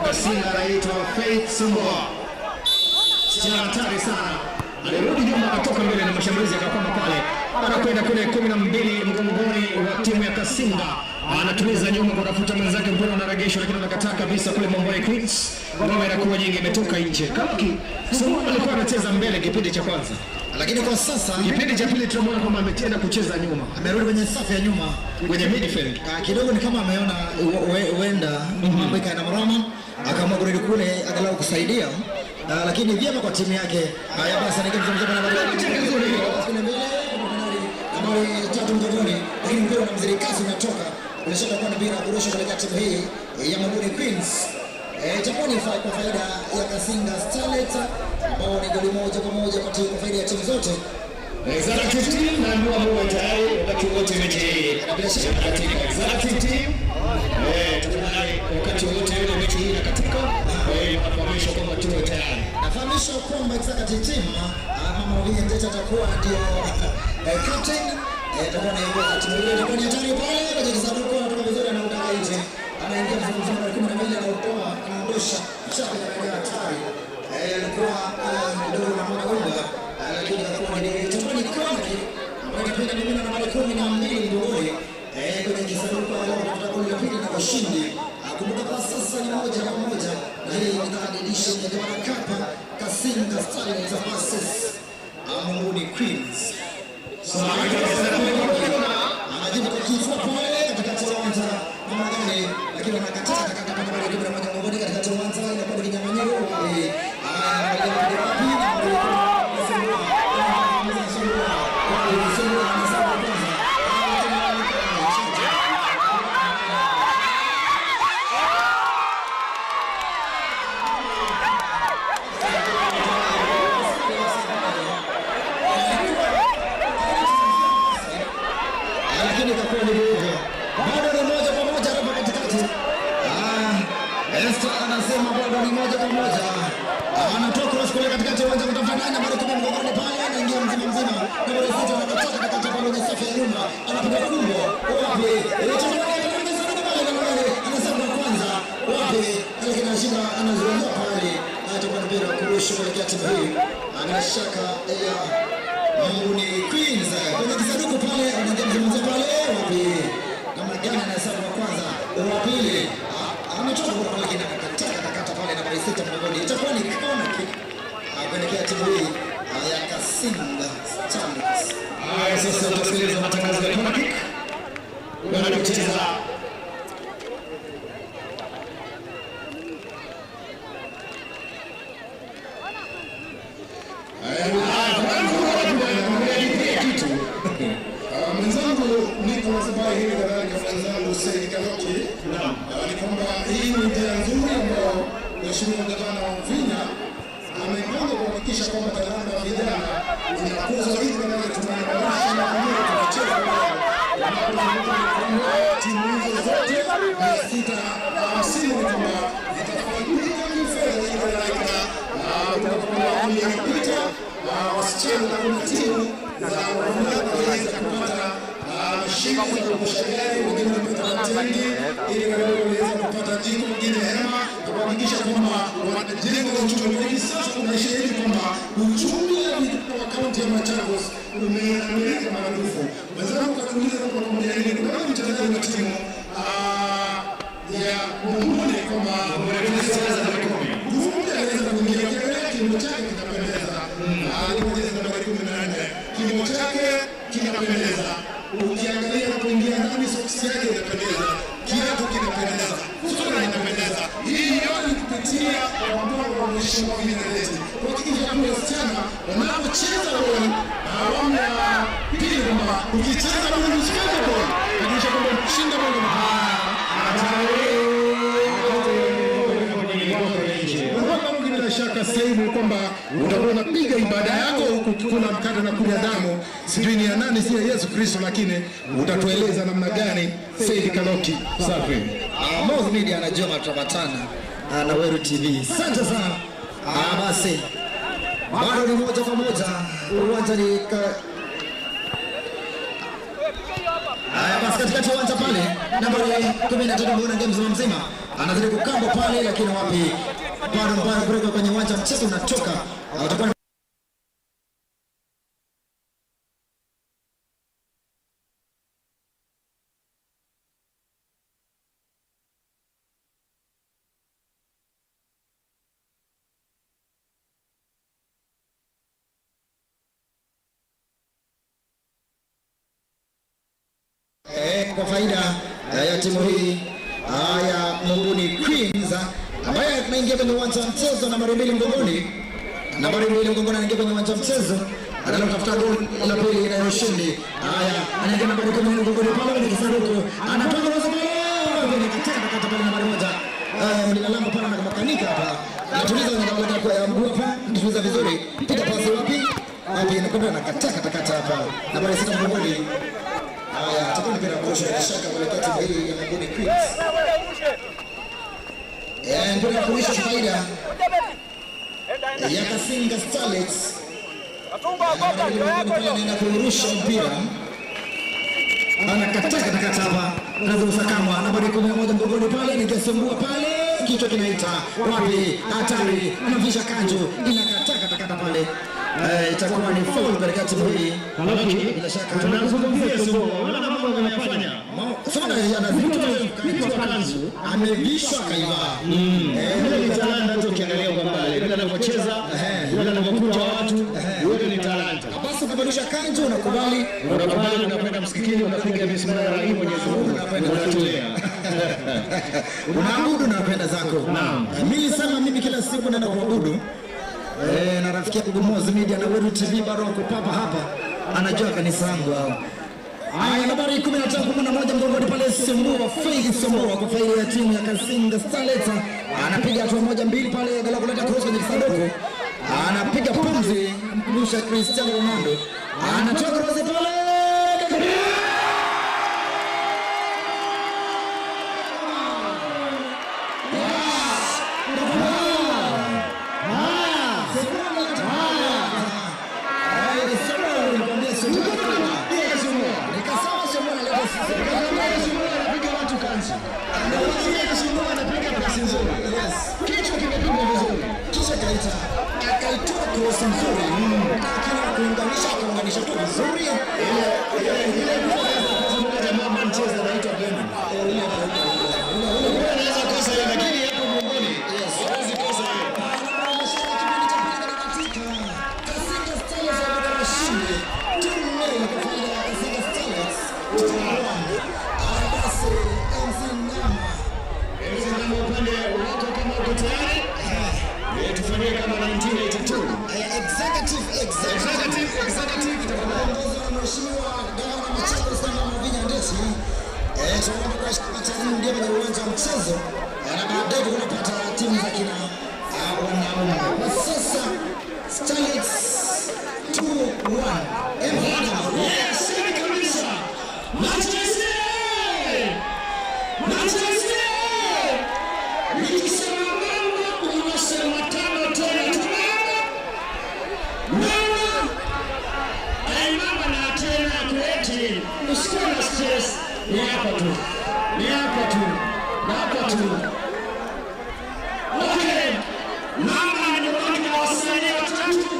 Speaker 9: Kasinga anaitwa Faith Sumboa. Msichana hatari sana. Alirudi nyuma akatoka mbele na mashambulizi akakwama pale. Anakwenda kule 12 mgongoni wa timu ya Kasinga. Anatuliza nyuma kutafuta mwenzake, mpira unaregeshwa lakini anakataa kabisa kule Mumbere Queens. Ngoma inakuwa nyingi, imetoka nje. Kaki Sumboa alikuwa anacheza mbele kipindi cha kwanza,
Speaker 12: lakini kwa sasa
Speaker 9: kipindi cha pili tunamwona kwamba ametenda kucheza nyuma,
Speaker 12: amerudi kwenye safu ya nyuma,
Speaker 9: kwenye midfield.
Speaker 12: Kidogo ni kama ameona huenda mambo ikaenda mrama, akaamua kurudi kule angalau kusaidia. Lakini vyema kwa timu yake. Haya basi, anaingia mzungumzo na nambari 3 mgongoni, lakini mpira unamzidi kasi, unatoka. Bila shaka kwa mpira kurusha katika timu hii ya Mumbere Queens. Itakuwa ni kwa faida ya Kasinga Starlet ambao ni goli 1-1 kwa faida ya timu zote.
Speaker 9: Executive team naambiwa muwe tayari wakati wote mechi hii inakatika. Executive team tafadhali, wakati wote ile mechi hii inakatika, kwa hiyo nafahamishwa kwamba tuwe tayari.
Speaker 12: Nafahamishwa kwamba executive team Mama Wavinya Ndeti atakuwa ndio captain, atakuwa anaongoza timu ile. Itakuwa ni hatari pale kwenye kisanduku, anatoka vizuri, anaondoka nje, anaingia mzunguko wa 12, anautoa, anaondosha shaka ya hatari. Alikuwa kidogo na mwana unga, lakini Queens. Anajibu kwa kifua pale katikati ya uwanja namna gani, lakini anakataa katika nambari 11 mgongoni katikati ya uwanja, inakuwa ni kinyang'anyiro. Haya, angalia wapi nambari lakini ikakuwa ni hivyo, bado ni 1-1 hapa katikati. Esther anasema bado ni 1-1. Anatoa cross kule katikati ya uwanja kutafuta nani, nambari 10 mgongoni pale, anaingia mzima mzima. Nambari 6 anakata katikati pale kwenye safu ya nyuma, anapiga kumbo wapi? Anasema kwanza wapi? Lakini anashinda, anazuia pale, atakuwa mpira wa kurusha kuelekea timu hii bila shaka ya Mbuni Queens kwenye kisanduku pale, anaingia mzima mzima pale, wapi? Namna gani anahesabu wa kwanza, wa pili, ametoka kwa pale, lakini akakata akakata pale nambari 6 mgongoni. Itakuwa ni corner kick kuelekea timu hii ya Kasinga Starlets.
Speaker 9: Haya, sasa tutasikiliza matangazo ya corner kick wanapocheza.
Speaker 2: Kitu mwenzangu Nicholas ambaye hili kadhalika mwenzangu Said Kaloki, ni kwamba hii ni njia nzuri ambayo Mheshimiwa Gavana wa Mvinya amepanga kuhakikisha kwamba talanta ya vijana inakuzwa ili kadhalika tunaimarisha na wenyewe tunacheza timu hizo zote 650 ni kwamba zitafaidika kifedha ili kadhalika kutakuwa awamu iliyopita wasichana na kuna timu za wavulana waliweza kupata mashine za kuosha gari, wengine wamepata matengi ili kadhalika waliweza kupata jiko, wengine hema na kuhakikisha kwamba wanajenga uchumi. Lakini sasa kuna hivi kwamba uchumi wa kaunti ya Machakos umeimarika maradufu. Mwenzangu katuuliza kwa pamoja nini kuna mchezaji wa timu ya Mumbuni kwamba nguvu mpya aliweza kuingia, ukiangalia kimo chake kinapendeza, alipojeza nambari 14 kimo chake kinapendeza, ukiangalia kuingia ndani soksi yake inapendeza, kiatu kinapendeza, sura inapendeza. Hii yote ni kupitia kwa mpango wa Mheshimiwa Vinaleti kuhakikisha kuwa wasichana wanapocheza boli awamu ya pili, kwamba ukicheza boli usicheze boli, hakikisha kwamba kushinda boli. Bila shaka sehemu kwamba utakuwa unapiga ibada yako huku ukikula mkate na kunywa damu, sijui ni ya nani, si ya Yesu Kristo, lakini utatueleza namna gani. Said Kaloki, safi.
Speaker 12: Moz Media anajua matamatana na Weru TV. Asante sana. Basi bado ni 1-1 uwanja ni Haya basi katikati ya uwanja pale nambari 13 mbona game mzima mzima anazidi kukamba pale, lakini wapi, bado mpira kutoka kwenye uwanja, mchezo unatoka. Utakuwa kwa faida ya timu hii ya Mumbuni Queens ambaye anaingia kwenye uwanja wa mchezo nambari 2 mgongoni. Nambari 2 mgongoni anaingia kwenye uwanja wa mchezo, anaenda kutafuta goli la pili na ushindi. Haya, anaingia nambari 10 mgongoni pale kwenye kisanduku, anatoka roza pale, kata pale nambari 1. Mlinda lango pale anamakanika hapa, anatuliza kwenye ya mguu hapa, anatuliza vizuri, piga pasi wapi? Wapi inakwenda na kata kata kata hapa. Nambari 6 mgongoni. Haya, atakuwa mpira kurusha bila shaka kuelekea timu hii ya Mumbuni Queens. Mpira kurusha kwa faida ya Kasinga Starlets. Anaenda kurusha mpira. Anakata kata kata hapa. Anazosakamwa nambari 11 mgongoni pale, ningesumbua pale, kichwa kinaita wapi? Hatari, anamvisha kanju, inakata kata kata pale. Itakuwa ni foul katika timu hii. Bila shaka
Speaker 9: tunazungumzia Sumbua, unaona mambo anayofanya.
Speaker 12: Sasa anazungumzia kanzu, amevishwa kaivaa.
Speaker 9: Ile ni talanta, hata ukiangalia kwa mbali, vile anavyocheza, vile anavyokuta watu, yote ni talanta.
Speaker 12: Basi Basi ukibadilisha kanzu unakubali,
Speaker 9: Unakubali, unakwenda msikitini, unapiga bismillahirrahmanirrahim, Mwenyezi Mungu unatulia.
Speaker 12: Unaabudu na unapenda zako.
Speaker 9: Naam.
Speaker 12: Mimi nilisema mimi kila siku naenda kuabudu. Na rafiki yangu Moz Media na Weru TV bado wako papa hapa. Anajua kanisa yangu hao. Haya, nambari 15 11 mgongoni pale Sumbua, Faith Sumbua kwa faida ya timu ya Kasinga Starlets. Anapiga hatua moja mbili pale, angalau kuleta cross kwenye kisanduku. Anapiga pumzi, mkumbusha Cristiano Ronaldo. Anatoa cross pale.
Speaker 9: Anapiga watu kanzu. Anapiga pasi nzuri. Kichwa kimepigwa vizuri.
Speaker 12: Kisha kaita akaitoa cross nzuri, lakini kuunganisha akaunganisha tu vizuri.
Speaker 9: Ile jamaa Manchester anaitwa Brennan. Anaweza kosa ile lakini hapo mgongoni. Hawezi kosa ile.
Speaker 12: Kasinga Starlets wamepata ushindi 2-0 kwa faida ya Kasinga Starlets 2-1. Basi MC Nama
Speaker 9: MC Nama, upande wako kama uko tayari. Tufanyie kama 1982.
Speaker 12: Executive,
Speaker 9: Executive, executive tafadhali.
Speaker 12: Ongozwa na Mheshimiwa Gavana Machakos na Mwavinya Ndeti. Tunaomba kwa heshima taarifa ndio kwenye uwanja wa mchezo. Na baadaye tunapata timu za kina wanaume. Kwa sasa Starlets 2-1.
Speaker 1: Yes, safi kabisa. Manchester! Manchester! Nikisema mama unasema tano tena tu mama. Mama. Ai mama na tena kueti. Usikuwe na stress. Ni hapa tu. Ni hapa tu. Ni hapa tu. Okay. Mama ni wake na wasanii watatu.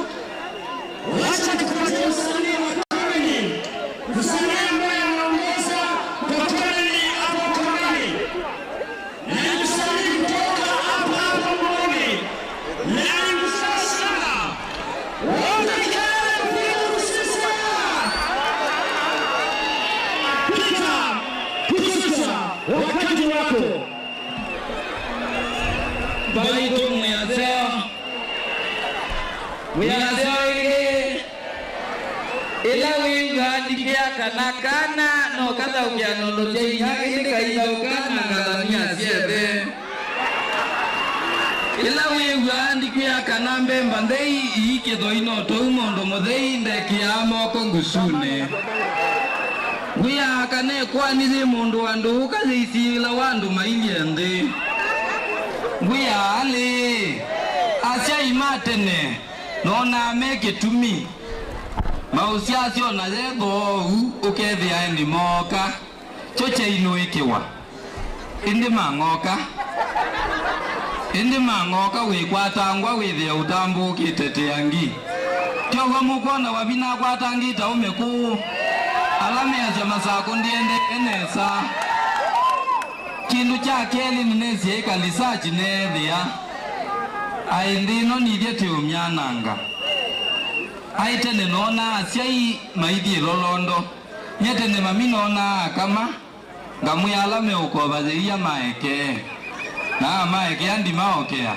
Speaker 1: Wacha tupatie msanii wa comedy. Msanii ambaye anaongoza kwa comedy hapo comedy. Ni msanii kutoka hapa hapa Mboni. Na ni msanii sana. Wote kelele kupiga Peter Kususa, wakati wako.
Speaker 13: Baitu mwiyazeo mwiyazeo ili ila wingandikia kana kana no kathaukia nundu cia inya indi kaithaukana ngathania ciethe ila wigwandikia kana mbemba nthei iikithwa ino tou mundu muthei ndekia moko ngusune ngwiaka nekwanithi mundu andu ukathicila wandu mailie nthi ngwiali aciai ma tene nona me gĩtumi mauciacio na yethou ukethia endi moka choche ikiwa indi mang'oka indi mang'oka wikwatangwa withia utambukite tiangi tioguo mukwona wavina kwatangita umiku ala meacia masako ndiendete nesa kindu kya keli ninesie ikalisachi nethia ai nthi ino nithie tiumyananga ai tene nona aciai maithie lolondo nye tene mami nona kama ngamwia ala meukovathiria maeke na maekea ndimaokea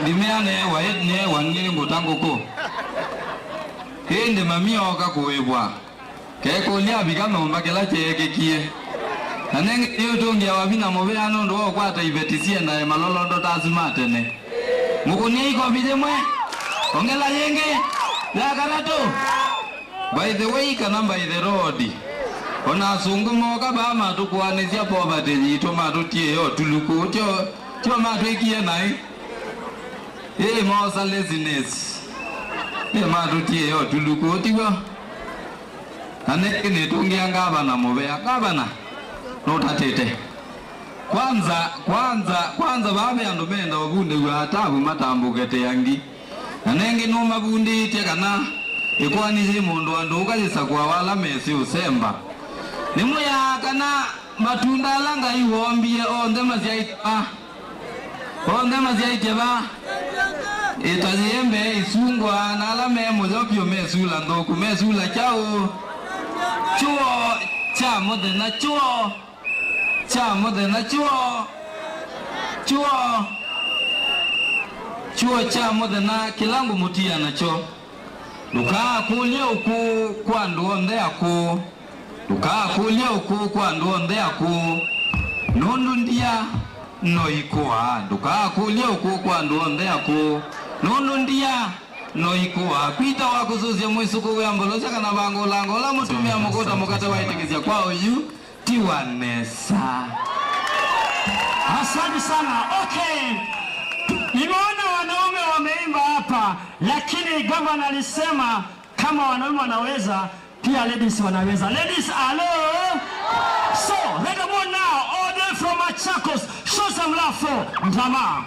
Speaker 13: ndimea newa newa nginguta nguku indi mami oka kuibwa kekulia avika nyumba kila cheekikie na nengi utungia wavina muvea nundu wa ukwata iveti ciendae malolondo tasima tene mukunia ikovi rimwe ongela yingi ya karatu by the way kana by the road ona asungu moka ba matukwanithia poverty yitu matutie tuluku tio tio matwikie nai ii mosa laziness ii matutie tuluku tiguo na niki nitungia ngavana muvea ngavana nutatite kwanza kwanza kwanza vave andu menda uvundiwa atavu matambukite angi na nengi numavunditie kana ikwanisi mundu andu ukajisakua wala mesi usemba nimuya kana matunda ala Ngai wombie onthe maciaite va onthe maciaite va Itaziembe isungwa na ala me muzopyo mesula ndoku mesula chao chuo cha muthenya chuo cha muthenya chuo chuo chuo cha muthenya kilangu mutia nacho ndukakulie uku kwa ndu onthe aku ndukakulie uku kwa ndu onthe aku nundu ndia no ikua ndukakulie uku kwa ndu onthe aku nundu ndia no ikua kwita wa kususia mwisuku wia mbolosia kana vangulangola mutumia mukuta mukate waitikisia kwa uyu tiwanesa.
Speaker 1: Asante sana. Okay. Nimeona wanaume wameimba hapa, lakini gavana alisema kama wanaume wanaweza, pia ladies wanaweza. Ladies, hello. So, let them on now, all the way from Machakos. Show some love for Ndama.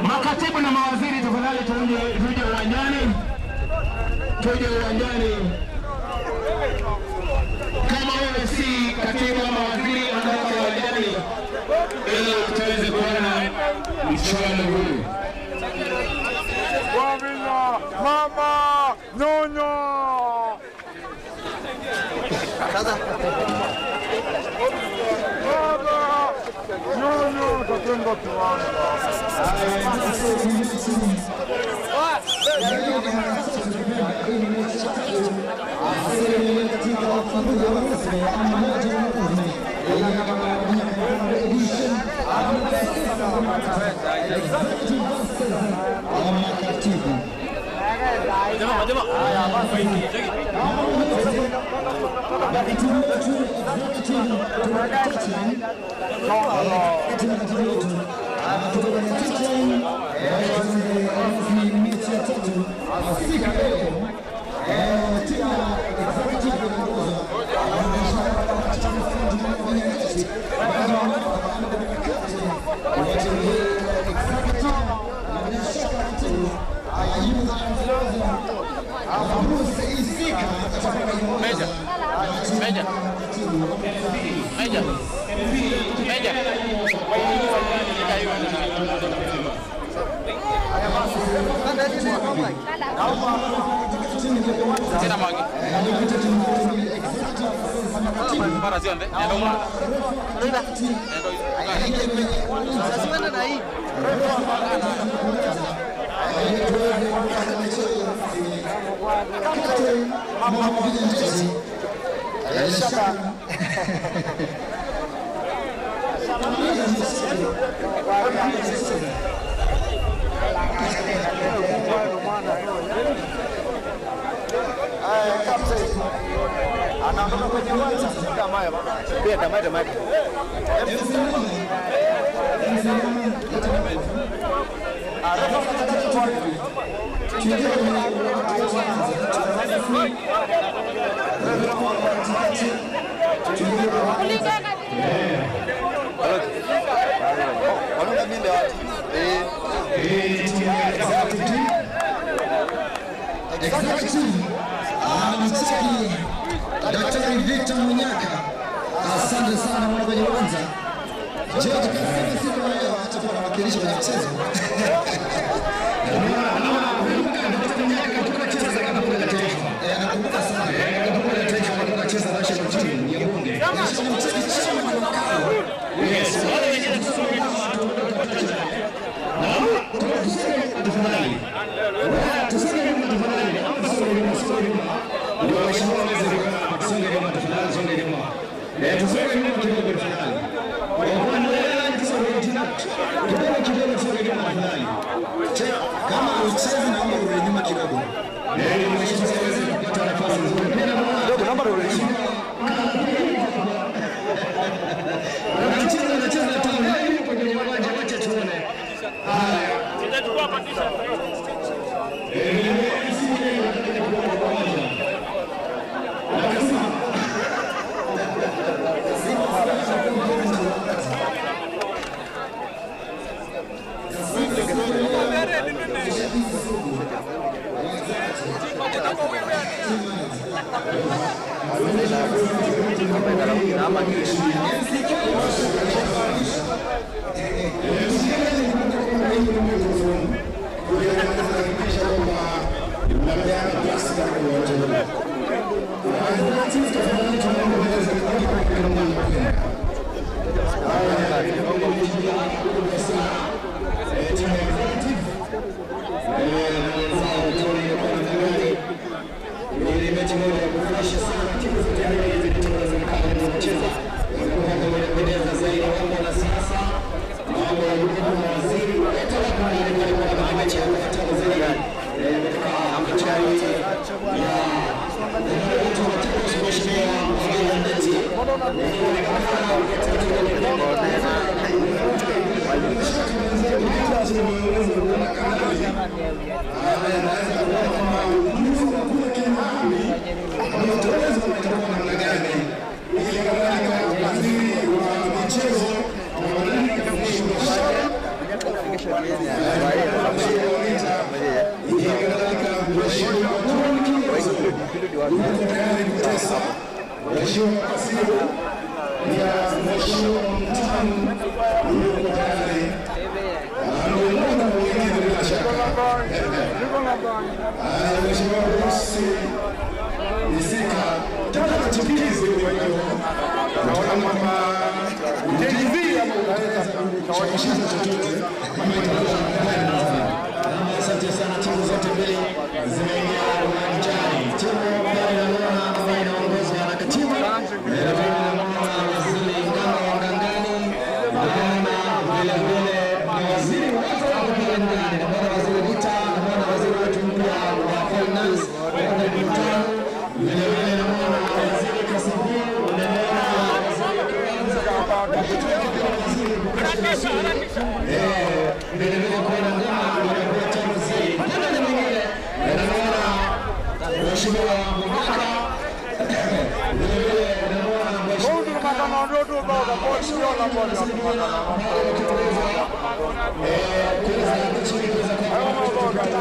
Speaker 3: Makatibu na mawaziri tafadhali tuje uwanjani. Tuje uwanjani. Kama wewe si katibu wa mawaziri, ondoka uwanjani ili tuweze kuona mchuano huu.
Speaker 14: Mama nyonyo.
Speaker 12: Sasa
Speaker 14: Baba nyonyo tatenga kiwanja.
Speaker 12: Mechi ya tatu siku ya leo, timu ya Executive inaongozwa
Speaker 15: Meja. Meja. Meja. Meja. Tena mwangi. Para sionde. Endo mwa.
Speaker 16: Sasa na hii.
Speaker 17: Anaondoka kwenye uwanja. Pia tamata mata.
Speaker 12: Executive anamcheki Daktari Victor Munyaka, asante sana mwana kwenye uwanja. George Kasema siku ya leo hatakuwa anawakilisha kwenye mchezo. Anakumbuka sana.
Speaker 9: Anacheza national team ya bunge. Yes. Tafadhali. Tusonge nyuma tafadhali. Naomba tusonge nyuma, tusonge nyuma. Ndio waheshimiwa waweze kukaa. Tusonge nyuma tafadhali, tusonge nyuma. Tusonge nyuma kidogo tafadhali. Kwa kuwa tusonge nyuma. Kidogo kidogo tusonge nyuma tafadhali.
Speaker 12: Kama uchezi naomba urudi nyuma kidogo.
Speaker 9: Ndio mheshimiwa aweze kupata nafasi nzuri. Pia naomba
Speaker 17: Naomba urudi nyuma.
Speaker 9: Anacheza anacheza tamu. Yupo kwenye uwanja, wacha tuone. Haya.
Speaker 15: Sitachukua patisha.
Speaker 9: Ni mechi moja ya kufurahisha sana. Timu zote mbili hizi ni timu za serikali zinazocheza. Wamekuwa wanapendeza zaidi mambo ya siasa, mambo ya mawaziri, hata watu wale kwa mechi ya kufuatana zaidi katika machari ya
Speaker 2: Mheshimiwa Kasimu na Mheshimiwa Mtamu yuko tayari anaongoza mwingine bila shaka. Mheshimiwa Bruce Isika tena chipukizi huyo, naona kwamba utenzi ama utaweza kushawishiza chochote kama itakuwa namna.
Speaker 9: Asante sana, timu zote mbili zimeingia uwanjani. Timu ambayo inaona ambayo inaongozwa na katibu vile vile naona waziri Ngano wa Ngangani, naona vile vile mawaziri wote wako pale ndani, naona waziri Rita, naona waziri wetu mpya wa finance.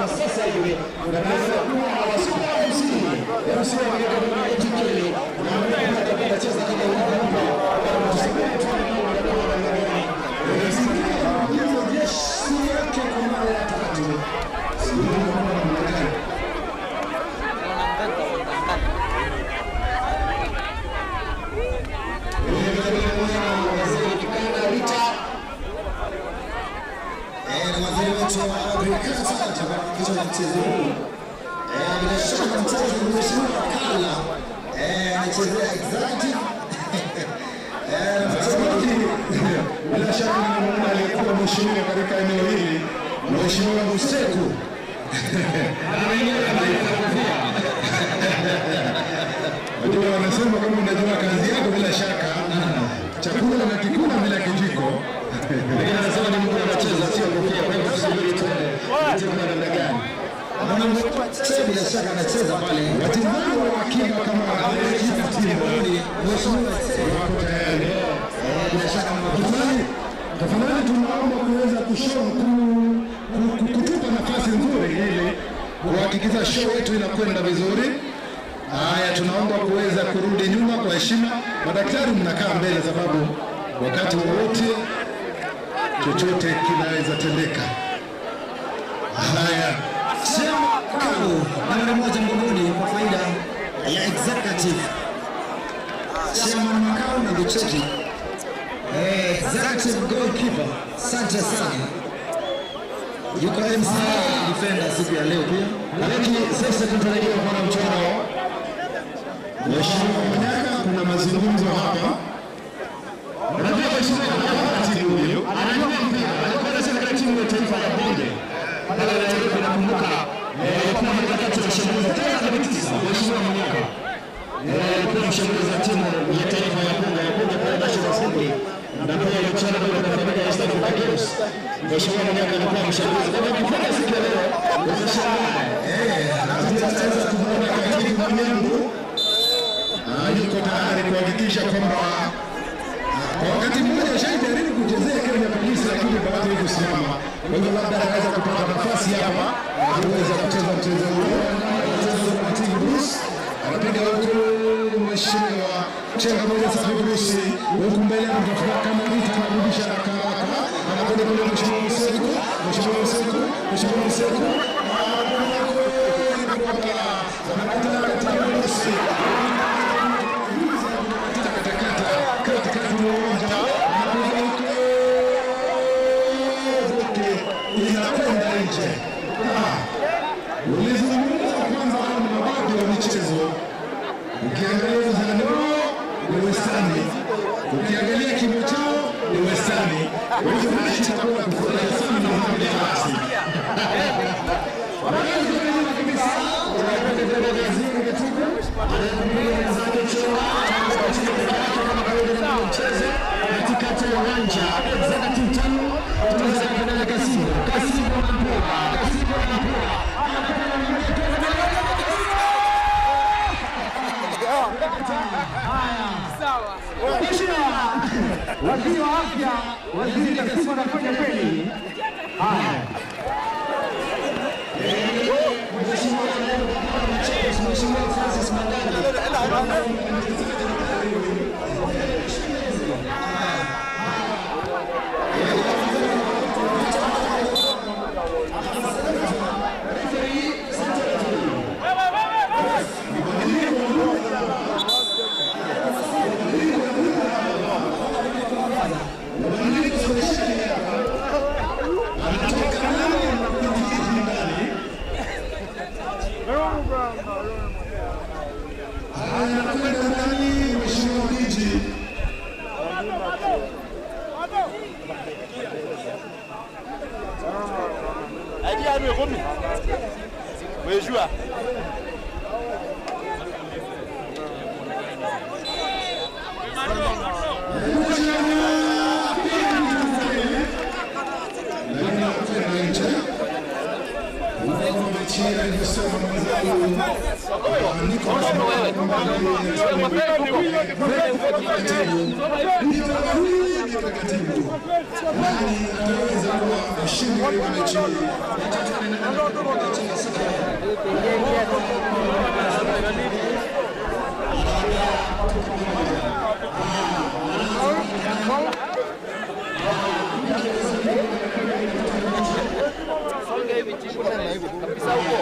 Speaker 11: Sasa hivi
Speaker 12: na waziri wetu wa agriculture atakuwa kichwa cha mchezo huu. Bila shaka mchezo Mheshimiwa Kala anachezea executive.
Speaker 9: Bila shaka nimemuona aliyekuwa mheshimiwa katika eneo hili, Mheshimiwa Museku. Unajua wanasema kama unajua kazi yako, bila shaka chakula na kikula bila kijiko.
Speaker 11: Lakini anasema ni mtu anacheza sio kofia, kwa hivyo tusubiri tuone itakuwa namna gani.
Speaker 12: Bila shaka anacheza pale.
Speaker 9: Wachezaji wa akiba kama anayeshika timu
Speaker 12: Mheshimiwa
Speaker 9: wako tayari.
Speaker 12: Bila shaka
Speaker 9: Tafadhali tunaomba kuweza kushow kutupa nafasi nzuri ili kuhakikisha show yetu inakwenda vizuri. Haya, tunaomba kuweza kurudi nyuma kwa heshima. Madaktari mnakaa mbele, sababu wakati wowote chochote kinaweza tendeka. Haya,
Speaker 12: Sema Kalu nambari 1 mgongoni kwa faida ya executive. Chairman Makau na Bucheki. Executive goalkeeper. Asante sana. Yuko MC defender siku ya leo pia.
Speaker 9: Lakini sasa tutarejea kwa mchoro. Mheshimiwa Manyaka, kuna mazungumzo hapa.
Speaker 11: Unajua mheshimiwa katibu huyu anajua mpira, alikuwa anacheza katika timu ya taifa ya Bonde pale Nairobi, nakumbuka alikuwa mmoja kati ya washambulizi tena kabisa. Mheshimiwa Manyaka alikuwa mshambulizi wa timu ya taifa ya Bonde ya Bonde pale National Assembly na pia michuano ambayo inafanyika East Africa Games. Mheshimiwa Manyaka alikuwa mshambulizi, kwa hivyo akifanya siku ya leo utashangaa.
Speaker 9: Tunaweza kumuona katibu Munyambu yuko tayari kuhakikisha kwamba kwa wakati mmoja ashaijaribu kuchezea Kenya Police, lakini bahati haikusimama. Kwa hivyo labda anaweza kupata nafasi hapa kuweza kucheza mchezo huo. Anacheza na Martin Bruce, anapiga huku mheshimiwa chenga moja safi Bruce, huku mbele anatafuta kama Rita, anarudisha haraka haraka, anakwenda kule mheshimiwa Mseku, mheshimiwa Mseku, mheshimiwa Mseku anakwenda Bruce katikati mwa uwanja inakwenda nje. Ulizungumza kwanza, hao ni mababi wa michezo. Ukiangalia uzani wao ni wastani, ukiangalia kimo chao ni wastani. Kwa hivyo mechi itakuwa kufurahisha sana na Mohamed Abasi.
Speaker 11: Mchezo katikati ya uwanja executive tano tunaweza kuendelea. Kasingo, Kasingo na mpira, Kasingo na mpira.
Speaker 8: Mheshimiwa Waziri wa Afya, Waziri Kassim anafanya kweli. Haya.
Speaker 12: Mheshimiwa Francis Mandani.
Speaker 9: Anakwenda ndani, Mheshimiwa Miji.
Speaker 17: Mheshimiwa.
Speaker 9: Lakini anakwenda nje. mechi alivyosema mwenzangu Niko nani ataweza kuwa mshindi katika mechi hii?
Speaker 15: Songa hivi chini kabisa huko.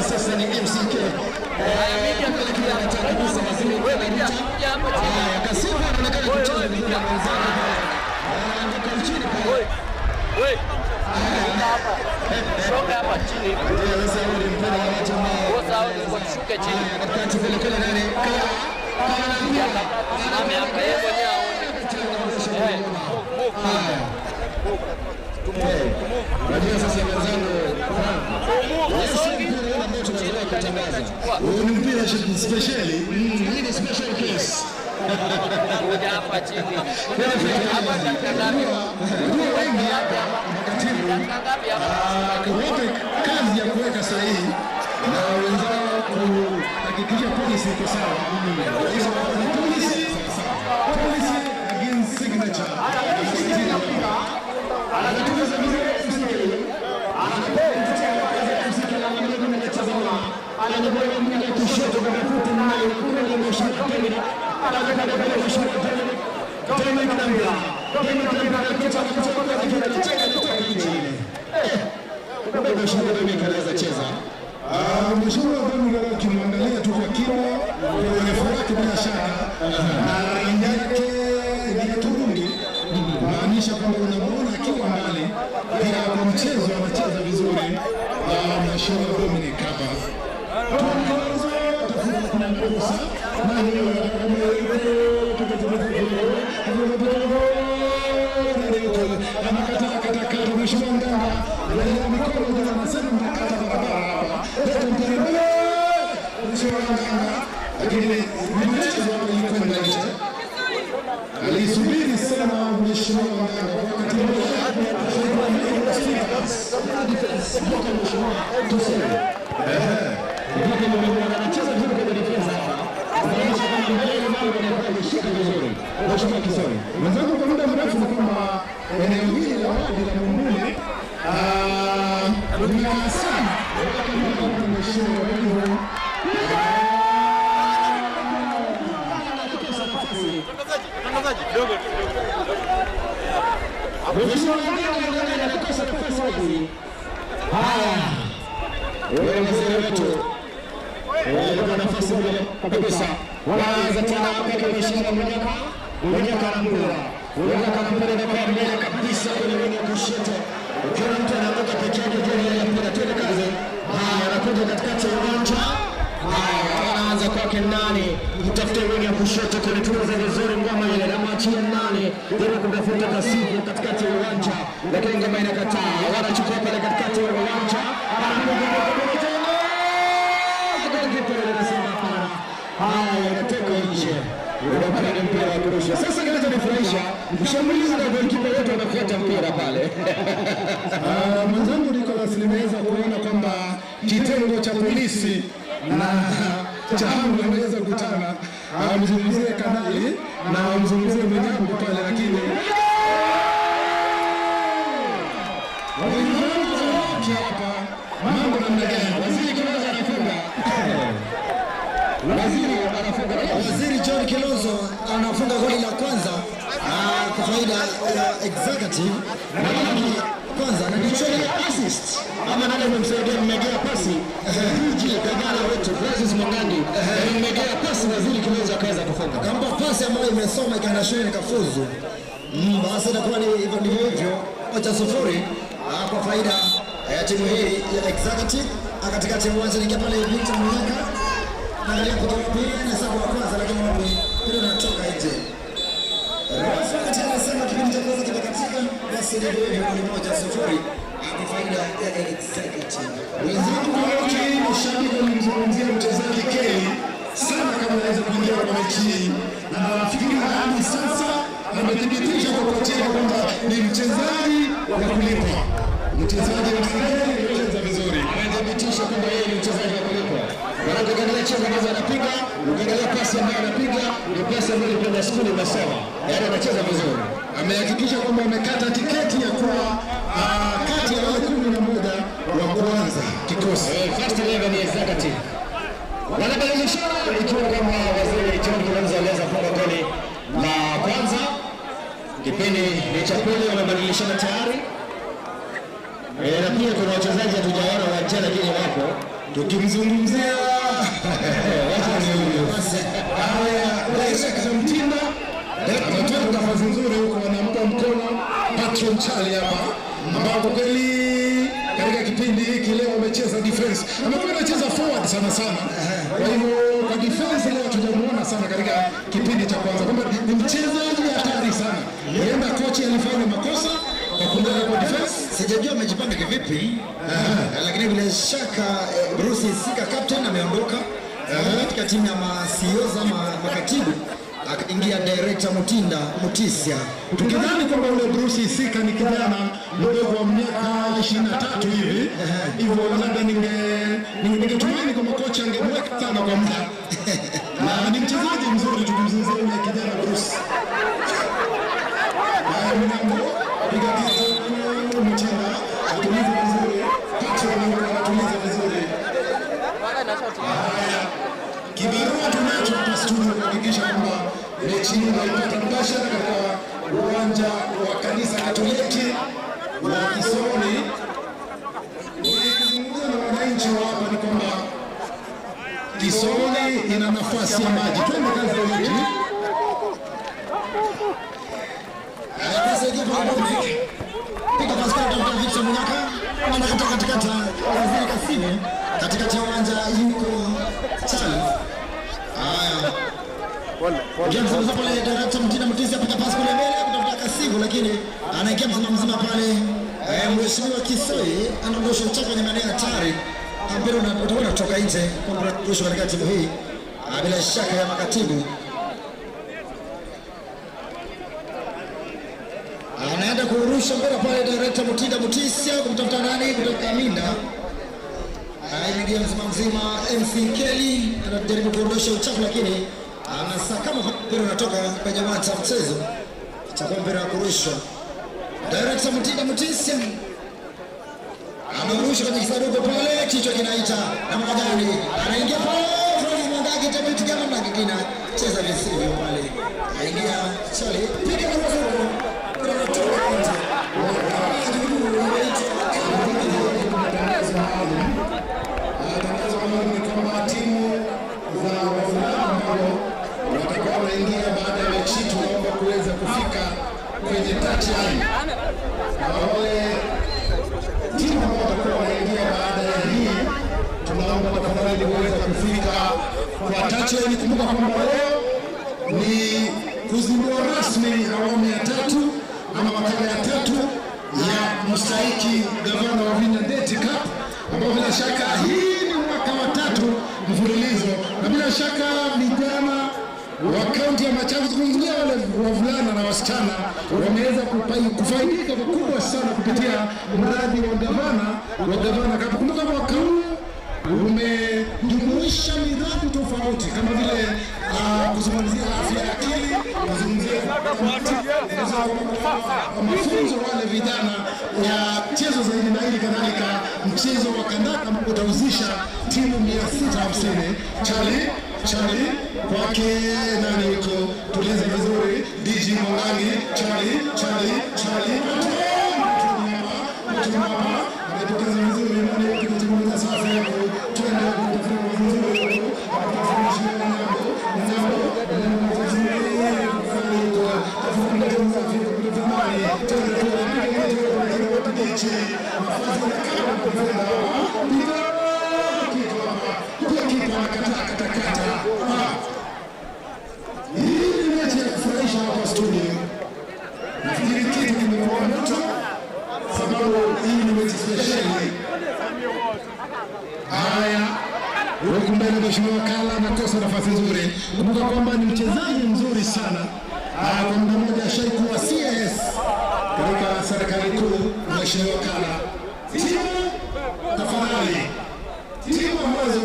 Speaker 9: Sasa ni MCK. Kasimu anaonekana kucheza vizuri na wenzake pale. Anaanguka chini pale.
Speaker 15: Songa hapa chini hivi.
Speaker 9: Ndio sasa ule mpira wa jamaa.
Speaker 15: Ngoza au tushuke chini.
Speaker 9: Katikati pale kule nani?
Speaker 15: Simame hapa yeye mwenyewe aone.
Speaker 9: Unajua sasa wenzangu, huu ni mpira speciali. Hii ni special case.
Speaker 15: Kuja hapa chini. Hapa dakika ngapi?
Speaker 9: Unajua wengi hapa makatibu wape kazi ya kuweka sahihi na wenzao kuhakikisha polisi iko sawa. Hizo ni polisi, polisi against signature. Anatuliza vizuri MCK. Kushoto katafuta naye kule mheshimiwa Dominic anakwenda pale mheshimiwa Dominic Dominic Nambia Dominic Nambia anakuta kutoka lakini anacheza kutoka nje ile. Kumbe mheshimiwa Dominic anaweza cheza. Mheshimiwa Dominic ukimwangalia tu kwa kimo, kwa urefu wake bila shaka na rangi yake ni turungi, kumaanisha kwamba unamuona akiwa mbali, ila kwa mchezo anacheza vizuri. Mheshimiwa Dominic hapa Mheshimiwa Nganga anainua mikono juu, anasema mtakata barabara hapa, leta mpira mbele. Mheshimiwa Nganga, lakini mchezo ilikwenda nje, alisubiri sana Mheshimiwa Nganga wakati anacheza vizuri kwenye defense hapa, kuonyesha kwamba mbele mambo yanakuwa yameshika vizuri. Mheshimiwa Kisori, mwenzangu, kwa muda mrefu ni kwamba eneo hili la wadi la Mumbuni limekaa sana mheshimiwa, kwa hivyo Mheshimiwa Nganga anakosa nafasi. Haya, wewe mzee wetu walikuwa nafasi moja kabisa, wanaanza tena kwake Mheshimiwa Munyaka. Munyaka na mpira, Munyaka na mpira inakuwa mbele kabisa kwenye wing ya kushoto. Ukiona mtu anaanguka peke yake, jua ile mpira, twende kazi. Haya, anakuja katikati ya uwanja. Haya, anaanza kwake nani, mtafute wing ya kushoto kulituza vizuri ngoma ile, namwachia nani, jaribu kumtafuta Kasivu katikati ya uwanja, lakini ngoma inakataa. Wanachukua pale katikati ya uwanja, anapiga tena golikipa anasema hapana. Haya, inatoka nje, unakuwa ni mpira wa kurusha. Sasa kinachonifurahisha mshambulizi na golikipa wote wanafuata mpira pale. Mwenzangu Nicholas, nimeweza kuona kwamba kitengo cha polisi na cha hangu ameweza kukutana, amzungumzie kanali na amzungumzie mwenzangu pale, lakini wenzangu hapa mambo namna gani? Waziri Kilonzo anafunga. Waziri anafunga.
Speaker 12: Waziri John Kilonzo anafunga goli la kwanza kwa faida ya Executive, lakini kwanza na Kichwele
Speaker 9: assist ama nani amemsaidia mmegea pasi DG Kagala wetu Francis Mwangangi amemmegea pasi Waziri Kilonzo akaweza kufunga.
Speaker 12: Kampa pasi ambayo imesoma ikaenda shule nikafuzu. Basi itakuwa ni hivyo ndivyo hivyo, 1-0 kwa faida ya timu hii ya Executive. Katikati ya uwanja ingia pale Victor Muyaka, naangalia kutoka pili na sabu wa kwanza, lakini wapi mpira unatoka. Basi ndivyo hivyo, goli 1-0 kwa faida ya Executive.
Speaker 9: Wenzangu wote mashabiki walimzungumzia mchezaji Kelly sana kama anaweza kuingia kwa mechi hii, na nafikiri hadi sasa amethibitisha kwa kocha kwamba ni mchezaji wa kulipwa. Mchezaji msigeni amecheza vizuri,
Speaker 11: amethibitisha kwamba yeye ni mchezaji wa kulipwa. Maana ukiangalia chezo ambazo anapiga, ukiangalia pasi ambayo anapiga, ni pasi ambayo ilikwenda skuli imesoma, yaani anacheza vizuri.
Speaker 9: Amehakikisha kwamba amekata tiketi ya kuwa kati ya wale 11 wa kwanza kikosi.
Speaker 11: First 11 Executive wanabadilishana, ikiwa kama waziri John Kilonzo aliweza kufunga goli la kwanza, kipindi ni cha pili, wamebadilishana tayari. Na pia kuna wachezaji hatujaona uwanjani lakini wapo.
Speaker 9: Tukimzungumzia haya, Director Mtinda ametoka nafasi nzuri huko, anampa mkono Patron Charlie hapa, ambao kwa kweli katika kipindi hiki leo amecheza defense, amekuwa anacheza forward sana sana. Kwa hivyo kwa defense leo hatujamuona sana katika kipindi cha kwanza, kwamba ni mchezaji hatari sana. Huenda kocha alifanya makosa kwa kumweka kwa defense.
Speaker 12: Sijajua amejipanga kivipi, lakini bila shaka Bruce Isika captain ameondoka katika timu ya ma-CEOs ama makatibu, akaingia director Mutinda Mutisia.
Speaker 9: Tukidhani kwamba ule Bruce Isika ni kijana mdogo wa miaka 23 hivi hivyo, labda ningetumaini kwamba kocha angemweka sana kwa muda, na ni mchezaji mzuri tukimzungumzia ule kijana Bruce. Haya, Mnambo piga kitu Mutinda atulize vizuri, Patron anatuliza vizuri. Haya, kibarua tunacho hapa studio kuhakikisha kwamba mechi hii unaipata mbashara katika uwanja wa kanisa Katoliki wa Kisoni. Nikizungumza na wananchi wa hapa ni kwamba Kisoni ina nafasi ya maji. Twende kazi ya wiki.
Speaker 12: Piga pasi kwa Dr. Victor Munyaka, anakata katikati Waziri Kasimu, katikati ya uwanja yuko Charles. Haya. James mzima pale director Mtinda Mutisia apiga pasi kule mbele kutafuta Kasimu, lakini anaingia mzima mzima pale. Mheshimiwa Kisoi anaondosha uchafu kwenye maeneo hatari. Mpira utakuwa unatoka nje kwa kurusha katika timu hii. Bila shaka ya makatibu. Anaenda kurusha mpira pale director Mutinda Mutisia kumtafuta nani kutoka Minda. Anaingia mzima mzima MC Kelly anajaribu kuondosha uchafu, lakini anasakama mpira unatoka kwenye uwanja wa mchezo. Itakuwa mpira wa kurushwa. Director Mutinda Mutisia amerusha kwenye kisanduku pale, kichwa kinaita na Mwadani anaingia pale, Francis Mwandaki tabiti kama mna kingine cheza visivyo pale, aingia Charlie, piga kwa huko, mpira unatoka nje.
Speaker 9: Tangazo maalum ni kwamba timu za wavulana ambao watakuwa wanaingia baada ya mechi, tunaomba kuweza kufika kwenye touchline, na wale timu ambao watakuwa wanaingia baada ya hii, tunaomba tafadhali kuweza kufika kwa touchline. Kumbuka kwamba leo ni kuzindua rasmi awamu ya tatu ama makala ya tatu ya mstahiki gavana wa Wavinya Ndeti Cup, ambao bila shaka hii ni mwaka wa tatu mfululizo, na bila shaka vijana wa kaunti ya Machakos, kuzungumzia wale wavulana na wasichana, wameweza kufaidika pakubwa sana kupitia mradi wa gavana wa Gavana Cup. Kumbuka mwaka huu umejumuisha miradi tofauti kama vile kuzungumzia afya ya akili, kuzungumzia mafunzo wale vijana ya mchezo zaidi na hili kadhalika mchezo wa kandanda ambao utahusisha timu 650. Charlie Charlie kwake nani yuko, tuliza vizuri DG Mwangangi, Charlie Charlie Charlie amepoteza vizuri nani yuko kutengeneza safu yako, twende kutafuta vizuri huko, Hii ni mechi ya kufurahisha hapa studio. Nafikiri kitu kimekuwa moto. Kumbuka kwamba ni mchezaji mzuri sana. Kwa muda mmoja ashaikuwa CS katika serikali kuu, Mheshimiwa Kala. Timu tafadhali, timu ambazo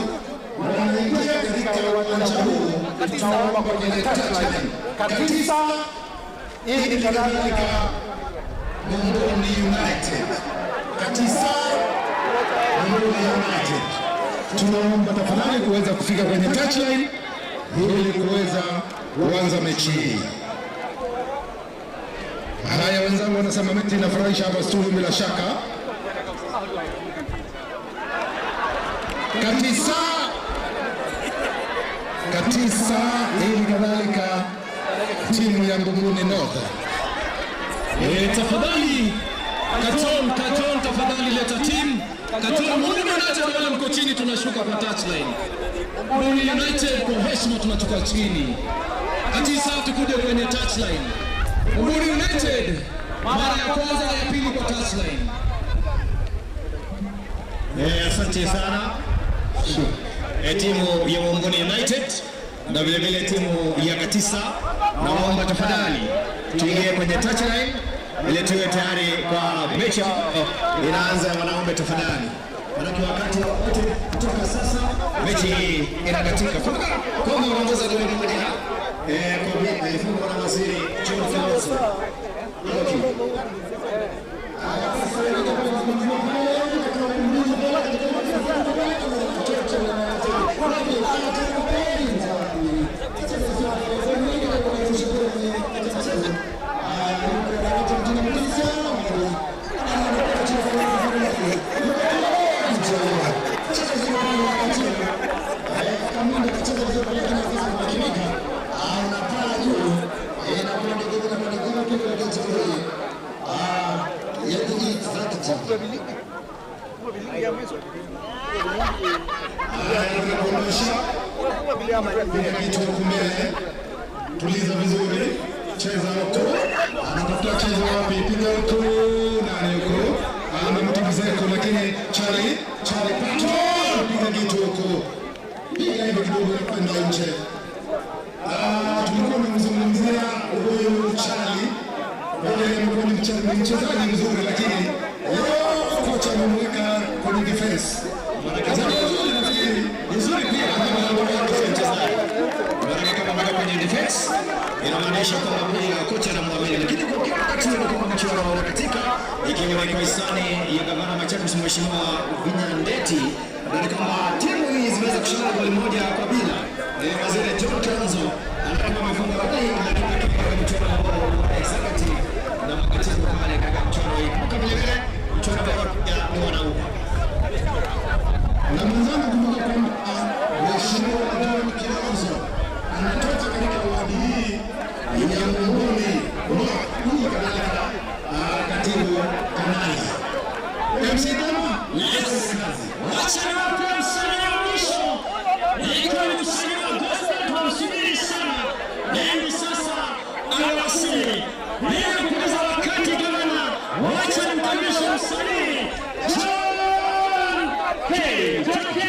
Speaker 9: wanaingia katika uwanja huu tutaomba kwenye touchline. Katisa, hii kadhalika Mumbuni United. Katisa, Mumbuni United. Tunaomba tafadhali kuweza kufika kwenye touchline ili kuweza kuanza mechi hii. Haya, wenzangu wanasema mechi inafurahisha hapa studio bila shaka. Katisa, Katisa, hii kadhalika timu ya Mumbuni North.
Speaker 18: Tafadhali Katon, Katon, tafadhali leta timu. Katon, Mumbuni United wale mko chini, tunashuka kwa touchline. Mumbuni United kwa heshima tunatoka chini. Katisa tukuje kwenye touchline. Mumbuni United mara ya kwanza, ya pili kwa touchline.
Speaker 11: Asante sana timu ya Mumbuni United na vile vile timu ya Katisa, naomba tafadhali tuingie kwenye touchline ili tuwe tayari kwa mechi ambayo inaanza. Wanaume tafadhali, manake wakati wote kutoka sasa mechi hii inakatika. Kumbuka Kongo wanaongoza goli moja kwa bila, ilifungwa na Waziri John Kalonzo. Okay.
Speaker 9: Kitu huku mbele, tuliza vizuri, cheza huku, anatafuta cheza wapi, piga huku, nani huku, anamtuliza huku, lakini Charlie, Charlie Patton, piga kitu huku, piga hivi kidogo kwenda nje. Tulikuwa tunamzungumzia huyu Charlie, yeye amekuwa ni mchezaji mzuri, lakini leo kocha amemweka kwenye defense. Mchezaji mzuri, nafikiri
Speaker 11: Nzuri pia kama mchezaji kama ameweka kwenye defense inamaanisha kwamba pia kocha anamwamini, lakini kwa wakati ni kwamba mchuano unakatika, ikiwa ni kwa hisani ya gavana Machakos Mheshimiwa Vinya Ndeti, na ni kwamba timu hii zimeweza kushinda goli 1-0. Waziri John Kalonzo anakuwa amefunga goli, lakini katika mchuano ambao wa executive na makatibu pale katika mchuano hii, kumbuka vile vile mchuano ambao ni wanaume
Speaker 9: na mwenzangu, kumbuka kwamba Mheshimiwa John Kilonzo anatoka katika wadi hii ya Mumbuni North, kadhalika katibu kanali MC Dama.
Speaker 1: Yes. Wacha niwape msanii wa mwisho, ikiwa ni msanii wa gospel tunamsubiri sana, na hivi sasa amewasili. Bila kupoteza wakati, gavana, wacha nimkaribishe msanii John K. John K.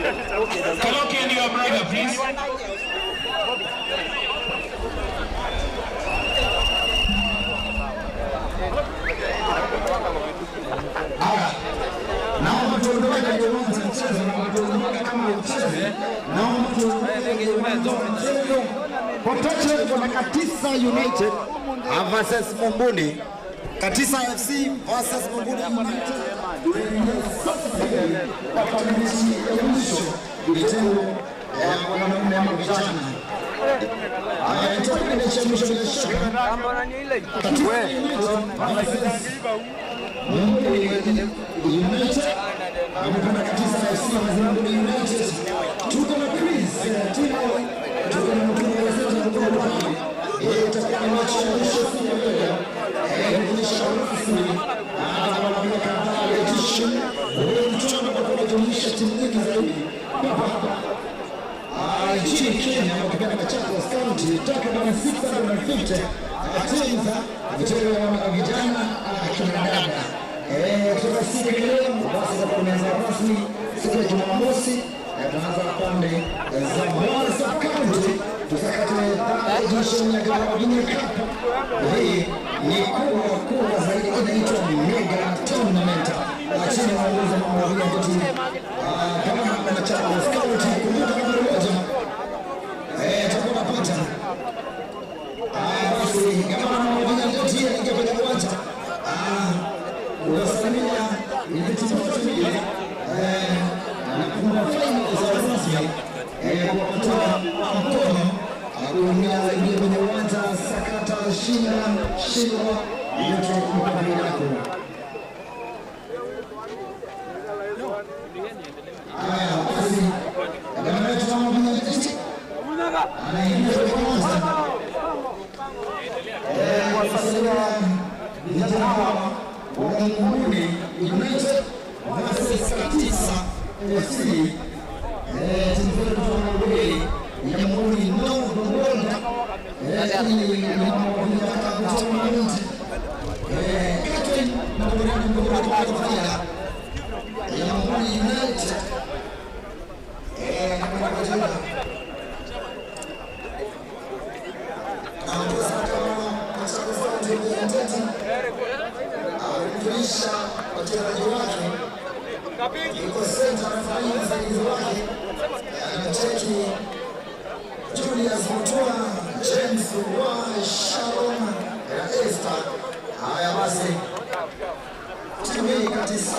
Speaker 3: Kaloki and your brother, please.
Speaker 11: Naomba tuondoke kwenye uwanja wa mchezo, naomba tuondoke kama mchezo. Naomba tuondoke kwenye uwanja wa mchezo. Kwa touchline kuna Katisa United versus Mumbuni. Katisa FC versus Mumbuni United. Katika mechi ya mwisho vitengo ya wanaume ama vijana. Haya, itakuwa ni mechi ya mwisho bila shaka. Katisa United versus Mumbuni United. Amepanda Katisa FC versus Mumbuni United. Tuko na Chris Timo, tuko na mkuu wetu kutoka pale. Itakuwa ni mechi ya mwisho siku ya leo. Kuonyesha rasmi hata wanapiga kadhaa edition. Huu mchuano kwa kujumlisha timu nyingi zaidi hapa hapa nchini Kenya, wakipenda Machakos County, takriban 650 timu za vitengo ya vijana akina dada. Kutoka siku ya leo basi itakuwa imeanza rasmi siku ya Jumamosi. Tunaanza pande za Mwanza County tusakate edition ya Gavana Cup. Hii ni kubwa kubwa zaidi, inaitwa Mega Tournament chini ya uongozi wa Mama Wavinya Ndeti, gavana wa Machakos County. Kumbuka nambari moja tutakuwa tunapata basi gavana Mama Wavinya Ndeti anaingia kwenye uwanja unasalimia viti zote mbili na kuna final za rasmi kwa kutoa mkono kuingia ingia kwenye uwanja sakata shinda shindwa yote mkono yako. Haya basi, gavana wetu Mama Wavinya Ndeti anaingia kwenye uwanja kuwasalimia vijana hawa wa Mumbuni United versus Katisa FC. Timu zote kutoka Mumbuni ya Mumbuni North Rwanda. Hii ni Mama Wavinya Cup Tournament. Captain na burudani mkubwa kwa faida ya Mumbuni United. Na kwenda kwa jina kuwakilisha wachezaji wake, yuko senta refarii msaidizi wake anacheki Julius Mutua, James wa Shalom na Esther. Haya basi, timu hii Katisa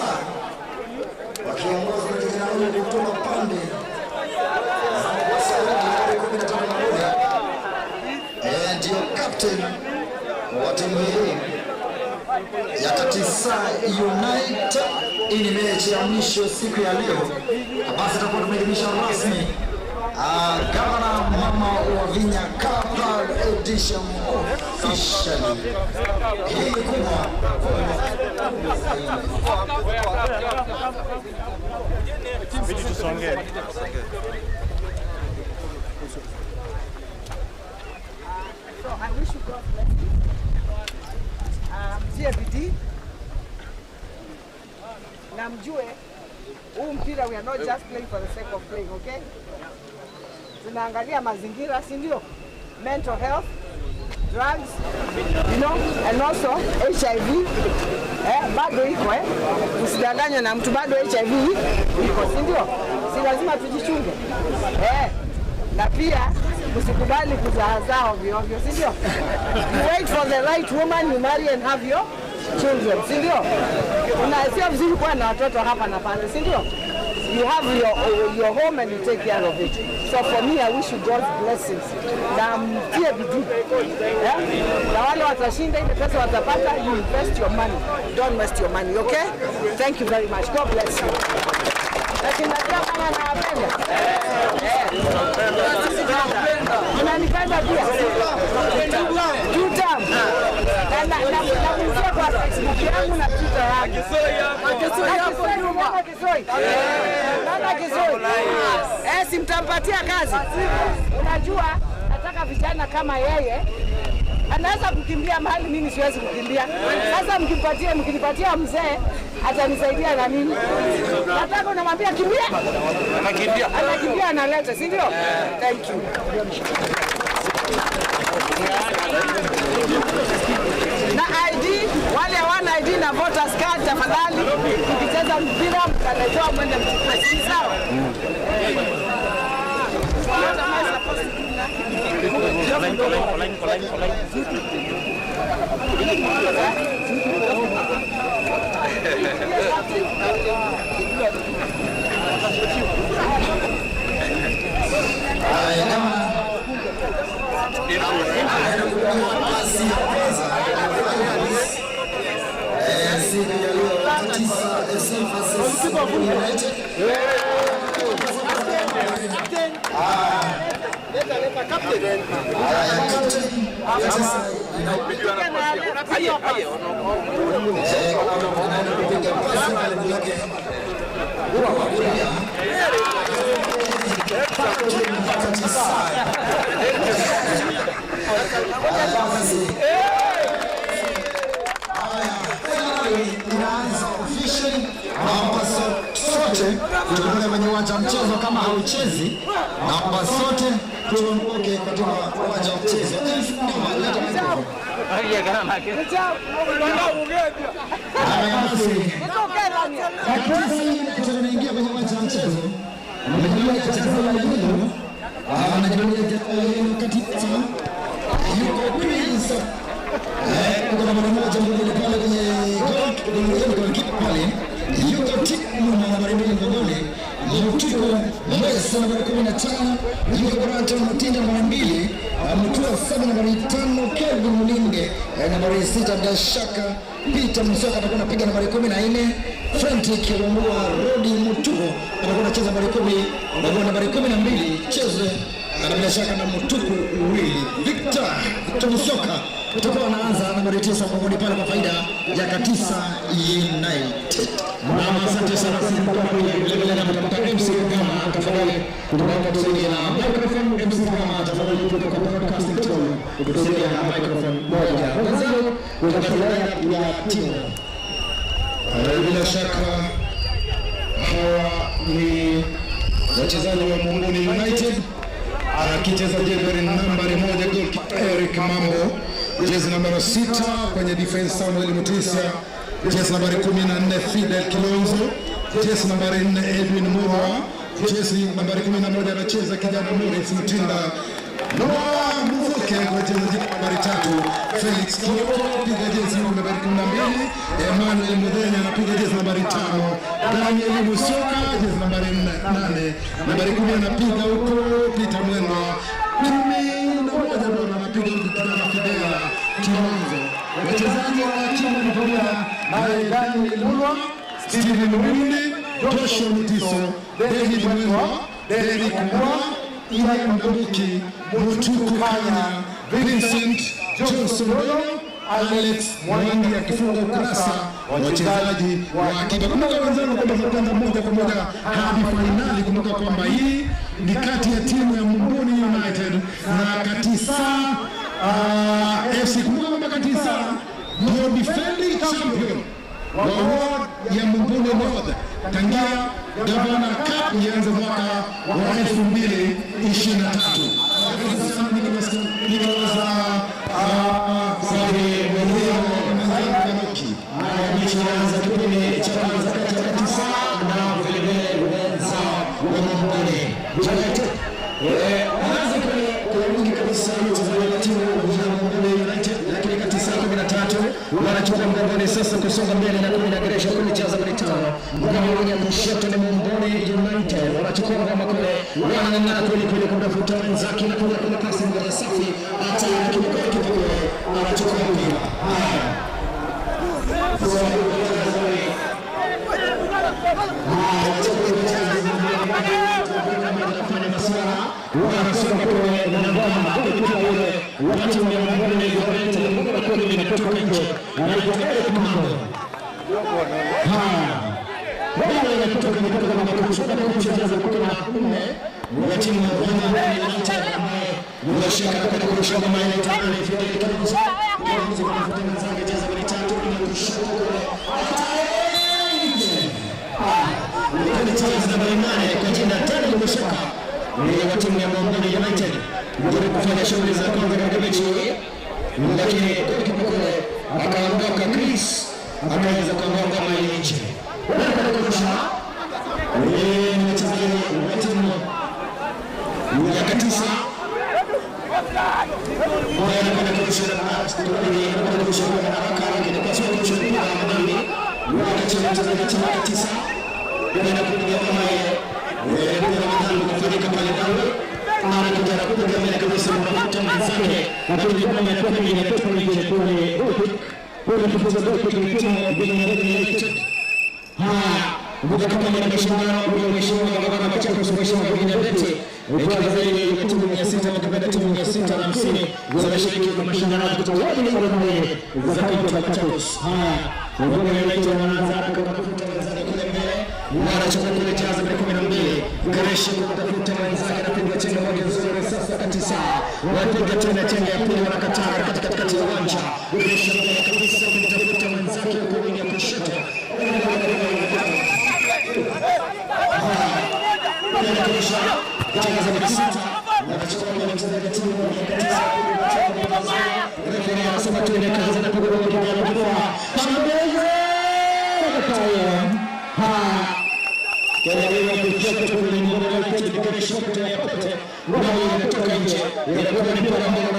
Speaker 11: wakiongozwa na kijana huyu kutoka pande za Mashariki tarehe 15 na moja, ndiyo captain wa timu hii ya Katisa United. Hii ni mechi ya mwisho siku ya leo, basi tutakuwa tumeidhinisha rasmi Gavana Mama Wavinya Cup Edition officially. Hii ni kubwa
Speaker 5: Bidi tusonge.
Speaker 6: So I wish you God bless you. Mtie bidii na mjue huu mpira we are not just playing for the sake of playing, okay? Tunaangalia mazingira, si ndio? Mental health, drugs, and also HIV. Bado iko Usidanganywe na mtu, bado HIV iko, si ndio? Si lazima tujichunge. Na pia msikubali kuzaazaa ovyo ovyo, si ndio? You wait for the right woman, you marry and have your children, si ndio? Na sio vizuri kuwa na watoto hapa na pale, si ndio? You have your home and you take care of it. So for me, I wish you God's blessings. Na mtie bidii. Na wale watashinda ile pesa watapata, you invest your money. Don't waste your money, okay? Thank you very much. God bless you. Lakini najua kama nawapenda. Unanipenda pia? Two term. Na kwa Facebook yangu na Twitter yangu. Kisoi hapo nyuma. Kisoi. Nana Kisoi. Si mtampatia kazi. Unajua nataka vijana kama yeye. Anaweza kukimbia mahali mimi siwezi kukimbia. Sasa mkimpatia, mkinipatia mzee atanisaidia na nini? Nataka unamwambia kimbia,
Speaker 17: Anakimbia.
Speaker 6: Anakimbia analeta, si ndio? Thank you. Na ID, wale hawana ID na voters card, tafadhali mkicheza mpira mtaletewa mwende mchukue, si sawa? What am I supposed to do now?
Speaker 5: Line, line, line, line, line.
Speaker 12: Haya, kama pasi ya kwanza siku ya leo 9 FC versus United. Haya, captain anaenda kupiga pasi kwa lengo lake kwa kulia. Tisa. Haya, basi. Inaanza officially. Naomba sote tukutane kwenye uwanja wa mchezo. Kama hauchezi, naomba sote tuondoke katika uwanja wa mchezo. Leta microphone. Haya basi, Katisa United anaingia kwenye uwanja wa mchezo. Amejivalia jezi ya yellow. Anajivalia jezi ya yellow Katisa. Yuko Queens. Yuko nambari 1 mgongoni pale kwenye goal pale. Yuko timu na nambari 2 mgongoni. Yuko Mwesa nambari 15. Yuko Branton Mutinda nambari 2. Mutua 7 nambari 5 Kelvin Mulinge nambari 6 bila shaka Peter Musoka atakuwa anapiga nambari 14. Frank Kirumua Rodi Mutuko atakuwa anacheza nambari 10, atakuwa nambari 12 cheze na bila shaka na Mutuku Wili. Victor Musoka atakuwa anaanza nambari 9 mgongoni pale kwa faida ya Katisa United.
Speaker 9: Na asante sana vile vile na mtafuta MC Gama, tafadhali tunaomba tusaidie na microphone. MC Gama, tafadhali kutoka broadcasting team utusaidie na microphone moja. Wenzangu katika lineup ya timu.
Speaker 2: Bila shaka hawa ni wachezaji wa Mumbuni United, akicheza jezi nambari 1 goalkeeper Eric Mambo, jezi nambari 6 kwenye defense Samuel Mutisia, jezi nambari 14 Fidel Kilonzo, jezi nambari 4 Edwin Murwa, jezi nambari 11 anacheza kijana Morris Mutinda, Noah Muvuke kwa jezi nambari 3, Felix Kioko piga jezi nambari 12, Emmanuel Mudhenya anapiga jezi nambari 5, Daniel Musioka jezi nambari 8, nambari 10 anapiga huko Peter Mwendwa, 11 bwana anapiga huko kijana Fidela Kilonzo. Wachezaji wa timu ni pamoja na Daniel Mulwa, Steven Mwindi, Joshua Mutiso, David Mwendwa, Derrick Mwa, Ian Mbuki, Mutuku Kanya, Vincent Johnson Dono, Alex Mwangi akifunga ukurasa wa wachezaji wa akiba. Kumbuka wenzangu kwamba tunakwenda moja kwa moja hadi fainali. Kumbuka kwamba hii ni kati ya timu ya Mumbuni United na Katisa FC. Kumbuka kwamba Katisa ndio defending champion wa ward ya Mumbuni North tangia Gavana Cup ianze mwaka wa 2023. Nikiwaza
Speaker 9: Mechi inaanza kipindi cha kwanza kati ya Katisa na vile vile wenzao wa Mumbuni United. Wanaanza kwa wingi kabisa wachezaji wa timu ya Mumbuni United, lakini Katisa 13 wanachukua mgongoni sasa kusonga mbele na 10 na Gresha kule cheza nambari 5 mgongoni ya kushoto ni Mumbuni United wanachukua ngoma kule, wanang'ang'ana kweli kweli kumtafuta wenzake na kule kuna pasi moja safi hata lakini golikipa kule anachukua mpira. Haya. Wanasonga kule na ngoma golikipa yule wa timu ya Mumbuni United ngoma kule inatoka nje, anaitwa Eric Mambo. Haya, bado inatoka kutoka kwa kucheza 14 wa timu ya Mumbuni United ambaye
Speaker 11: Mashaka kwenda kurusha ngoma ile tano Fidel Kilonzo. Kilonzo kutafuta mwenzake cheza mbili tatu bila kushoto kule. Ni cheza nambari 8 kwa jina Daniel Mashaka ni wa timu ya Mwamboni United kujaribu kufanya shughuli za kwanza katika mechi hii, lakini golikipa kule akaondoka Chris akaweza kuondoa ngoma ile nje. Wanakwenda kurusha ni wachezaji wa timu ya Katisa wanakwenda kurusha wanakwenda kurusha kwa haraka haraka, ni kwa sababu kurusha mpira wa madhambi wakacheza mchezaji wa timu ya Katisa kwenda kupiga ngoma ile mpira wa madhambi kufanyika pale Dawe anakuja anakuja mbele kabisa kumtafuta mwenzake,
Speaker 7: Lakini ngoma inakuwa inatoka nje kwa ni goal kick. Kwenda kucheza goal kick ni timu ya Mwamboni United.
Speaker 11: Haya, kumbuka kama ni mashindano ya mheshimiwa gavana Machakos, mheshimiwa Virginia Ndeti, ikiwa zaidi ya timu 600 wakipenda timu 650 zinashiriki kwa mashindano ya kutoka
Speaker 7: Wadi ni Mwamboni
Speaker 11: za kaunti ya Machakos. Haya, Mwamboni United wanaanza hapo kumtafuta mwenzake kule mbele, wanachukua kule jaza nambari 12 Greshi kumtafuta mwenzake, anapiga chenga moja nzuri sasa kabisa, wanapiga tena chenga ya pili, wanakataa katikati ya uwanja. Greshi mbele kabisa kumtafuta mwenzake huko wingi ya kushoto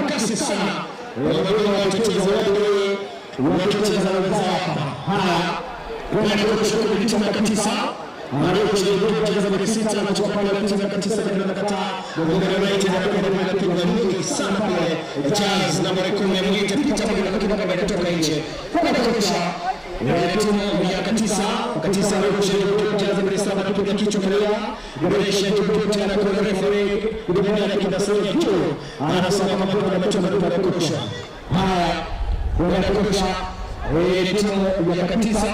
Speaker 11: Kasi sana watetezi wakicheza na wenzao hapa. Haya, kwenda timu ya Katisa anacheza nambari 6 anachukua pale timu ya Katisa kwenda nakataa. Mwamboni United anakwenda pale pigwa nyingi sana pale. Charles nambari 10 mwite Peter Mwina lakini kama inatoka nje. Kwenda kurusha timu ya Katisa. Katisa anarusha cheza nambari 7 anapiga kichwa kulia. Boresha kitu tena kwa referee Dunia Kidasanya tu anasema kama mpira umetoka mpira kurusha. Haya, kwenda kurusha ni timu ya Katisa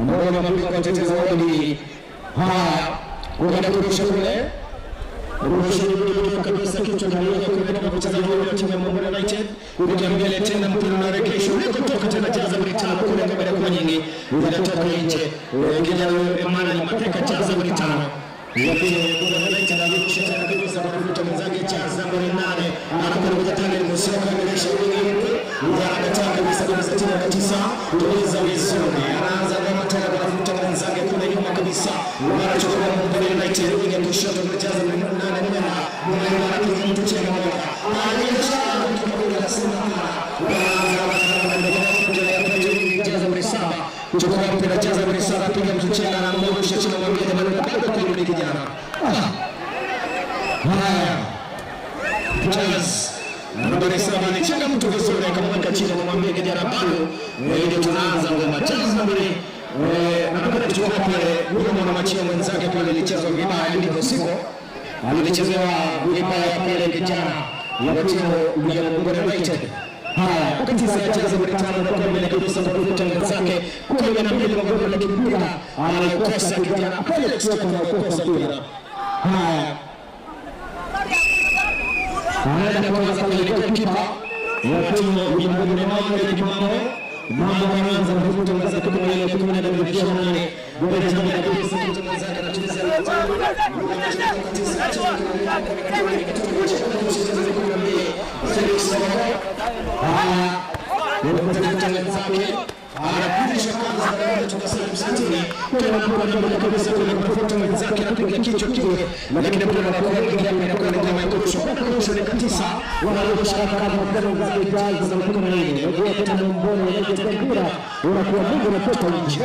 Speaker 11: ambao wamepigwa watetezi wawili. Haya, kwenda kurusha kule rusha juu kabisa, kichwa kinalia kule kwa mchezaji wa timu ya Mwamboni United kuja mbele tena, mpira unarekeshwa ulikotoka tena, jaza mbili tano kule, ngoma inakuwa nyingi, inatoka nje. Kijana Emmanuel Mateka, jaza mbili tano lakini Mwamboni United anarusha tena kabisa kwa kuvuta mwenzake, jaza nambari 8 anakwenda kwa Daniel Musyoka, anarekesha wingi wanakataa kabisa kabisa, timu ya Katisa tuliza vizuri, anaanza ngoma tena kwa kuvuta mwenzake kule nyuma kabisa, wanachukua Mwamboni United wingi ya kushoto kwa jaza nambari 8 nyuma mwalimu anapiga mtu chenga moja anaonyesha mtu mmoja anasema hapana, jaza nambari 7 kuchukua mpira, jaza nambari 7 piga mtu chenga na mrusha chini, mwambie jamani, bado bado ni kijana. Haya, Charles nambari 7 alichenga mtu vizuri akamweka chini, akamwambia kijana bado ndio tunaanza ngoma. Charles nambari anakwenda kuchukua pale huyo mwanamachia mwenzake pale, ilichezwa vibaya ndivyo sivyo, alichezewa vibaya pale kijana wa timu ya Mwamboni United. Haya, wakati sasa cheza nambari 5 na kwa mbele kabisa kwa mwenzake 12 Mwamboni, lakini mpira anaikosa kijana Felix Kioko, anakosa mpira. Haya,
Speaker 7: Anaenda kuanza pale goalkeeper wa timu ya Mwamboni Emmanuel Kimambo. Mambo anaanza kuvuta mwenzake 14 14 28 mbele kabisa
Speaker 11: mwenzake anacheza Haya, wanamtafuta mwenzake anapitisha kwanza kutoka sehemu msikitini tena anakwenda mbele kabisa kule kumtafuta mwenzake, anapiga kichwa kile, lakini mpira unakuwa mwingi hapa, inakuwa ni ngoma ya kurusha. Kurusha ni Katisa,
Speaker 7: wanarusha kama mwenzake Charles na 14 tena Mwamboni United, mpira unakuwa mwingi unatoka nje.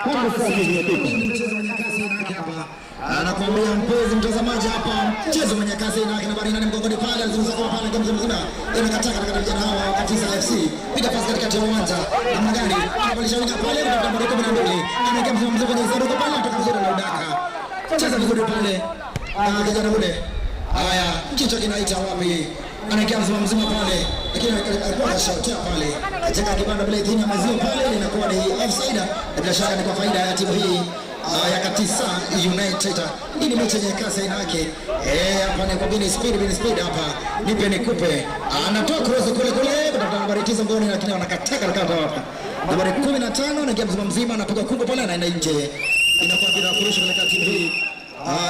Speaker 7: Kwanza sasa zimepita.
Speaker 12: Mchezo mwenye kasi yake hapa anakuambia mpenzi mtazamaji, hapa mchezo mwenye kasi yake nambari 8 mgongoni pale alizungumza kwa pale kama mzima imekataa katika vijana hawa wa Katisa FC. Piga pasi katikati ya uwanja namna gani, anabadilisha winga pale kutoka nambari 12 anaingia mzima mzima kwenye sanduku pale, anatoka vizuri na udaka, cheza vizuri pale kijana ule. Haya, kichwa kinaita wapi? Anaingia mzima mzima pale, lakini alikuwa anashautia pale, acheka kibanda bila idhini ya maziwa pale, inakuwa ni offside, na bila shaka ni kwa faida ya timu hii ya Katisa United. Hii ni mechi yenye kasi aina yake. Hapa ni kwa Bini Speed, Bini Speed hapa. Nipe nikupe. Anatoa cross kule kule kutafuta nambari 9 ngoni, lakini wanakataa kata hapa. Nambari 15 anaingia mzima mzima, anapiga kubwa pale, anaenda nje. Inakuwa bila kurusha katika timu hii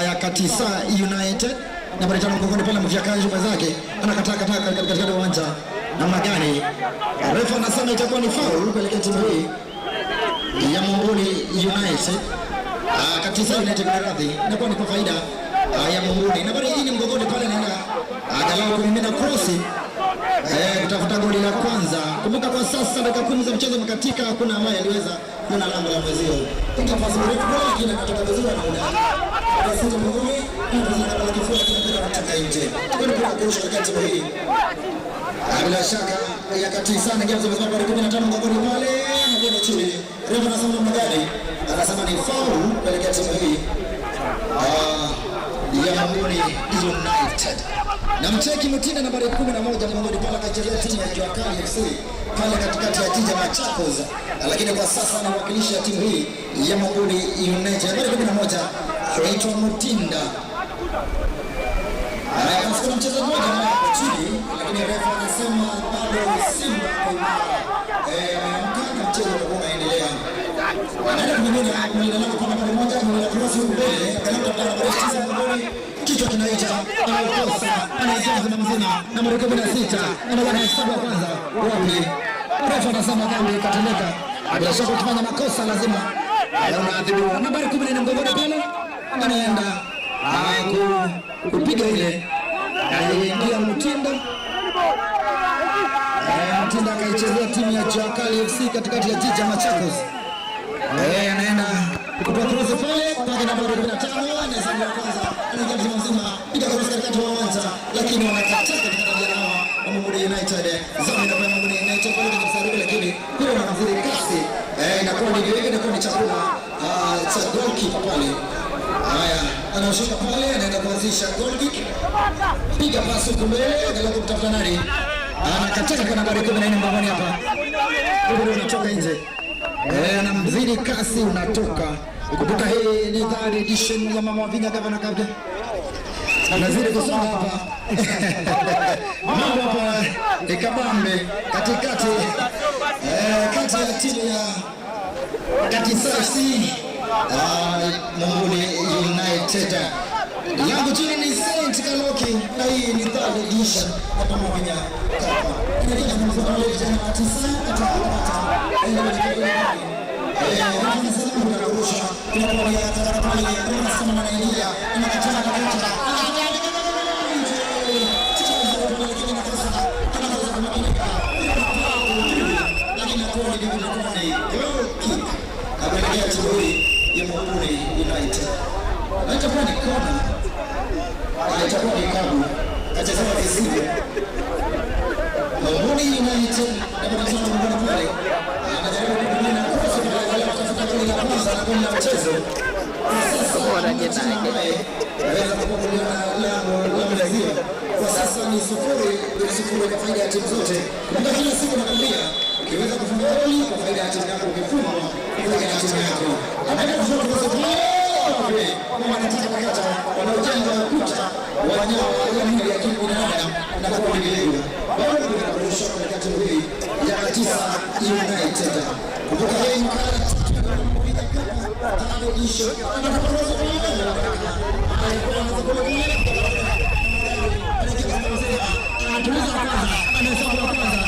Speaker 12: ya Katisa United. Nambari 5 mgongoni pale mvyakaji mwenzake anakataa kataa katika uwanja. Namna gani? Refa anasema itakuwa ni foul kuelekea timu hii ya Mumbuni United. Katisa United kwa radhi, inakuwa ni kwa faida ya Mumbuni. Nambari hii ni mgongoni pale anaenda angalau kumimina krosi kutafuta goli la kwanza. Kumbuka kwa sasa dakika 10 za mchezo umekatika, hakuna ambaye aliweza kuona lango la mwenzio. Piga pasi mrefu kule, lakini akatoka vizuri anaona. Sasa mgongoni, anapata kifua lakini mpira unatoka nje. Kwa hiyo kurusha katika timu hii. Bila shaka ya Katisa na games za nambari 15 mgongoni pale anakwenda chini. Refa anasema namna gani? Anasema ni foul kuelekea timu hii ya Mumbuni United. Na mcheki Mutinda nambari 11 mgongoni pale akachezea timu ya Jua Kali FC pale katikati ya jiji Machakos, lakini kwa sasa anawakilisha timu hii ya Mumbuni United. Nambari 11 anaitwa Mutinda. Haya, kuna mchezo mmoja ambaye hapo chini, lakini refa anasema bado Simba kwa imara. Ameamka na mchezo utakuwa unaendelea. Anaenda kumimina mlinda lango kwa nambari 1, kumimina cross huku mbele, kama nambari 9 mgongoni, kichwa kinaita, anakosa, anaingia mzima mzima, nambari 16, anakuwa na hesabu ya kwanza. Wapi? Refa anasema dhambi ikatendeka. Bila shaka ukifanya makosa lazima unaadhibiwa. Nambari 14 mgongoni pale anaenda kupiga ile, aliingia Mutinda. Mutinda akaichezea timu ya Jua Kali FC katikati ya jiji Machakos. Anaenda kutoa cross pale pake nambari 15, anahesabu ya kwanza, anaingia mzima mzima, piga cross katikati wa uwanja, lakini wanakataa katika vijana hawa wa Mumbuni United. Zamu inakuwa ya Mumbuni United pale kwenye mstari, lakini kule wanamzidi kasi. Inakuwa ni vile, inakuwa ni chakula cha goalkeeper pale. Haya, anashika pale, anaenda kuanzisha goal kick. Piga pasi huko mbele, angalau kumtafuta nani? Anakataa kwa nambari 14 mgongoni hapa. Huko unatoka nje. Anamzidi kasi unatoka. Kumbuka hii ni third edition ya Mama Wavinya Gavana Cup. Anazidi kusonga hapa. Mambo hapa ni kabambe katikati kati ya timu ya Katisa FC Mumbuni United. Yangu jina ni Saint Kaloki na hii ni third edition ya Mama Wavinya Cup. Inakuja kwa mfano leo jana Katisa itakuwa ni kona, itakuwa ni kabu, kachezewa visivyo. Mumbuni United na mtazamo pale anajaribu kupigana cross pale kutafuta goli la kwanza na goli la mchezo. Sasa kufunguliwa lango la Brazil. Kwa sasa ni 0-0 kwa faida ya timu zote. Kumbuka kila siku nakwambia ukiweza kufunga goli kwa faida ya timu yako, ukifungwa kwa faida ya timu yako. Anaenda kufunga cross pale, wanataka kukata, wanaojenga ukuta wanyama wa mwili ya kibinadamu na kuwa ni vilivyo. Bado kuna kurusha katika timu hii ya Katisa United. Kumbuka hii ni kala tatu ya Mwavinya Cup third edition. Anatuliza kwanza, anahesabu wa kwanza,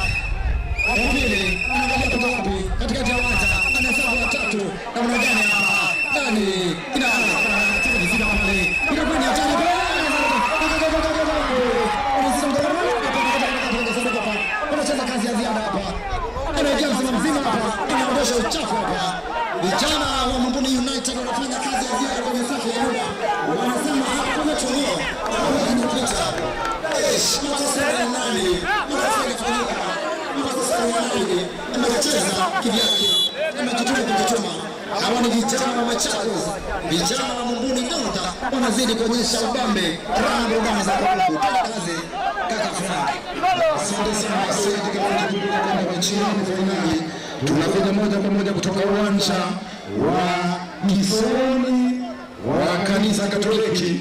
Speaker 12: wa pili, anaangalia kutoka wapi, katikati ya uwanja, anahesabu wa tatu, namna gani hapa, nani ina pale, inakuwa ni hatari pale. Wanacheza kazi ya ziada hapa, anaingia mzima mzima hapa, anaondosha uchafu hapa. Vijana wa Mumbuni United wanafanya kazi ya ziada kwenye safu ya nyuma, wanasema hakuna chomeo, wanapita. Makosa ya nani? Makosa yanafanyika, makosa ya nani? Amecheza kivyake, amejituma kujituma. Hawa ni vijana wa Machakos, vijana wa Mumbuni North wanazidi kuonyesha ubambe, raha burudani za klabu. Kazi kaka Frank.
Speaker 9: Asante sana Said Kamani kwenda michezo fainali. Tunakuja moja kwa moja kutoka uwanja wa
Speaker 2: Kisoni wa kanisa Katoliki.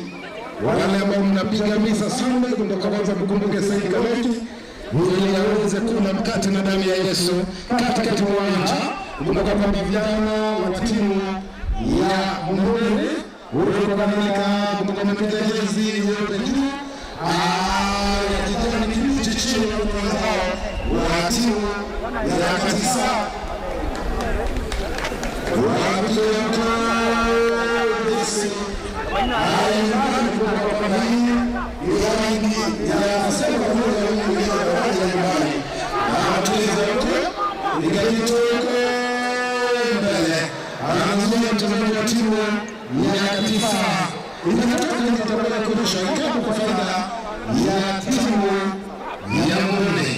Speaker 2: Wale ambao mnapiga misa Sunday, ndio kwanza mkumbuke Said Kameki ili aweze kula mkate na damu ya Yesu katikati mwa uwanja. Kumbuka kwamba vijana wa timu ya Mumbuni uliokamilika kutoka wamepiga jezi nyeupe juu ya kijani kibichi chini ya wenzao wa timu ya Katisa wanapiga kesi kwamba hii ni ligi ya sema moja ya nyumbani, anatuliza huko ikajitoka mbele, anazuia mchezaji wa timu ya Katisa, inatoka nje ya kurusha ikapu kwa faida ya timu ya Mumbuni.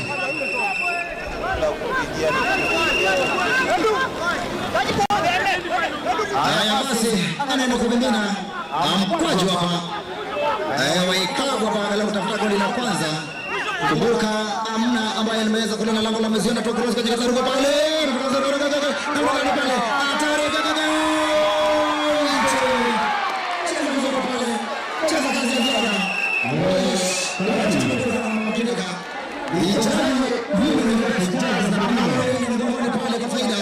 Speaker 12: Haya basi, anaenda kumimina mkwaju hapa waikabu hapa, angalau kutafuta goli la kwanza. Kumbuka amna ambaye limeweza kuliona lango la Meziona tu cross katika zarugo pale pale, hatari cheza vizuri pale, cheza kazi ya ziada pale kwa faida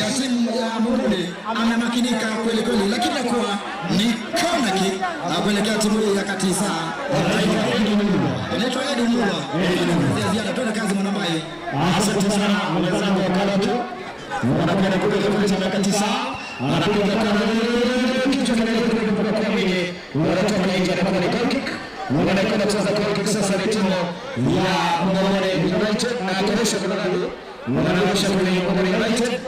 Speaker 12: ya timu ya Mumbuni. Amemakinika kweli kweli, lakini nakuwa ni corner kick kuelekea timu hii ya Katisa. Inaitwa Edu Mulwa. Ya ziada, twende kazi Mwanambai.
Speaker 9: Asante sana mwenzangu Karatu. Wanakwenda kupiga kule ya Katisa. Anapiga kona, kichwa kinaelekea kutoka kwa mwingi. Wanatoka nje na ni goal kick. Wanakwenda kucheza goal kick sasa ni timu ya Mumbuni United na kurusha kuna nani? Wanarusha kule Mumbuni United.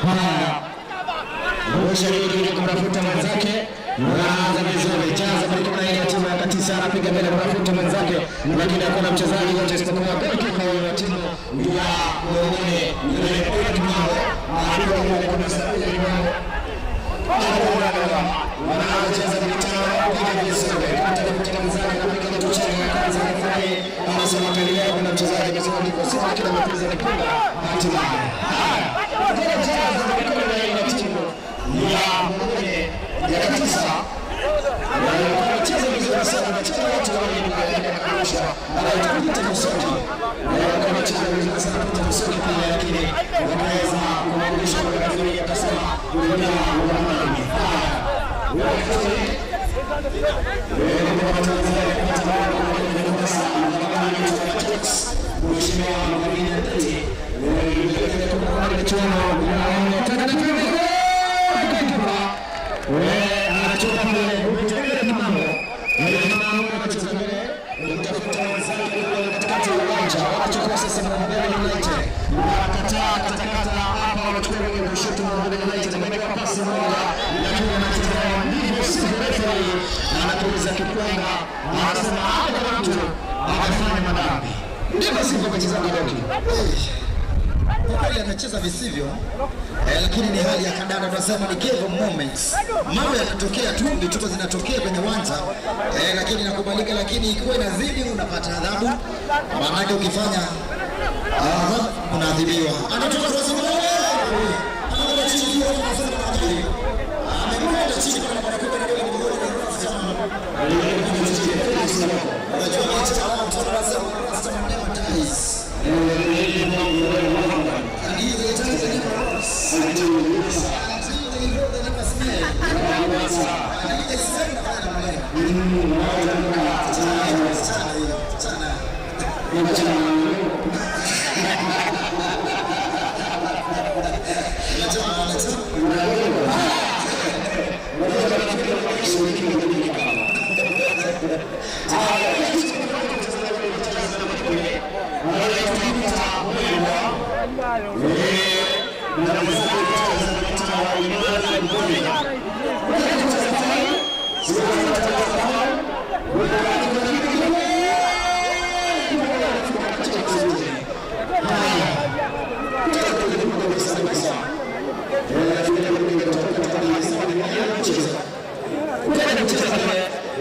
Speaker 9: Haya. Rusha ile kumtafuta mwenzake. Wanaanza vizuri, jaza kwa ile timu ya Katisa anapiga mbele kumtafuta mwenzake, lakini hakuna mchezaji wote isipokuwa goalkeeper wa timu ya Mumbuni United Mambo. Anapiga mbele kabisa ile mambo. Wanacheza vitano, piga vizuri, kumtafuta mwenzake, anapiga kitu chini ya kwanza, referee anasema tuendelee, kuna mchezaji amesema ndivyo sivyo, lakini amepuliza kipenga hatimaye. Haya, jaza kwa ile timu ya Mumbuni ya Katisa wanacheza vizuri sana, wanacheza watu wawili kurusha, anaitwa Peter Musoki. Wanacheza vizuri sana Peter Musoki pia, lakini wanaweza kumrudisha kwa referee akasema mpira wa nani. Haya, Mheshimiwa Mwalimu Ndeti, anatoka pale Kimambo, Kimambo anacheza mbele, mtafuta wenzake katikati ya uwanja, wanachukua sasa Mumbuni United, wanakataa katakata hapa, wanachukua kwenye kushoto Mumbuni United, ameweka pasi moja, lakini anacheza ndivyo sivyo, referee anapuliza kipenga, anasema hapa kuna mtu amefanya madhambi, ndivyo sivyo mchezaji Doki.
Speaker 12: Kwa kweli amecheza visivyo lakini ni hali ya kandanda, tunasema ni game of moments. Mambo yanatokea tu, vituko zinatokea kwenye uwanja lakini inakubalika, lakini ikiwa inazidi unapata adhabu, maanake ukifanya adhabu unaadhibiwa. Anatoka cross anakwenda chini, anasema amekwenda chini kwa anakwenda na goli mgongoni. Unajua mechi kama mtoto anasema never dies. And he is the never lost. Until they know they never smell. And he is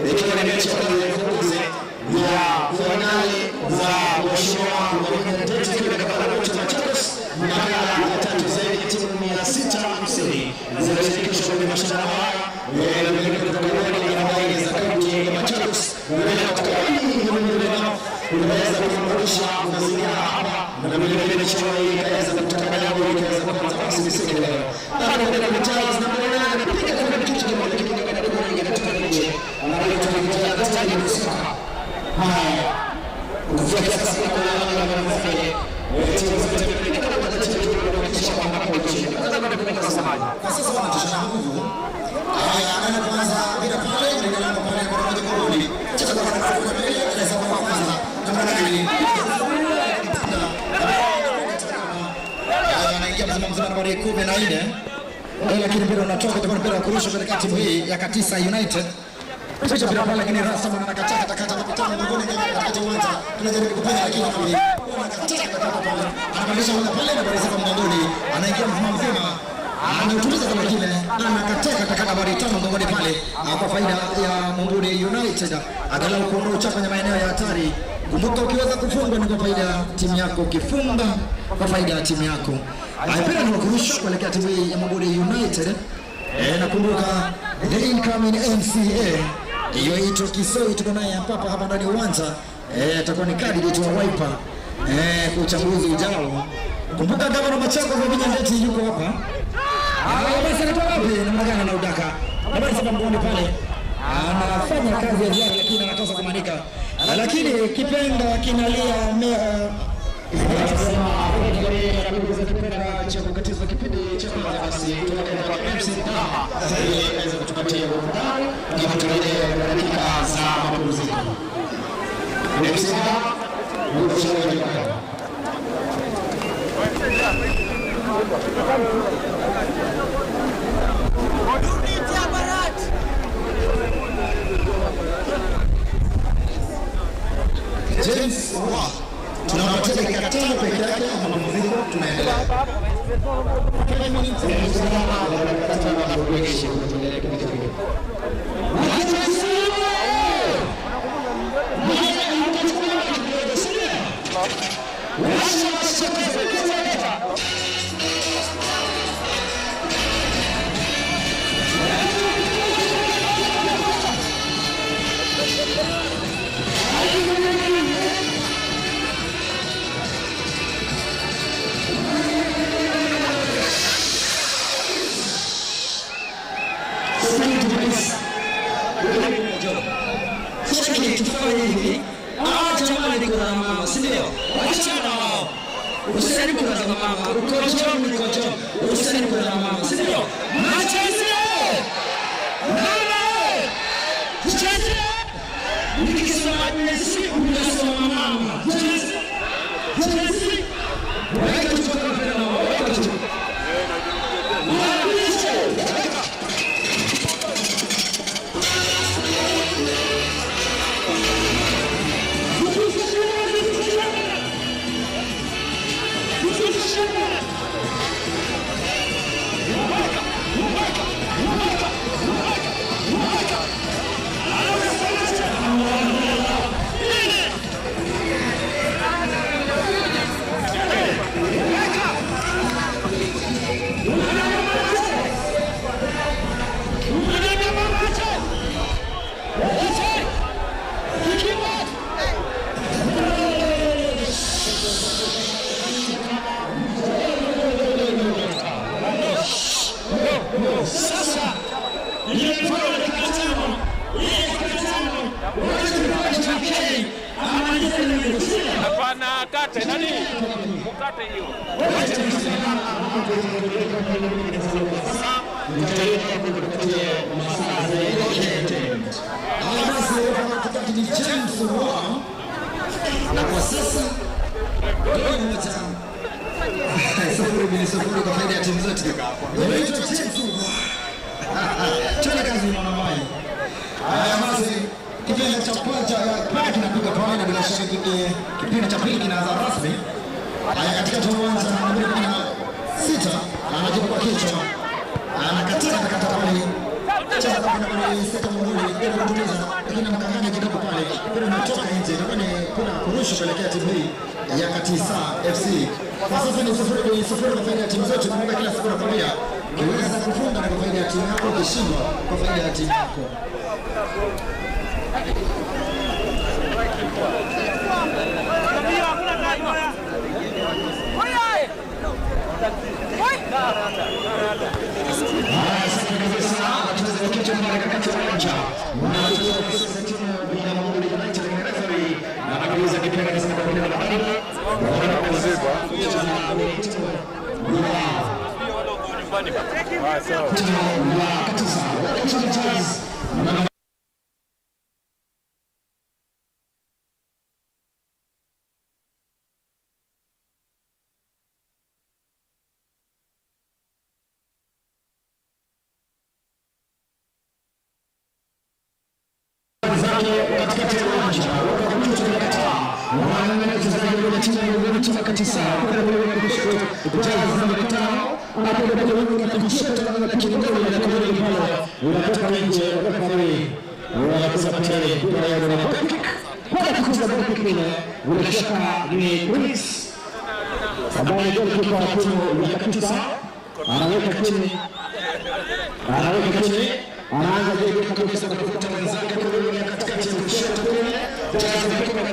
Speaker 9: Ikiwa ni mechi ya ufunguzi ya fainali za Mheshimiwa Wavinya Ndeti katika kocha Machakos, makala ya tatu. Zaidi ya timu 650 zimeshirikishwa kwenye mashindano.
Speaker 11: kusafisha mazingira hapa na vile vile michuano hii ikaweza kutangazwa ikaweza kuanza rasmi siku ya leo. Bado kuna Charles na Mbona anapiga kwa kitu kimoja lakini kwa kidogo inatoka nje. Anaitwa Victor Stanley Musuka. Haya. Kufikia sasa kuna wale wanafanya timu zote mbili kama watacheza kuhakikisha kwamba hapo chini.
Speaker 12: Kwa sasa wanatoshana nguvu. Haya, anaenda kwanza bila pale, anaendelea pale kwa moja kwa moja. Cheza kwa kwa mbele, anaweza kwa kwanza. Namba 8. Haya, anaingia mzima mzima nambari 14. Lakini mpira unatoka, itakuwa mpira wa kurusha katika timu hii ya Katisa United. Picha mpira pale, lakini Rasta anakataa katakata kapitana mgongoni katikati ya uwanja. Tunajaribu kupenya lakini anakataa katakata pale. Anabadilisha uwanja pale na bariza mgongoni. Anaingia mzima mzima. Anautuliza kama kile, anakataa katakata nambari 5 mgongoni pale kwa faida ya Mumbuni United. Angalau kuondoa uchafu kwenye maeneo ya hatari. Kumbuka ukiweza kufungwa ni kwa faida ya timu yako, ukifunga kwa faida ya timu yako. Mpira ni wa kurusha kuelekea timu hii ya Mumbuni United. Nakumbuka the incoming MCA yoitwa Kisoi, tuko naye hapa hapa ndani ya uwanja. Atakuwa ni candidate wa Wiper kwa uchaguzi ujao. Kumbuka gavana Machakos Wavinya Ndeti yuko hapa. Haya basi, anatoka wapi? Namna gani anaudaka? Nambari 7 mgongoni pale. Anafanya kazi ya ziada lakini anakosa kumanika. Lakini kipenga kinalia
Speaker 11: cha kukatiza kipindi cha kwanza, basi tunakwenda kwa MC Daha ili aweze kutupatia burudani ndipo turejee kwa dakika za mapumziko. MC Daha, mwisho wa
Speaker 12: James wa tunapatia dakika 5 peke yake ya mapumziko, tunaendelea.
Speaker 4: Tufanye hivi, hawa jamaa ni kwa mama, si ndio? Wachana wao, usijaribu kwa mama, ukocho mkocho, usijaribu kwa mama, si ndio? Macheze mama, cheze. Nikisema Messi unasema mama, cheze cheze, weka chupa kwa mama, weka chupa.
Speaker 1: Sasa nimetoa dakika 5 ili dakika 5 uweze kupata PK amalize nimegusia.
Speaker 3: Hapana, kate nani? Mkate hiyo.
Speaker 12: Basi katikati ni James Wa, na kwa sasa goli moja 0-0 kwa faida ya timu zote. Inaitwa James Wa. Twende kazi mwanamai. Haya basi, kipindi cha kwanza pale kinapiga pale, na bila shaka kipindi cha pili kinaanza rasmi. Haya, katikati ya uwanja nambari 16 anajibu kwa kichwa, anakataa katakata pale cheza kwa nambari 6 mgongoni, bila kutuliza, lakini anakanganya kidogo pale, mpira unatoka nje, itakuwa ni mpira kurusha kuelekea timu hii ya Katisa FC. Kwa sasa ni 0-0 kwa faida ya timu zote. Kumbuka kila siku nakwambia, ukiweza kufunga ni kwa faida ya timu yako, ukishindwa kwa faida ya timu yako.
Speaker 9: Katikati ya uwanja wanakataa, wachezaji wa timu ya timu kabisa kwenda kule kwa kushoto, jezi namba 5 anakwenda kule wingi na kushoto, lakini goli la kule pale unatoka nje. Referee wanakuza pale mpira ya goal kick kwa kukuza goal kick ile, bila shaka ni Chris ambaye ni goalkeeper wa timu ya Katisa, anaweka chini, anaweka chini, anaanza jeu kabisa kutafuta wenzake kule katikati ya kushoto kule, jezi 13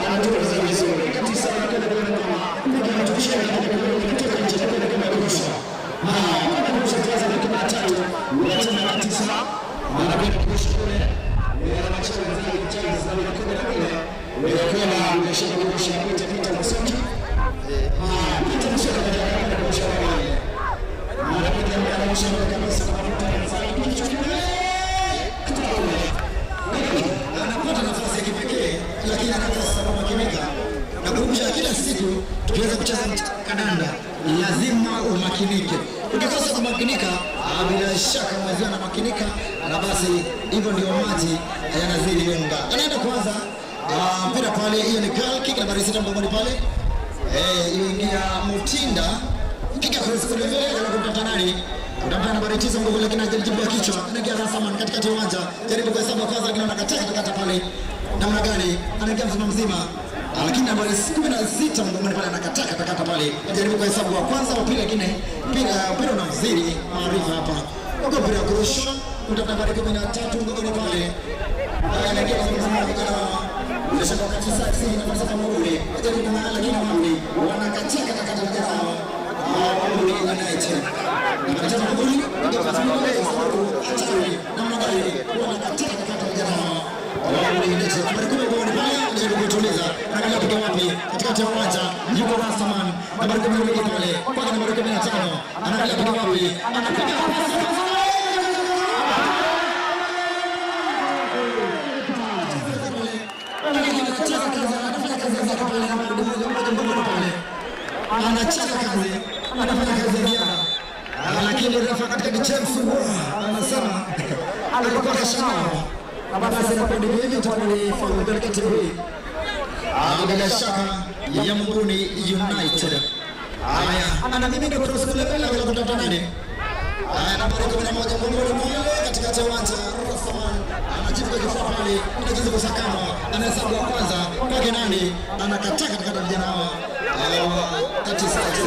Speaker 9: anatoka vizuri kabisa, anakwenda kule na anatushia kutoka nje kwenda kama kurusha. Haya, kurusha jezi 13 wa timu ya Katisa, anakwenda kurusha kule, anacheza wenzake jezi 14, wanakwenda bila shaka kurusha pita pita Musoki. Pita Musoki anakwenda kurusha pale, anapiga anarusha kabisa kutafuta wenzake, kichwa kule
Speaker 12: anapata nafasi ya kipekee, lakini anakosa kumakinika. Na kukumbusha kila siku tukiweza kucheza kandanda lazima umakinike. Ukikosa kumakinika, bila shaka mwenzio anamakinika, na basi hivyo ndio maji yanazidi unga. Anaenda kuanza mpira pale, hiyo ni goal kick nambari 6 mgongoni pale. Iliingia Mutinda kika cross kule mbele na kumtafuta nani? Kumtafuta nambari 9 mgongoni, lakini anajaribu kichwa. Anaingia Rasaman katikati ya uwanja. Jaribu kuhesabu kwanza, lakini anakataa katikati pale. Namna gani? Anaingia mzima mzima. Lakini nambari 16 mgongoni pale anakataa katakata pale. Anajaribu kuhesabu wa kwanza wa pili, lakini mpira unamzidi maarifa hapa. Huko mpira kurusha kumtafuta nambari 13 mgongoni pale. Anaingia mzima mzima vijana bila shaka wakati sasa nafasi kama ule. Anajaribu kung'ang'ana, lakini wapi? Wanakataa katakata vijana hawa. Muguni United. Anacheza Muguni, hatari namna gani? Wanakataa katakata vijana hawa. Muguni United. Nambari 10 mgongoni pale anajaribu kutuliza. Anaangalia piga wapi? Katikati ya uwanja yuko Rastaman. Nambari 10 mgongoni pale. Kwake nambari 15. Anaangalia piga wapi? Anapiga anacheza kazi, anafanya kazi ya ziada, lakini refa katika James anasema alikuwa kashangaa, na basi inakuwa ndivyo hivyo, itakuwa ni foul mbele ya timu hii bila shaka ya Muguni United. Haya, anamimina cross kule mbele kwa kutafuta nani? Haya, nambari 11 mgongoni pale katikati ya uwanja Rastaman anajibu kwa kifua pale, anacheza kusakama, anahesabu wa kwanza kwake nani? Anakataa katikati vijana hawa Katisa FC.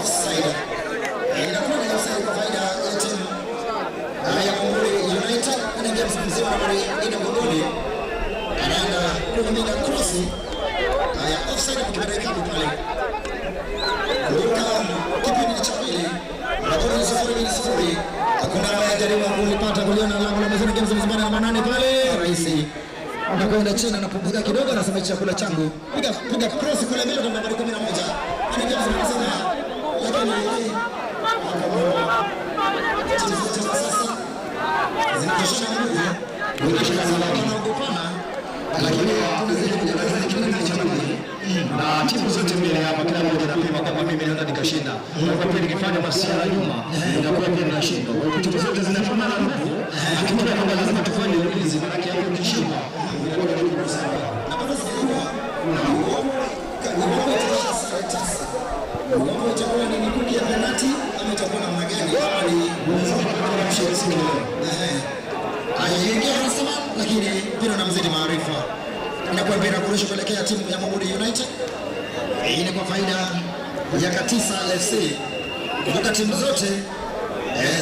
Speaker 12: Offside. Inakuwa ni offside kwa faida ya timu ya Muguni United. Anaingia mzima nambari 4 mgongoni, anaenda kumimina cross. Haya, offside kwa kikabu pale. Kumbuka kipindi cha pili magoli ni 0-0. Hakuna ambaye ajaribu kulipata kuliona lango la Mezoni Games mzima namba 8 pale. Raisi anakwenda chini, anapumzika kidogo, anasema chakula changu. Piga piga cross kule mbele kwa nambari 11. Anaingia mzima mzima, lakini timu zote sasa zinatoshana nguvu, wanaogopana, lakini
Speaker 9: kipindi cha pili na timu zote mbili hapa, kila mmoja anapima kama mimi naweza nikashinda. Kwa hivyo pia nikifanya masiara nyuma nitakuwa pia ninashinda. Kwa hivyo timu zote zinapimana nguvu, tukiona kwamba lazima tufanye ulinzi, maana hapo ukishinda inakuwa ni ngumu sana.
Speaker 12: Iwapo itakuwa ni mikuki ya penalti ama itakuwa namna gani? Ama ni Aingia Rastaman, lakini mpira unamzidi maarifa. Inakuwa mpira kurusha kuelekea timu ya Muguni United. Hii ni kwa faida ya Katisa FC. Kumbuka timu zote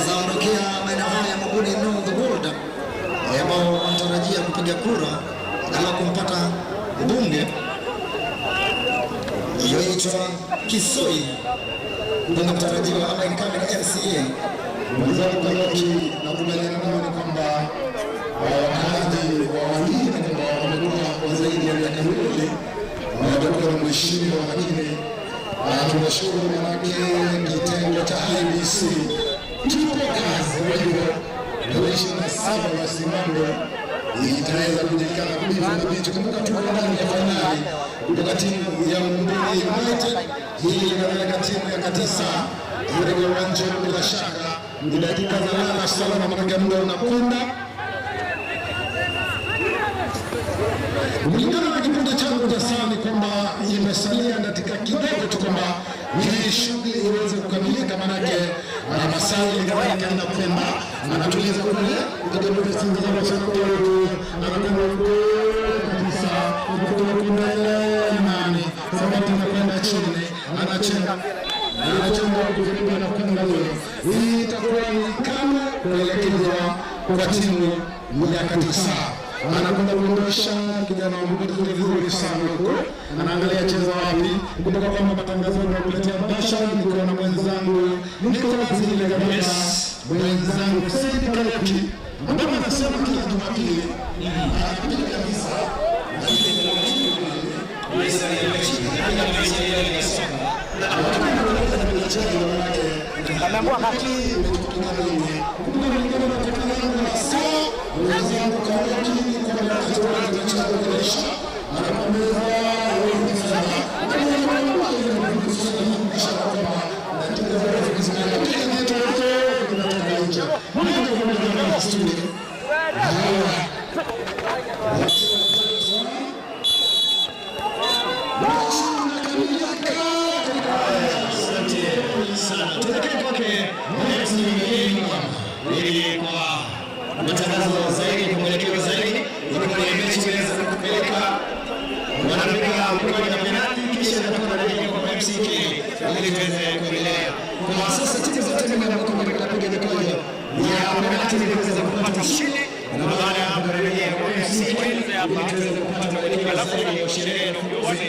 Speaker 12: zaondokea maeneo haya ya Muguni North Ward ambao wanatarajia kupiga kura angalau kumpata mbunge yoitwa Kisoi, mbunge mtarajiwa ama incoming MCA.
Speaker 2: Mwenzangu Kaloki, nakubaliana nawe ni kwamba wakaaji wa Walii ni kwamba wamekuwa zaidi ya miaka 2 hawajakuwa na mheshimiwa, lakini tunashukuru manake kitengo cha IEBC tupo kazi. Kwa hivyo tarehe 27 basi mambo itaweza kujulikana mbivu na mbichi. Kumbuka tuko ndani ya fainali kutoka timu ya Mumbuni United, hii kadhalika timu ya Katisa katika uwanja. Bila shaka ni dakika za lala salama, manake muda unakwenda. Kulingana na kipindi changu cha saa ni kwamba imesalia dakika kidogo tu kwamba hii shughuli iweze kukamilika, manake masaa yanakwenda kwenda, anatuliza kule anakwenda kabisa kutoka nani sabati anakwenda chini, anachenga anachenga kujaribu anakwenda ule. Hii itakuwa ni kama kuelekezwa kwa timu ya Katisa anakwenda kuondosha kijana wa Mbuguni vizuri sana huko, anaangalia cheza wapi. Kumbuka kwamba matangazo yanakuletea mbashara, niko na mwenzangu Nicholas Ilegamela, mwenzangu Said Kaluki ambaye anasema kila Jumapili anapiga kabisa.
Speaker 11: Tuelekee kwake ili kwa matangazo zaidi, kwa mwelekeo zaidi, ikiwa ni mechi imeweza kupeleka wanapiga mkwaju na penalti, kisha itakuwa narejea kwa MCK ili tuweze kuendelea. Kwa sasa timu zote mbili ambazo zinapiga mikwaju ya penalti ili kuweza kupata ushindi, na baada ya hapo kurejea kwa MCK ili tuweze kupata mwelekeo zaidi ya sherehe ya ufunguzi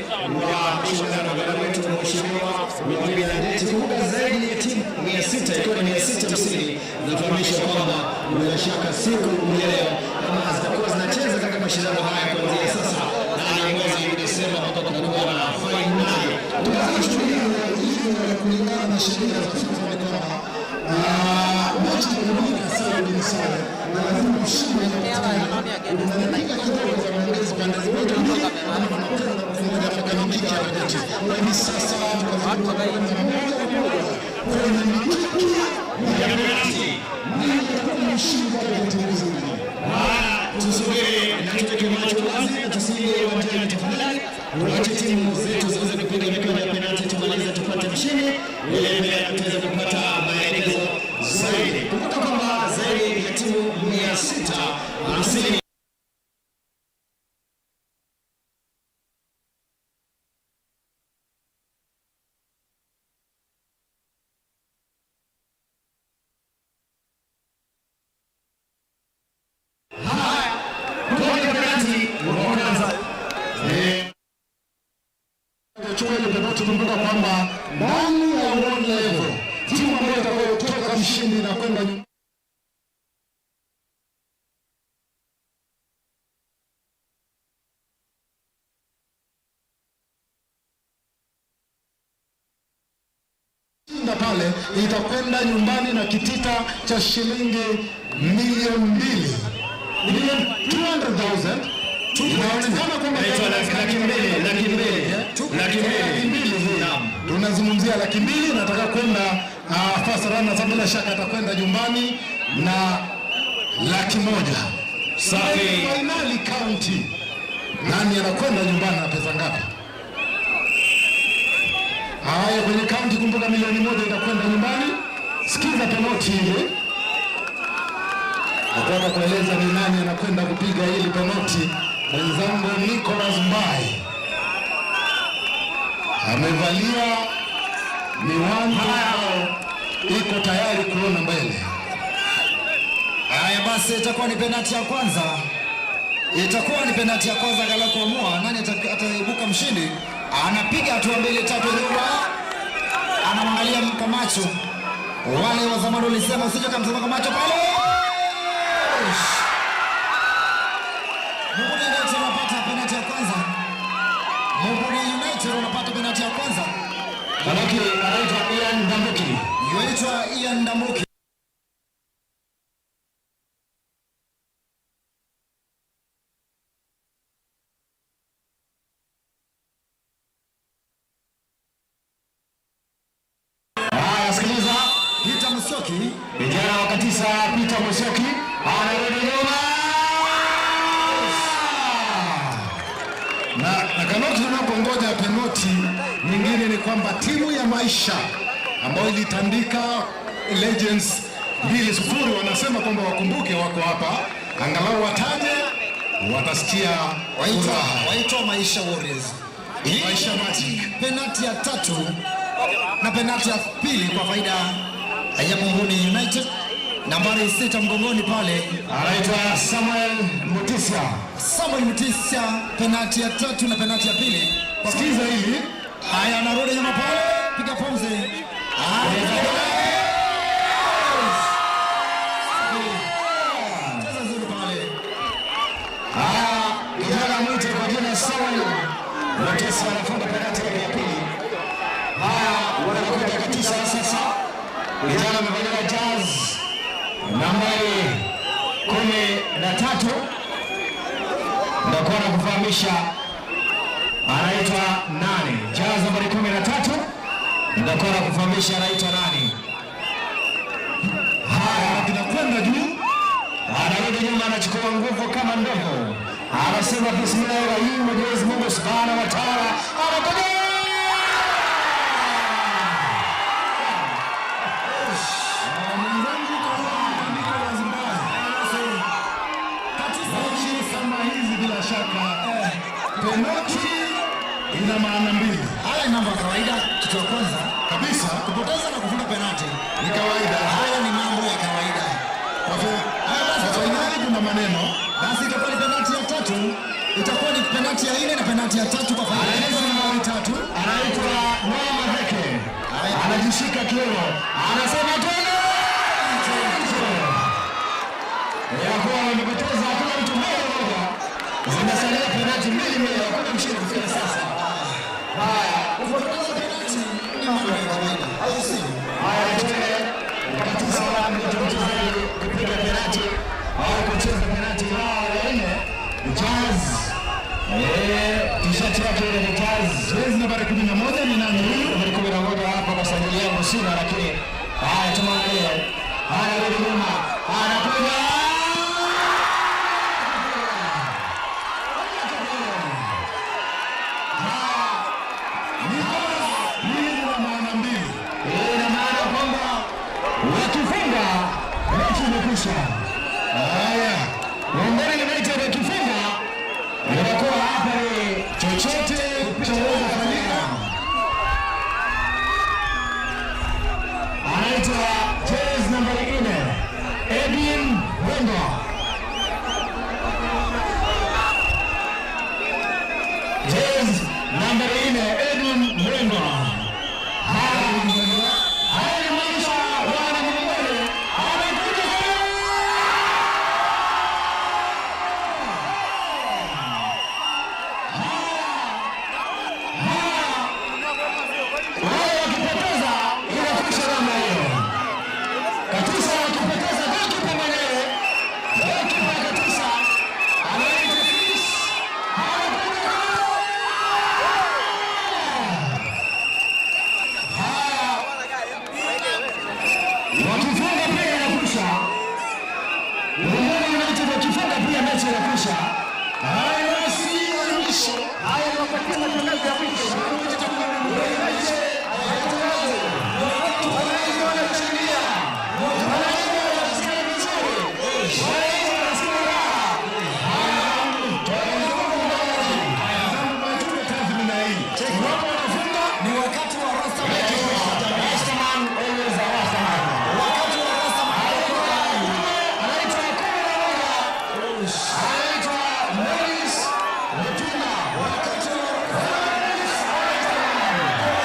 Speaker 11: wa mashindano ya wetu mheshimiwa Mwambila Ndeti. Kumbuka zaidi ya timu 600 ikiwa ni 650 nafahamisha kwamba bila shaka siku ya leo kama zitakuwa zinacheza katika mashindano haya kuanzia sasa hadi mwezi Desemba ambapo kutakuwa na fainali.
Speaker 2: Tunashuhudia ilivyo kulingana na sheria za FIFA ni kwamba mechi imekamilika saa mbili sana na lazima mshindi apatikane. Kuna dakika kidogo za maongezi pande zote mbili, ama tunakwenda kufunga kama ya bajeti. Kwa hivi sasa tunazungumza moja kwa moja kwenye mikiki ya penalti, nani atakuwa mshindi kati ya timu hizi mbili?
Speaker 11: Tusubiri na tuweke macho wazi na tusiingie uwanjani tafadhali. Tuache timu zetu ziweze kupiga mikwaju ya penalti, tumalize tupate mshindi, ili pia tuweze kupata maelezo zaidi. Kumbuka kwamba zaidi ya timu 650.
Speaker 2: Chukua ile penalti. Kumbuka kwamba ndani ya one level timu ambayo itakayotoka mshindi na kwenda nyumbani pale itakwenda nyumbani na kitita cha shilingi milioni 2, milioni 200,000. Inaonekana kwamba
Speaker 11: 200,000, 200,000, 200,000
Speaker 2: hii. Tunazungumzia 200,000, nataka kwenda first runner, sababu bila shaka atakwenda nyumbani na 100,000.
Speaker 11: Safi.
Speaker 2: Finali county, nani anakwenda nyumbani na pesa ngapi? Haya, kwenye county kumbuka milioni 1 itakwenda nyumbani. Sikiza penalti ile, nataka kueleza ni nani anakwenda kupiga hili penalti. Mwenzangu Nicholas Mbai amevalia miwani iko tayari kuona mbele.
Speaker 12: Haya basi, itakuwa ni penalti ya kwanza, itakuwa ni penalti ya kwanza angalau kuamua nani ataibuka mshindi. Anapiga hatua mbili tatu nyuma, anamwangalia kwa macho. Wale wa zamani walisema usije kumtazama kwa macho pale. Mungu ndiye anapata penalti ya kwanza. United wanapata penalti ya kwanza.
Speaker 9: Manake anaitwa Ian Ndambuki.
Speaker 12: Yuaitwa Ian Ndambuki.
Speaker 9: Haya, sikiliza.
Speaker 12: Peter Musyoki,
Speaker 9: Vijana wa Katisa, Peter Musyoki anarudi nyuma.
Speaker 2: Na Kanoti, tunapongoja penoti nyingine ni kwamba timu ya Maisha ambayo ilitandika Legends 2-0 wanasema kwamba wakumbuke wako hapa, angalau wataje, watasikia
Speaker 12: waitwa
Speaker 2: furaha.
Speaker 12: waitwa Maisha Warriors. Hii
Speaker 2: Maisha Magic.
Speaker 12: Penalti ya tatu na penalti ya pili kwa faida ya Mumbuni United. Nambari 6 mgongoni pale
Speaker 9: Anaitwa Samuel Mutisia.
Speaker 12: Samuel Mutisia, penalti ya tatu na penalti ya pili.
Speaker 2: Sikiza hili.
Speaker 12: Haya, anarudi nyuma pale, piga pumzi. Haya, cheza nzuri pale.
Speaker 9: Haya, kijana mwite kwa jina Samuel Mutisia anafunga penalti yake ya pili. Haya, wanakwenda Katisa sasa. Vijana wamevalia jazz nambari 13. Ndakuwa na kufahamisha anaitwa nani? Jazz nambari 13. Ndakuwa na kufahamisha anaitwa nani? Haya,
Speaker 2: Kinakwenda juu.
Speaker 9: Anarudi nyuma, anachukua nguvu kama ndovu, anasema bismillahirrahmanirrahim, Mwenyezi Mungu subhanahu wa taala anakuja.
Speaker 2: Mwenzangu kaona Nicolas Mbaya. Mechi kama hizi bila shaka penoti ina maana mbili.
Speaker 12: Haya ni mambo ya kawaida. Kitu ya kwanza
Speaker 2: kabisa,
Speaker 12: kupoteza na kufunga penalti
Speaker 2: ni kawaida.
Speaker 12: Haya ni mambo ya kawaida.
Speaker 2: Kwa fainali kuna maneno.
Speaker 12: Basi itakuwa ni penalti ya tatu, itakuwa ni penalti ya nne na penalti ya tatu kwa faida.
Speaker 2: Anaitwa nambari 3,
Speaker 9: Anaitwa Noah Madheke, anajishika kiuno, anasema twende ya kuwa wamepoteza, hakuna mtu mmoja mmoja, zimesalia penalti mbili mbili, hakuna mshindi kufikia sasa. Haya,
Speaker 12: Kupoteza penalti ni mambo ya kawaida, au sio?
Speaker 9: Haya, twende Katisa, mtu mchezaji kupiga penalti au kucheza penalti. Hawa wanne Jazz, tishati yake ile ni Jazz.
Speaker 2: Jezi nambari 11 ni nani huyu?
Speaker 9: Nambari 11 hapa kwa sajili yangu sina, lakini haya tumwangalie. Anarudi nyuma, anakuja.
Speaker 2: Hii ina maana mbili.
Speaker 9: Ina maana kwamba wakifunga mechi imekwisha.
Speaker 2: Haya,
Speaker 9: Mumbuni United wakifunga inakuwa hapa ni
Speaker 2: chochote chaweza kufanyika.
Speaker 9: Anaitwa jezi nambari 4 Edwin Mwenda. Jezi nambari 4 Edwin Mwenda. Haya ni maisha wana Mumbuni. Amekuja. Wao wakipoteza inakwisha namna hiyo. Katisa wakipoteza goalkeeper mwenyewe, goalkeeper Katisa anaitwa Chris, anakuja. Haya, wakifunga pia inakwisha. Mumbuni United wakifunga pia mechi inakwisha.
Speaker 2: Haya, si ya mwisho.
Speaker 5: Haya, niwapatie matangazo ya mwisho.
Speaker 12: Ni wakati wa Rasta
Speaker 9: Rastaman, always a Rastaman.
Speaker 12: Wakati wa Rasta
Speaker 9: Anaitwa 11, anaitwa Morris Mutuma.
Speaker 12: Wakati wa
Speaker 9: Morris Rastaman.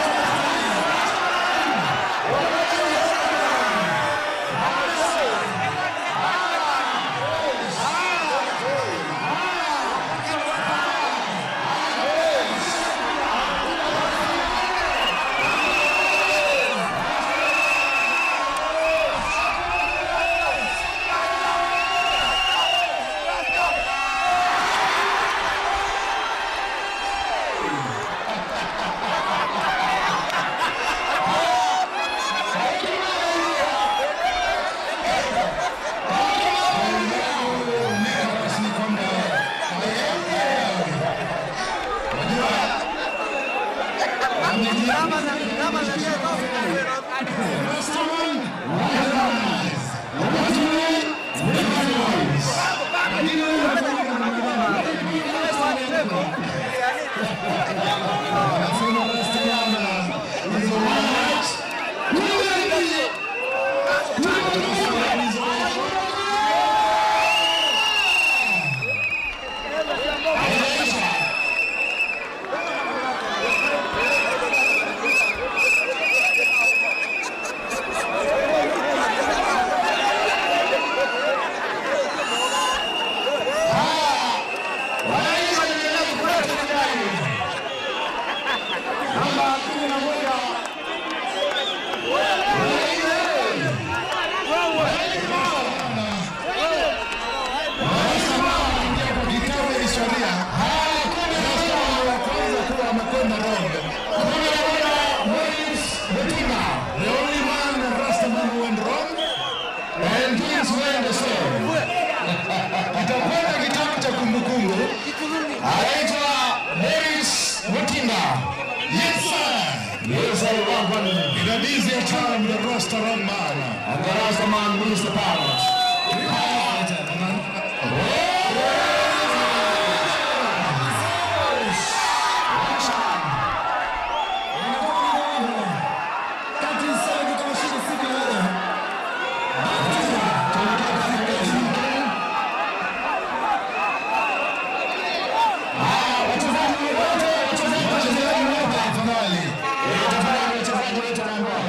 Speaker 9: Rasta man.
Speaker 11: And the Rasta man moves the power.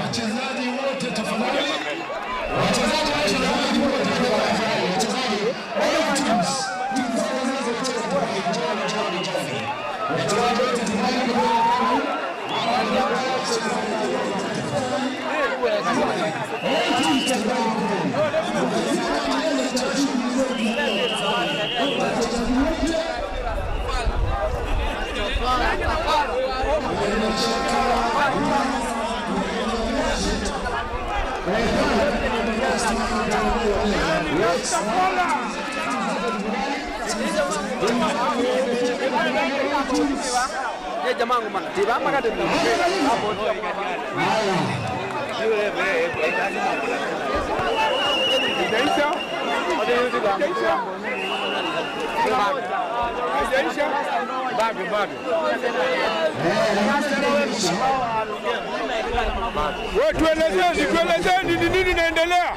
Speaker 9: Wachezaji wote tafadhali.
Speaker 14: Wewe tuelezeni, tuelezeni ni nini inaendelea?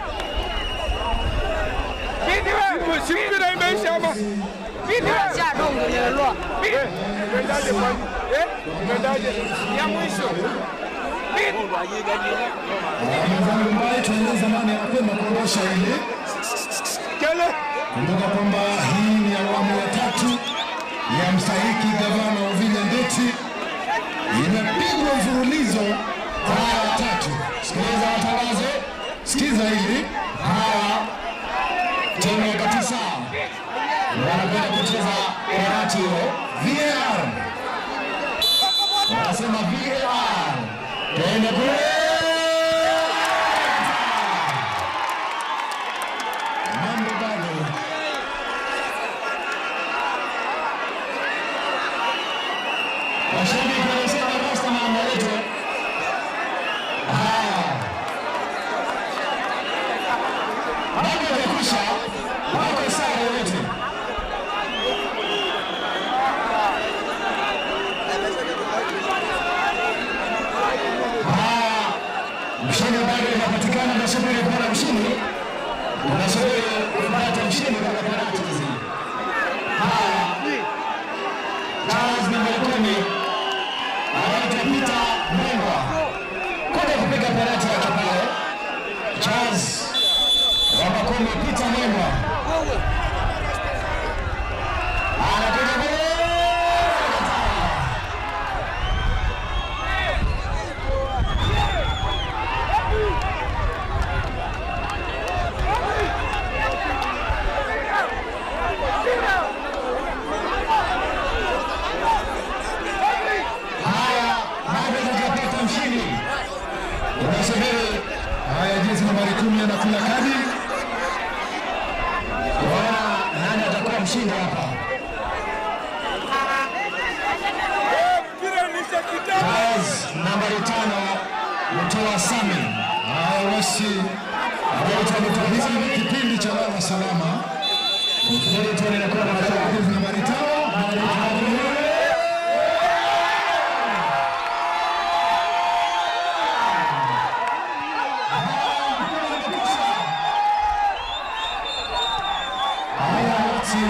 Speaker 14: Si mpira imeisha ama? Imeendaje kwani? Imeendaje? Ya mwisho.
Speaker 9: Ambaye tueleza nani anakwenda kuondosha ile. Kumbuka kwamba hii ni awamu ya tatu ya mstahiki gavana Wavinya Ndeti, imepigwa mfululizo kwa mara ya tatu.
Speaker 11: Sikiliza matangazo,
Speaker 9: Sikiza hili.
Speaker 11: Haya, timu ya Katisa wanakwenda kucheza penalti hiyo.
Speaker 9: VAR
Speaker 11: Wanasema VAR, tuende kule.
Speaker 9: Mambo bado.
Speaker 11: Mashabiki wanasema Rastaman waletwe. Haya, bado hajakwisha, wako sare wote. Haya, mshindi bado hajapatikana, nasubiri kuona mshindi, nasubiri kupata mshindi kwa penalti hizi. Haya, Charles nambari 10 anaitwa Peter Mwengwa kuja kupiga penalti yake pale. Charles namba 10 Peter Mwengwa anakuja kule. Haya, bado hatujapata mshindi, tunasubiri.
Speaker 9: Haya, jezi nambari 10 anakula kadi.
Speaker 11: Kuona nani atakuwa mshindi hapa. Charles nambari 5 Mtoa Sami.
Speaker 9: Haya basi, hii ni kipindi cha lala salama. Jezi nambari 5 Haya basi,